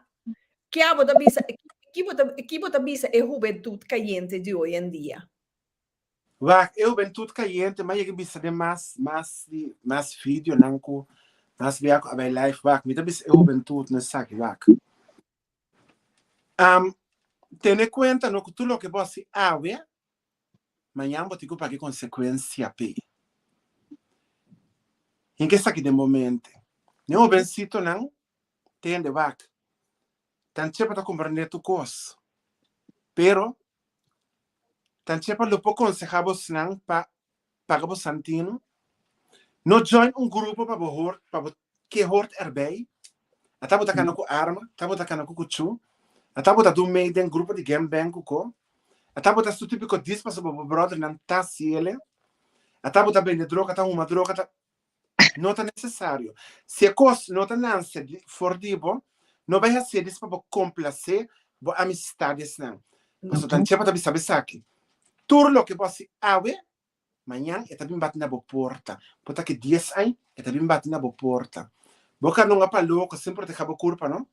Kia bo ta bisa, ki bo ta, ki bo ta bisa e hubentut kayente di hoy en dia? Wak, e hubentut kayente, m'a yega bisa den mas, mas di, mas videonan ku mas bia ku a bai live, wak, mi ta bisa e hubentut no esaki, wak. Um, tene kuenta no ku tur loke bo hasi awe, mañan bo tin ku paga e konsekuensia p'e. Hinka esaki den bo mente. Ne hobensitonan, tende, wak, tan chepa ta komprendé tur kos, pero tan chepa lo por konsehá bosnan pa paga bo santino. No join un grupo pa bo hoort, pa bo ke hoort erbij. Ata bo ta kana ku arma, ata bo ta kana ku kuchú, ata bo ta dun mee den grupo di gangbang ku ko, ata bo ta su típiko dis pasobra bo brothernan ta hasiele, ata bo ta bende droga, ta huma droga, ta. No ta nesesario. Si e kos no ta nanse for di bo, no bai hasié dis pa bo komplasé bo amistadesnan. Pasobra tan chepa ta bisa bo esaki, Tur loke bo hasi awe, mañan e ta bin bati na bo porta. Bo ta ki dies añ, e ta bin bati na bo porta. Bo ka nunga pa loko sin protehá bo kurpa, no?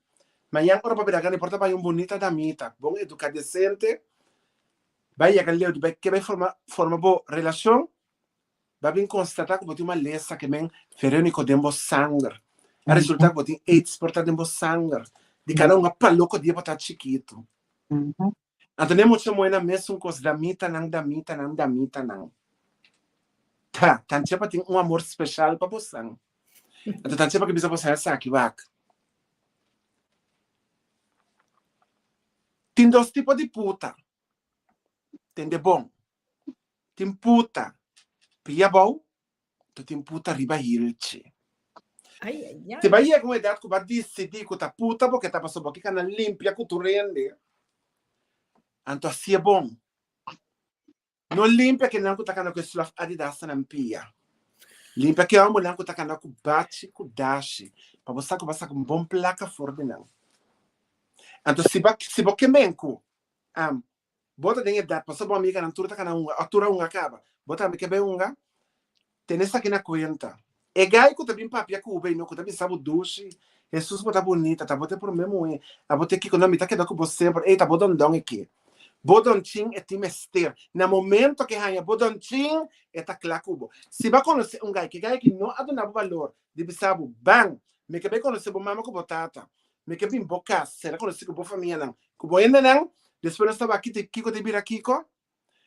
Mañan ora bo bira grandi por ta bai un bunita damita, bon eduká, desente, bai yega leu di bai ke bai forma forma bo relashon, Bo a bin konstatá ku bo tin un malesa ke men veróniko den bo sanger. A resultá ku bo tin aids por ta den bo sanger. Di kada un a palo ku dia bo ta chikitu. Anto ne mucha muhé nan mesun kos, damitanan, damitanan, damitanan. Ta, tanchepa tin un amor speshal pa bosan. Anto tanchepa ke bisa bosan esaki, wak. Tin dos tipo di puta. Tende bon. Tin puta pia abou, to tin puta riba hilchi. Ai, ai, ai. Si ba yega un edat ku ba disidí ku ta puta bo ke ta pasobra bo ke kana limpia ku tur hende, anto hasié bon. No limpia kenan ku ta kana ku e slof Adidas na nan pia. Limpia ke hombernan ku ta kana ku bachi ku dashi pa bo sa ku bo a saka un bon plaka for di nan. Anto si bo si bo ke men ku am bo ta den edat pasobra bo amiganan tur ta kana hunga òf tur a hunga kaba, bo tambe ke bai hunga, Tene esaki na kuenta, E gai ku ta bin papia ku bo i no ku ta bisa bo dushi, Hesus bo ta bunita, ta bo ta e promé muhé, abo ta e kiko, no mi ta keda ku bo semper, ey ta bo dondon e ke. Bo donchin e tin mester. Na momento ke haña bo donchin, e ta kla ku bo. Si bo a konosé un gai, ke gai aki no a duna bo balor di bisa bo, Ban, mi ke bai konosé bo mama ku bo tata, mi ke bin bo kas, sera konosí ku bo famianan, ku bo hendenan, despues nos ta wak kiko ta bira kiko.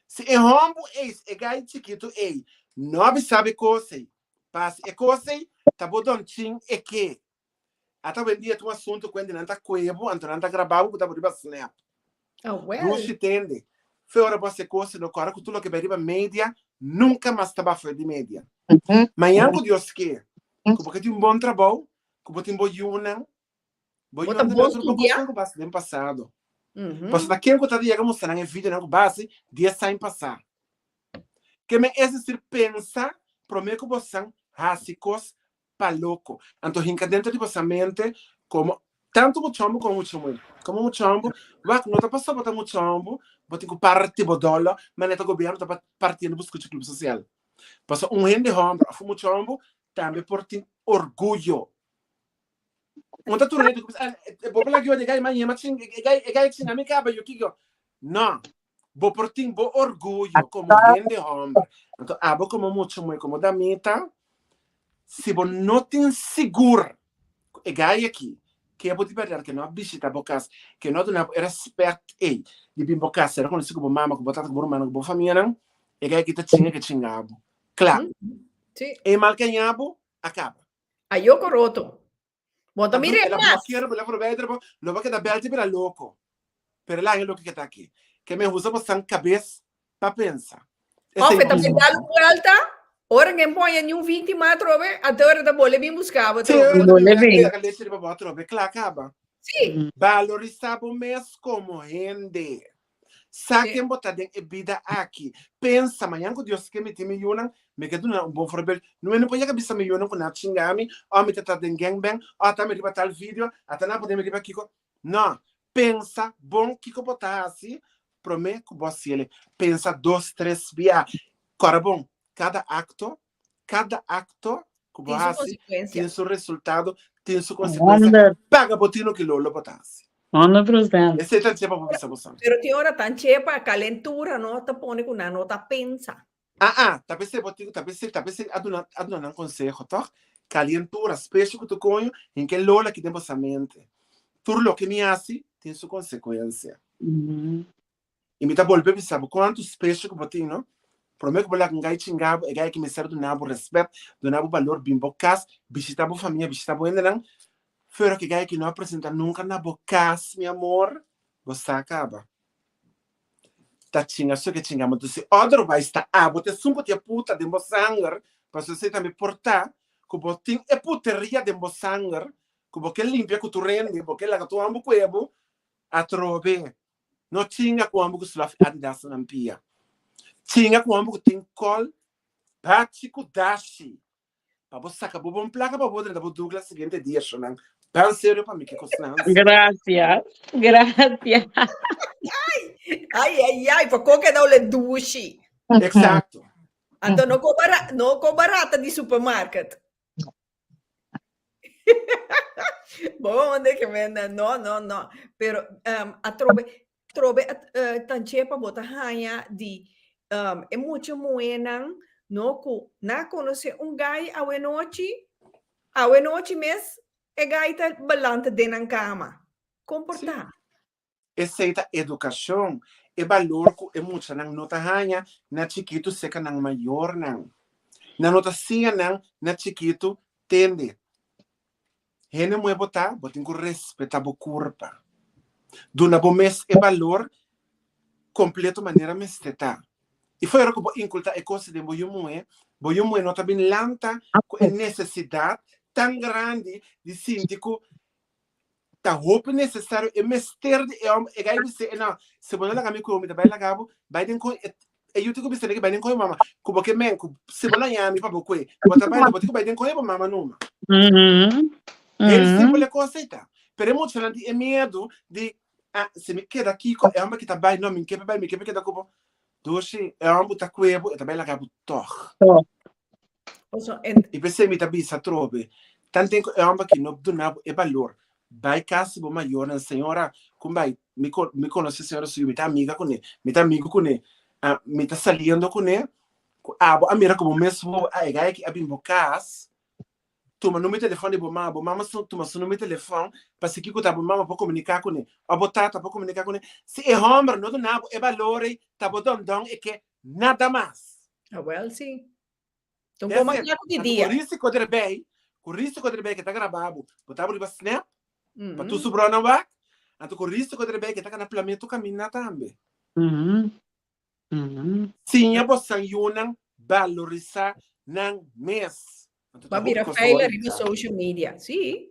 Si e hombu ei, si e gai chikitu ei, no a bisa bo e kos ei, pasi e kos ei ta bo donchin e ke. Ata awendia ta un asuntu ku hende nan ta kue bo, anto nan ta graba bo ku ta bo riba snap. Ah, wel. Dushi tende, fe ora bo hasi e kos ei no kòrda ku tur loke bai riba media nunka mas ta bai afuer di media. Mañan ku Dios ke, ku bo ke tin un bon trabou, ku bo tin bo yunan, Bo Bo ta yunan ta bon mira tur bo studia. kosnan ku basi den pasado. Pasobra ta ken ku ta yega mustra nan e videonan ku basi dies aña pasá. Ke men es desir pensa promé ku bosan hasi kos pa loko. Anto hinka dentro di bosan mente komo tantu muchombo komo muchamuel. Komo muchombo, wak no ta pasobra bo ta muchombo bo tin ku parti bo dòlò manera ta gobierno ta partiendo bo skucha club social. Pasobra un hende hòmber òf un muchombo tambe por tin orguyo. Un ta tur hende ku bisa, ah, bo por laga e gai mañana, ma ching, e gai, e gai chinga mi kaba, yo kiko. No. Bo por tin bo orgullo como hende homber. Anto abo como mucho muhe, como damita, si bo no tin sigur ku e gai aki, ke bo di berdad ke no a bishita bo kas, ke no a duna bo e respect ei di bin bo kas, sera konosi ku bo mama, ku bo tata, ku bo rumannan, ku bo famianan, e gai aki ta chinga ke chinga bo. Kla. Sí. E mal keña bo, a kaba. Ayoko roto. Bo ta mira e mas. Quiero bela verwijder bo, lo ba keda beltje bira loco. Pero el aña loke keda aki. Ke me usa bo san cabes pa pensa. Of e ta bin dal un vuelta, ora ngen poña ni un víctima atrobe, ante ora ta bole bin busca bo atrobe. Bole bin. Saca leche riba bo atrobe, kla kaba. Sí. Valorisa bo mes como hende. Sa ken bo ta den e bida aki. Pensa, mañan ku Dios ke mi tin mi yunan, mi ke duna nan un bon voorbeeld. No e no por yega bisa mi yunan ku nan a chinga mi, o mi ta ta den gangbang, o ata mi riba tal video, ata nan a pone mi riba kiko. No, pensa bon kiko bo ta hasi prome ku bo hasiel. Pensa dos, tres bia. Kòrda bon, kada akto Kada akto ku bo Tin su hasi konsekuensia. tin su resultado, tin su konsekuensia. Honderd. Paga bo tino ki lolo bo ta hasi. 100%. Esei ta chepa bo bisa bo san. Pero tin ora tan chepa, kalentura no ta pone ku nan no ta pensa. Ah ah, ta p'esei bo tin, ta p'esei, ta p'esei a duna, a duna nan konseho tòg? Kalientura, spesho ku tu koño, hinka e lolo aki den bo sa mente. Tur loke mi hasi tin su konsekuensia. I mi ta bolbe bisa bo, kuantu spesio ku bo tin, no? Promé ku bo laga un gai chinga bo, e gai aki mester duna bo respet, duna bo balor, bin bo kas, bishita bo famia, bishita bo hendenan. Pero ku e gai aki no a presenta nunka na bo kas, mi amor, bo sa kaba. Ta chinga so ke chinga bo. Entonces, si otherwise ta abo ta esun ku tin e puta den bo sanger, pasobra esei tambe por ta ku bo tin e puteria den bo sanger, ku bo ke limpia ku tur hende, bo ke laga tur hòmber kue bo, atrobe. No chinga ku homber ku slof Adidas na nan pia. Chinga ku homber ku tin kol, bachi ku dashi. Pa bo saka bo bon plaka pa bo drenta bo Douglas siguiente dia shonan. Ban serio pa mi kiko snans. Gracias, gracias. Ai, ai, ai, pa ko keda ole dushi. Exacto. Anto no ko bara, no ko barata di supermarket. Bo onde ke men no no no pero um, atrobe atrobe uh, tanche pa bota haña di um, e mucha muenan no ku na conoce un guy awe nochi awe nochi mes e guy ta balanta den nan kama comporta Esei ta edukashon, e balor ku e muchanan no ta haña na chikitu seka nan mayornan. Nan no ta siña nan na chikitu tende. Hende muhé bo ta, bo tin ku respetá bo kurpa. Duna bo mes e balor kompleto manera mester ta. I fuera ku bo inkultá e kos den bo yu muhé, bo yu muhé no ta bin lanta ku e nesesidat tan grandi di sinti ku ta hopi nesesario e mester di e hòmber. E gai bis'é, e no, si bo no laga mi ku mi ta bai laga bo, bai den koe. E yu tin ku bisa den ke bai den koe mama, ku bo ke men ku si bo laña mi pa bo koe, bo ta bai no, bo tin ku bai den koe bo mama numa. Very simpel e kos ei ta. Pero e muchanan tin e miedu di, ah, si mi keda kiko, e hòmber ki ta bai, no, mi ke pa bai, mi ke pa keda ku bo. Dushi, e hòmber ta kue bo, e ta bai laga bo tòg. I p'esei mi ta bisa atrobe, tanten ku e hòmber aki no duna bo e balor, bai kas di bo mayornan, señora, ku bai, mi mi konosé señora suyo, mi ta amiga kuné, mi ta amigu kuné, mi ta saliendo kuné, ku abo a mira ku bo mes wowo, ah, e gai aki a bin bo kas, tuma number di telefòn di bo mama, bo mama tuma su number di telefòn pa si kiko ta bo mama por komuniká kuné òf bo tata por komuniká kuné. Si e hòmber no duna bo e balor ei, ta bo dòndòn e ke nada mas. Awèl si. Ta un bon manera di dia. Ku risiko derbei, ku risiko derbei ke ta grabá bo, bo ta riba snap, pa tur su bronan wak, anto ku risiko derbei ke ta kana plamia tur kaminda tambe. Siña bosan yunan balorisá nan mes. Ba bira feila riba social media. Sí.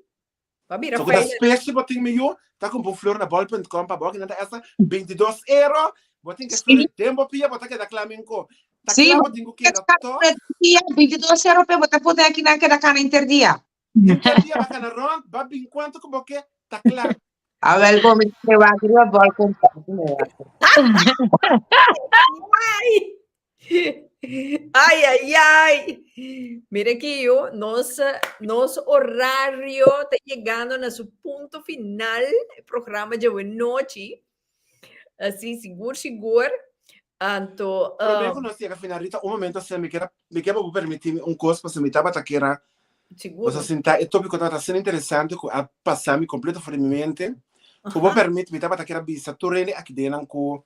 Ba bira So ku ta feila. speshe bo tin mi yu, ta kumpra un flor na bol.com pa bo, kinan ta esta 22 euro. Bo tin ke flor den bo pia, bo ta keda kla minko. Ta Sí, kla bo bo tin ku keda tòg. Dia, 22 euro pe bo ta pone akinan keda kana inter dia. Inter dia ba kana rònt, ba bin kuantu ku bo ke, ta kla. Awel bo mi te wak riba bol com Ai! Ai, ai, ai! Mira aki, yo, nos, nos horario ta yegando na su punto final, e programa djawe nochi. Así, sigur, sigur. Anto, Promé ku nos yega final, Rita, un momento asina mi kier mi kier pa bo permití mi un kos pasobra mi tabata kera sigur. Boso sinta e tópiko tabata asina interesante ku a pasa mi kompleto for di mi mente. Ku bo permit mi tabata kier a bisa tur hende aki dennan ku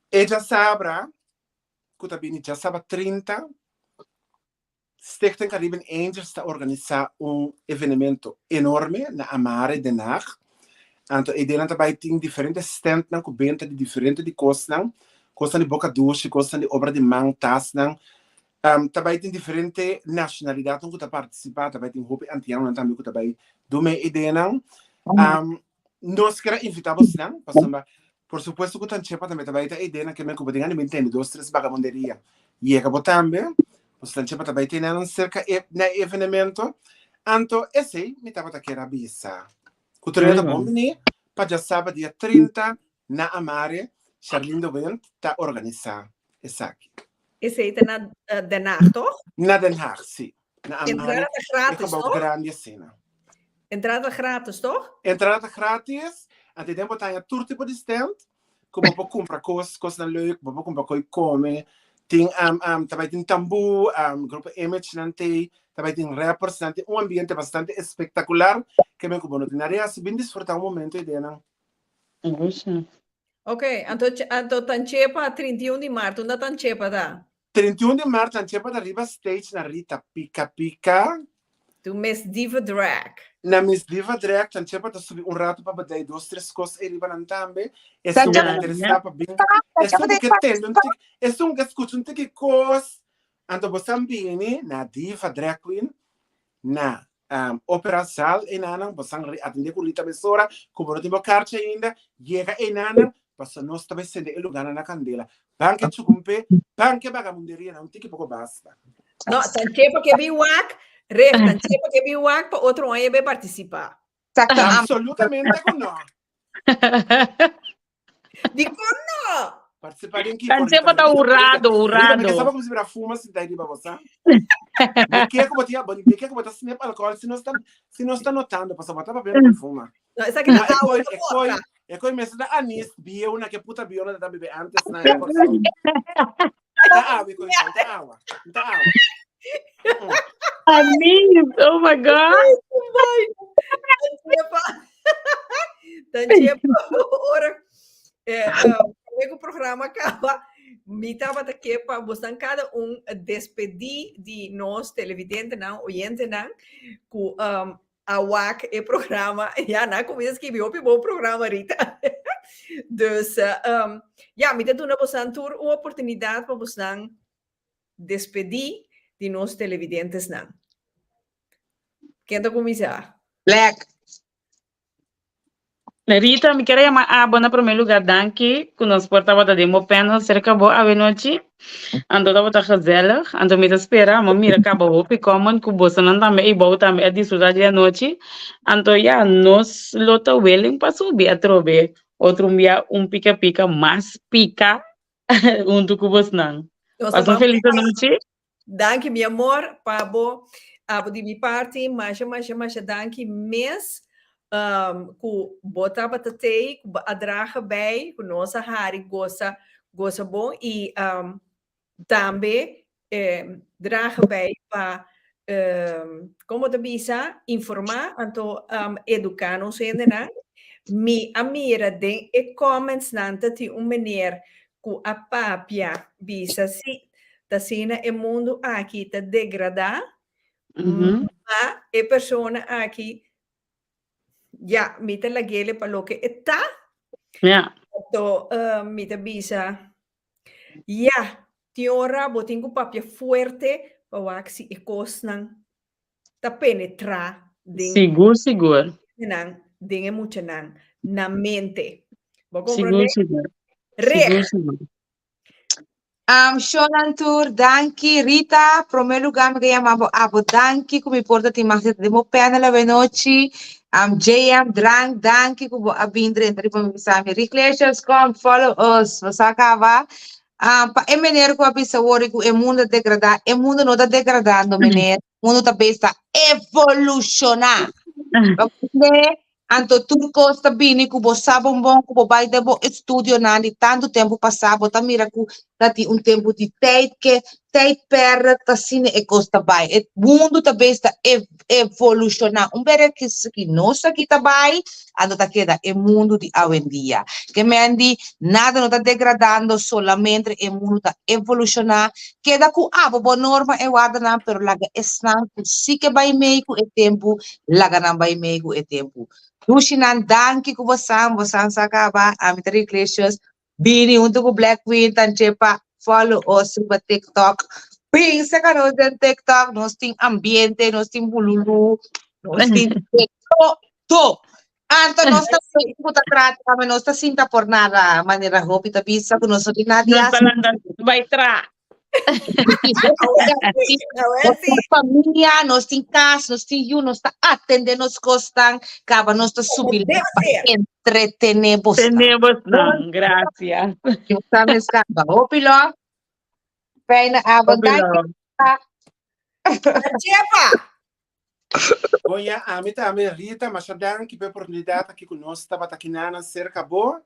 e djasabra ku ta bini djasabra 30 Stichting Caribbean Angels ta organisá un evenemento enorme na Amare, Den Haag. Anto e denan ta bai tin diferente standnan ku benta di diferente di kosnan, kosnan di boka dushi, kosnan di obra di man, tasnan. Ta bai tin diferente nashonalidatnan ku ta partisipá, ta bai tin hopi antianonan tambe ku ta bai duna e ideanan. Nos kier a invitá bosnan, pasobra por supuesto ku Tanchepa tambe ta bai ta e idea ke men ku bo tin gana di tende dos tres bagabunderia. Yega bo tambe, pasobra Tanchepa ta bai tene nan serka e na e evenemento. Anto esei mi tabata kier a bisa. Ku tur hende ta bon bini pa djasaba dia 30 na Amare, Charlene de Wind ta organisá esaki. Esei ta na Den Haag, toch? Na Den Haag, si. Na Amare, Entrada e gratis, gebouw toch? grandi asina. Entrada gratis, toch? Entrada ta gratis, anto den bo ta haña tur tipo di stand, ku bo por kumpra kos, kosnan leuk, bo por kumpra koi kome, tin um, um, ta bai tin tambú, um, grupo Image nan tei, ta bai tin rappers nan, tin un ambiente bastante espektakular, ke men ku bo no tin nada di hasi, bin disfrutá un momento ei den nan. Ok, anto, anto Tanchepa 31 di maart, unda Tanchepa ta? 31 di maart Tanchepa ta riba stage na Rita Pika Pika. Tu Miss Diva Drag. Na Miss Diva Drag Tanchepa ta subi un rato pa badai dos tres kos ei riba nan tambe. Esun ku ta interesá pa bin, esun ku ke tende un tiki, esun ku ke skucha un tiki kos, anto bo sa bini na Diva Drag Queen na Opera Zaal einanan, bo san atendé ku Rita mesora, ku bo no tin bo karchi ainda, yega einanan, pasobra nos ta bai sende e lugánan na kandela. Ban ke chukumpé, ban ke bagamunderia nan, un tiki poko basta. No, tanche pa ke bin wak, Ref, tanche pa ke bin wak pa otro aña bai partisipá. Absolutamente ku no. Dikon no? Participar den kiko? Tanche pa ta hurado, Rita, mi ke hurado. saba como si bira fuma sinta riba bo, sa? Mi ke ku bo tia, mi ke ku bo ta snip alcohol si no sta, si no sta notando, pasobra bo ta papiando di fuma. No, esaki ta Ma e awa, koi, ta e koi, vodka. e koi mester ta anis bieu na ke puta bieu na ta bebe antes na e Kòrsou. Ta awa e koi, ta awa, ta awa. Anis, oh my God. Tanchepa. Tanchepa, ora eh, eh, ku programa kaba, mi tabata ke pa bosnan kada un despedí di nos televidentenan, oyentenan, ku um, A wak e programa. Ja, nan a kuminsá skibi hopi bon programa, Rita. Dus, um, ja, mi ta duna bosan tur un oportunidat pa bosnan despedí di nos televidentesnan. Ken ta kuminsá? Black. Rita, mi kier a yama abo na prome lugar danki ku nos por tabata den bo panel serka bo awe nochi. Anto tabata gezellig. Anto mi ta spera mi mira kaba hopi comment ku bosonan tambe ei bou tambe a disfruta di anochi. Anto ya, nos lo ta willing pa subi atrobe otro un bia un pika pika mas pika huntu ku bosnan. Nos ta Pasa un ban felis anochi. Danki mi amor pa bo abo di mi parti masha masha masha danki mes um, ku bo tabata tei ku bo a draga bij ku nos a hari gosa gosa bon i um, tambe eh, draga bij pa um, kon bo ta bisa informa anto um, eduka nos hendenan. Mi a mira den e comments nan ta tin un meneer ku a papia bisa si ta asina e mundu aki ta degradá, ma e persona aki ya mi ta lag'ele pa loke e ta. Anto mi ta bisa ya tin ora bo tin ku papia fuerte pa wak si e kosnan ta penetrá den Sigur, sigur. nan, den e muchanan, na mente. Bo Sigur, comprende? sigur. Reg. Sigur, sigur. Um, Shonan tur, danki. Rita, prome lugar mi ke yama bo abo danki ku mi por ta tin mas de bo panel awe nochi. Um, JM Drank, danki ku bo a bin drenta riba mi bisa mi. Riglicious, kom, follow us. Bo sa kaba. Um, pa e meneer ku a bisa wori ku e mundo ta degradá, e mundo no ta degradando, meneer. Mundo ta bes ta evolushoná. Bo comprende? Anto tur kos ta bini ku bo sa bon bon ku bo bai den bo estudionan di tantu tempu pasá, bo ta mira ku ta tin un tempu di tijd ke tijdperk ta asina e kos ta bai. E mundu ta bes ta evolushoná. Un bere ki nos aki ta bai, anto ta keda e mundu di awendia. Ke men di nada no ta degradando, solamente e mundu ta evolushoná. Keda ku abo bo norma e wardanan, pero laga esnan ku si ke bai mei ku e tempu, laga nan bai mei ku e tempu. Dushinan danki ku bosan, bosan sa kaba, ami ta Riglicious, bini huntu ku Black Queen Tanchepa, follow us riba TikTok, bin seka nos den TikTok, nos tin ambiente, nos tin bululu, nos tin de todo. Anto nos ta ku ta trata kami nos ta sinta por nada manera hopi ta bisa ku nos no tin nada di Nos ta hasi. lanta bai tra. Nos tin familia, nos tin kas, nos tin yu, nos ta atende nos kosnan, kaba nos ta subi Debe pa ser. entretene bosnan. Tene bosnan, gracias. Dios ta meskaba. Hopi love. Fijne avond. Hopi Dank love. Chepa! Bon ya, ami tambe Rita, masha danki pa e oportunidat aki ku nos tabata kinanan serka bo.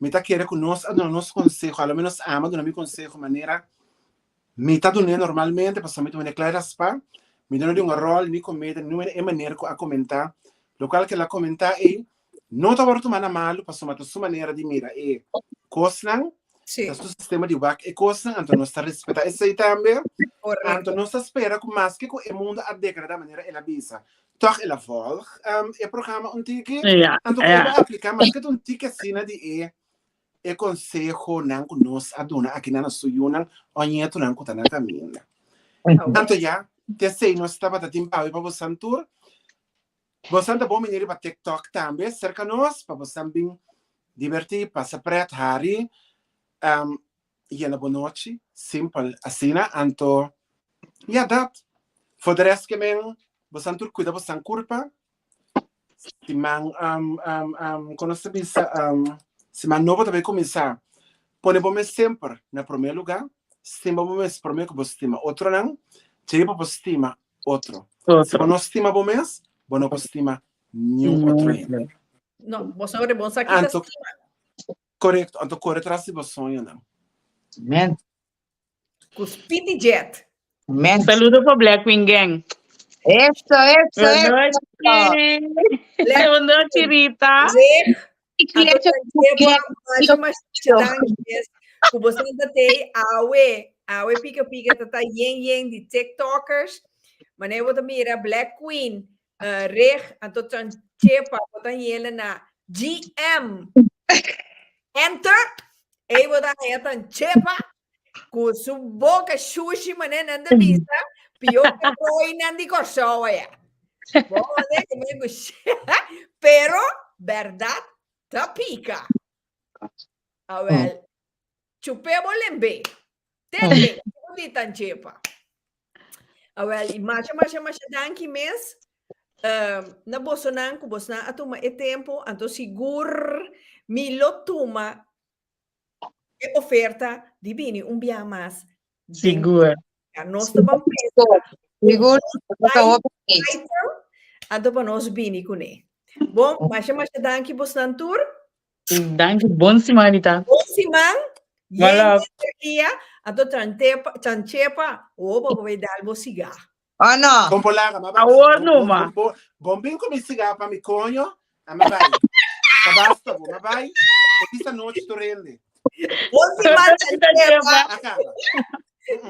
Mi ta kere ku nos a duna nos konseho, a lo menos ami a duna mi konseho manera mi ta dun'é normalmente, pasobra mi ta wende kla raspá. Mi no di un ròl ni komedia, ni e manera ku a komentá. Lokual ku el a komentá ei no ta wòrdu tumá na malu, pasobra ta su manera di mira e kosnan. Sí. Ta su sistema di wak e kosnan, anto nos ta respetá esei tambe. Correcto. Anto nos ta spera ku maske ku e mundo a degradá manera el a bisa, tòg el a vòlg e programa un tiki. Ja, Anto ku e ja. bo apliká maske ta un tiki asina di e e konsehonan ku nos a duna akinan na su yunan o ñetunan ku ta na kaminda. Anto ya, te esei nos tabata tin pawe pa bosan tur. Bosan ta bon bini riba TikTok tambe serka nos pa bosan bin divertí, pasa pret, hari, um, yena bo nochi, simpel asina. Anto, ya dat. For de rest ke men, bosan tur kuida bosan kurpa. Siman, um, um, um, kon nos ta bisa, um, siman nobo ta bai kuminsá. Pone bo mes semper na promé lugá. Stima bo mes promé ku bo stima otronan. Djei bo por stima otro. Si bo Otro. no stima bo mes, bo no por stima niun No otro hende. otro. No, bo sobre bo sa kita Anto, stima. korekto, anto kore tras di bo soñonan. Amen. Ku Speedy Jet. Amen. Saludo pa Black Queen Gang. Eso, eso, Buenas eso. noches. Black Buenas noches, Rita. Reg, Iglesia anto ku Jepa, masha masha danki mes. Ku bo santa tei awe, awe pika pika ta ta yen yen di TikTokers. Mane bo ta mira Black Queen. Reg, anto Chan Chepa, bo ta yele na GM. Enter, ei bo ta haya Tan Chepa, ku su boka shushi mané nan ta bisa, pió ke roinan di Kòrsou aya. Bo mané ke men ku Pero, bèrdat ta pika. Awèl, Chupé bo lembé. Tende, bo di tan chepa. Awel, i masha, masha, masha danki mes. Uh, na bosonan ku bosnan a tuma e tempo, anto sigur mi lo tuma e oferta di bini un bia mas. Sigur. Ja, nos ta ban pensa. Sigur. Anto pa nos bini kuné. Bon, masha, masha danki bosnan tur. Danki, bon siman Anita. Bon siman. My love. Energia. Anto chantepa, chanchepa, o bo bai dal bo siga. Oh no. Bon polaga, ma Awor numa. Bon, bon bin ku mi siga pa mi koño, a ma bai. Ta basta bo, ma bai. Feliz anochi tur hende. Bon siman chanchepa. Akaba.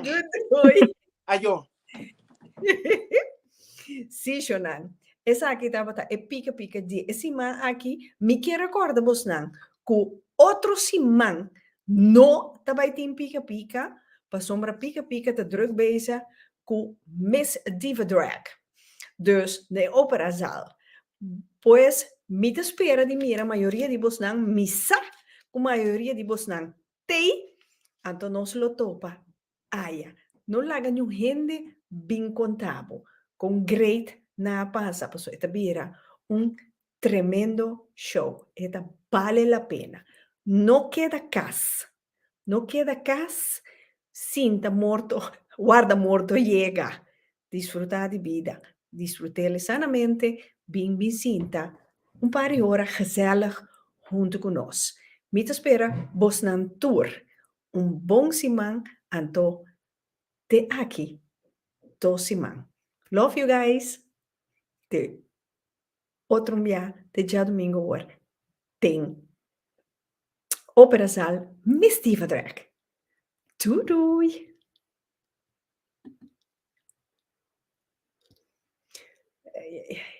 Doei doei. Ayo. Sí, Shonan. Esaki tabata e pika pika di e siman aki. Mi kier recorda bosnan ku otro siman no ta bai tin pika pika, pasobra pika pika ta druk bezig ku Miss Diva Drag. Dus na e operazaal. Pues mi ta spera di mira mayoria di bosnan, mi sa ku mayoria di bosnan t'ei, anto nos lo topa Aya, no laga niun hende bin konta bo kon great nan a pasa pasobra e ta bira un tremendo show. E ta bale la pena. No keda kas, no keda kas sinta morto, warda morto yega. Disfruta di bida, disfrut'el sanamente, bin bin sinta un par di ora gezellig huntu ku nos. Mi ta spera bosnan tur Un bon siman anto te aki dos siman. Love you guys. Te otro bia te djadomingo awor den Operazaal Miss Diva Drag. Doei doei. Ai, ai, ai.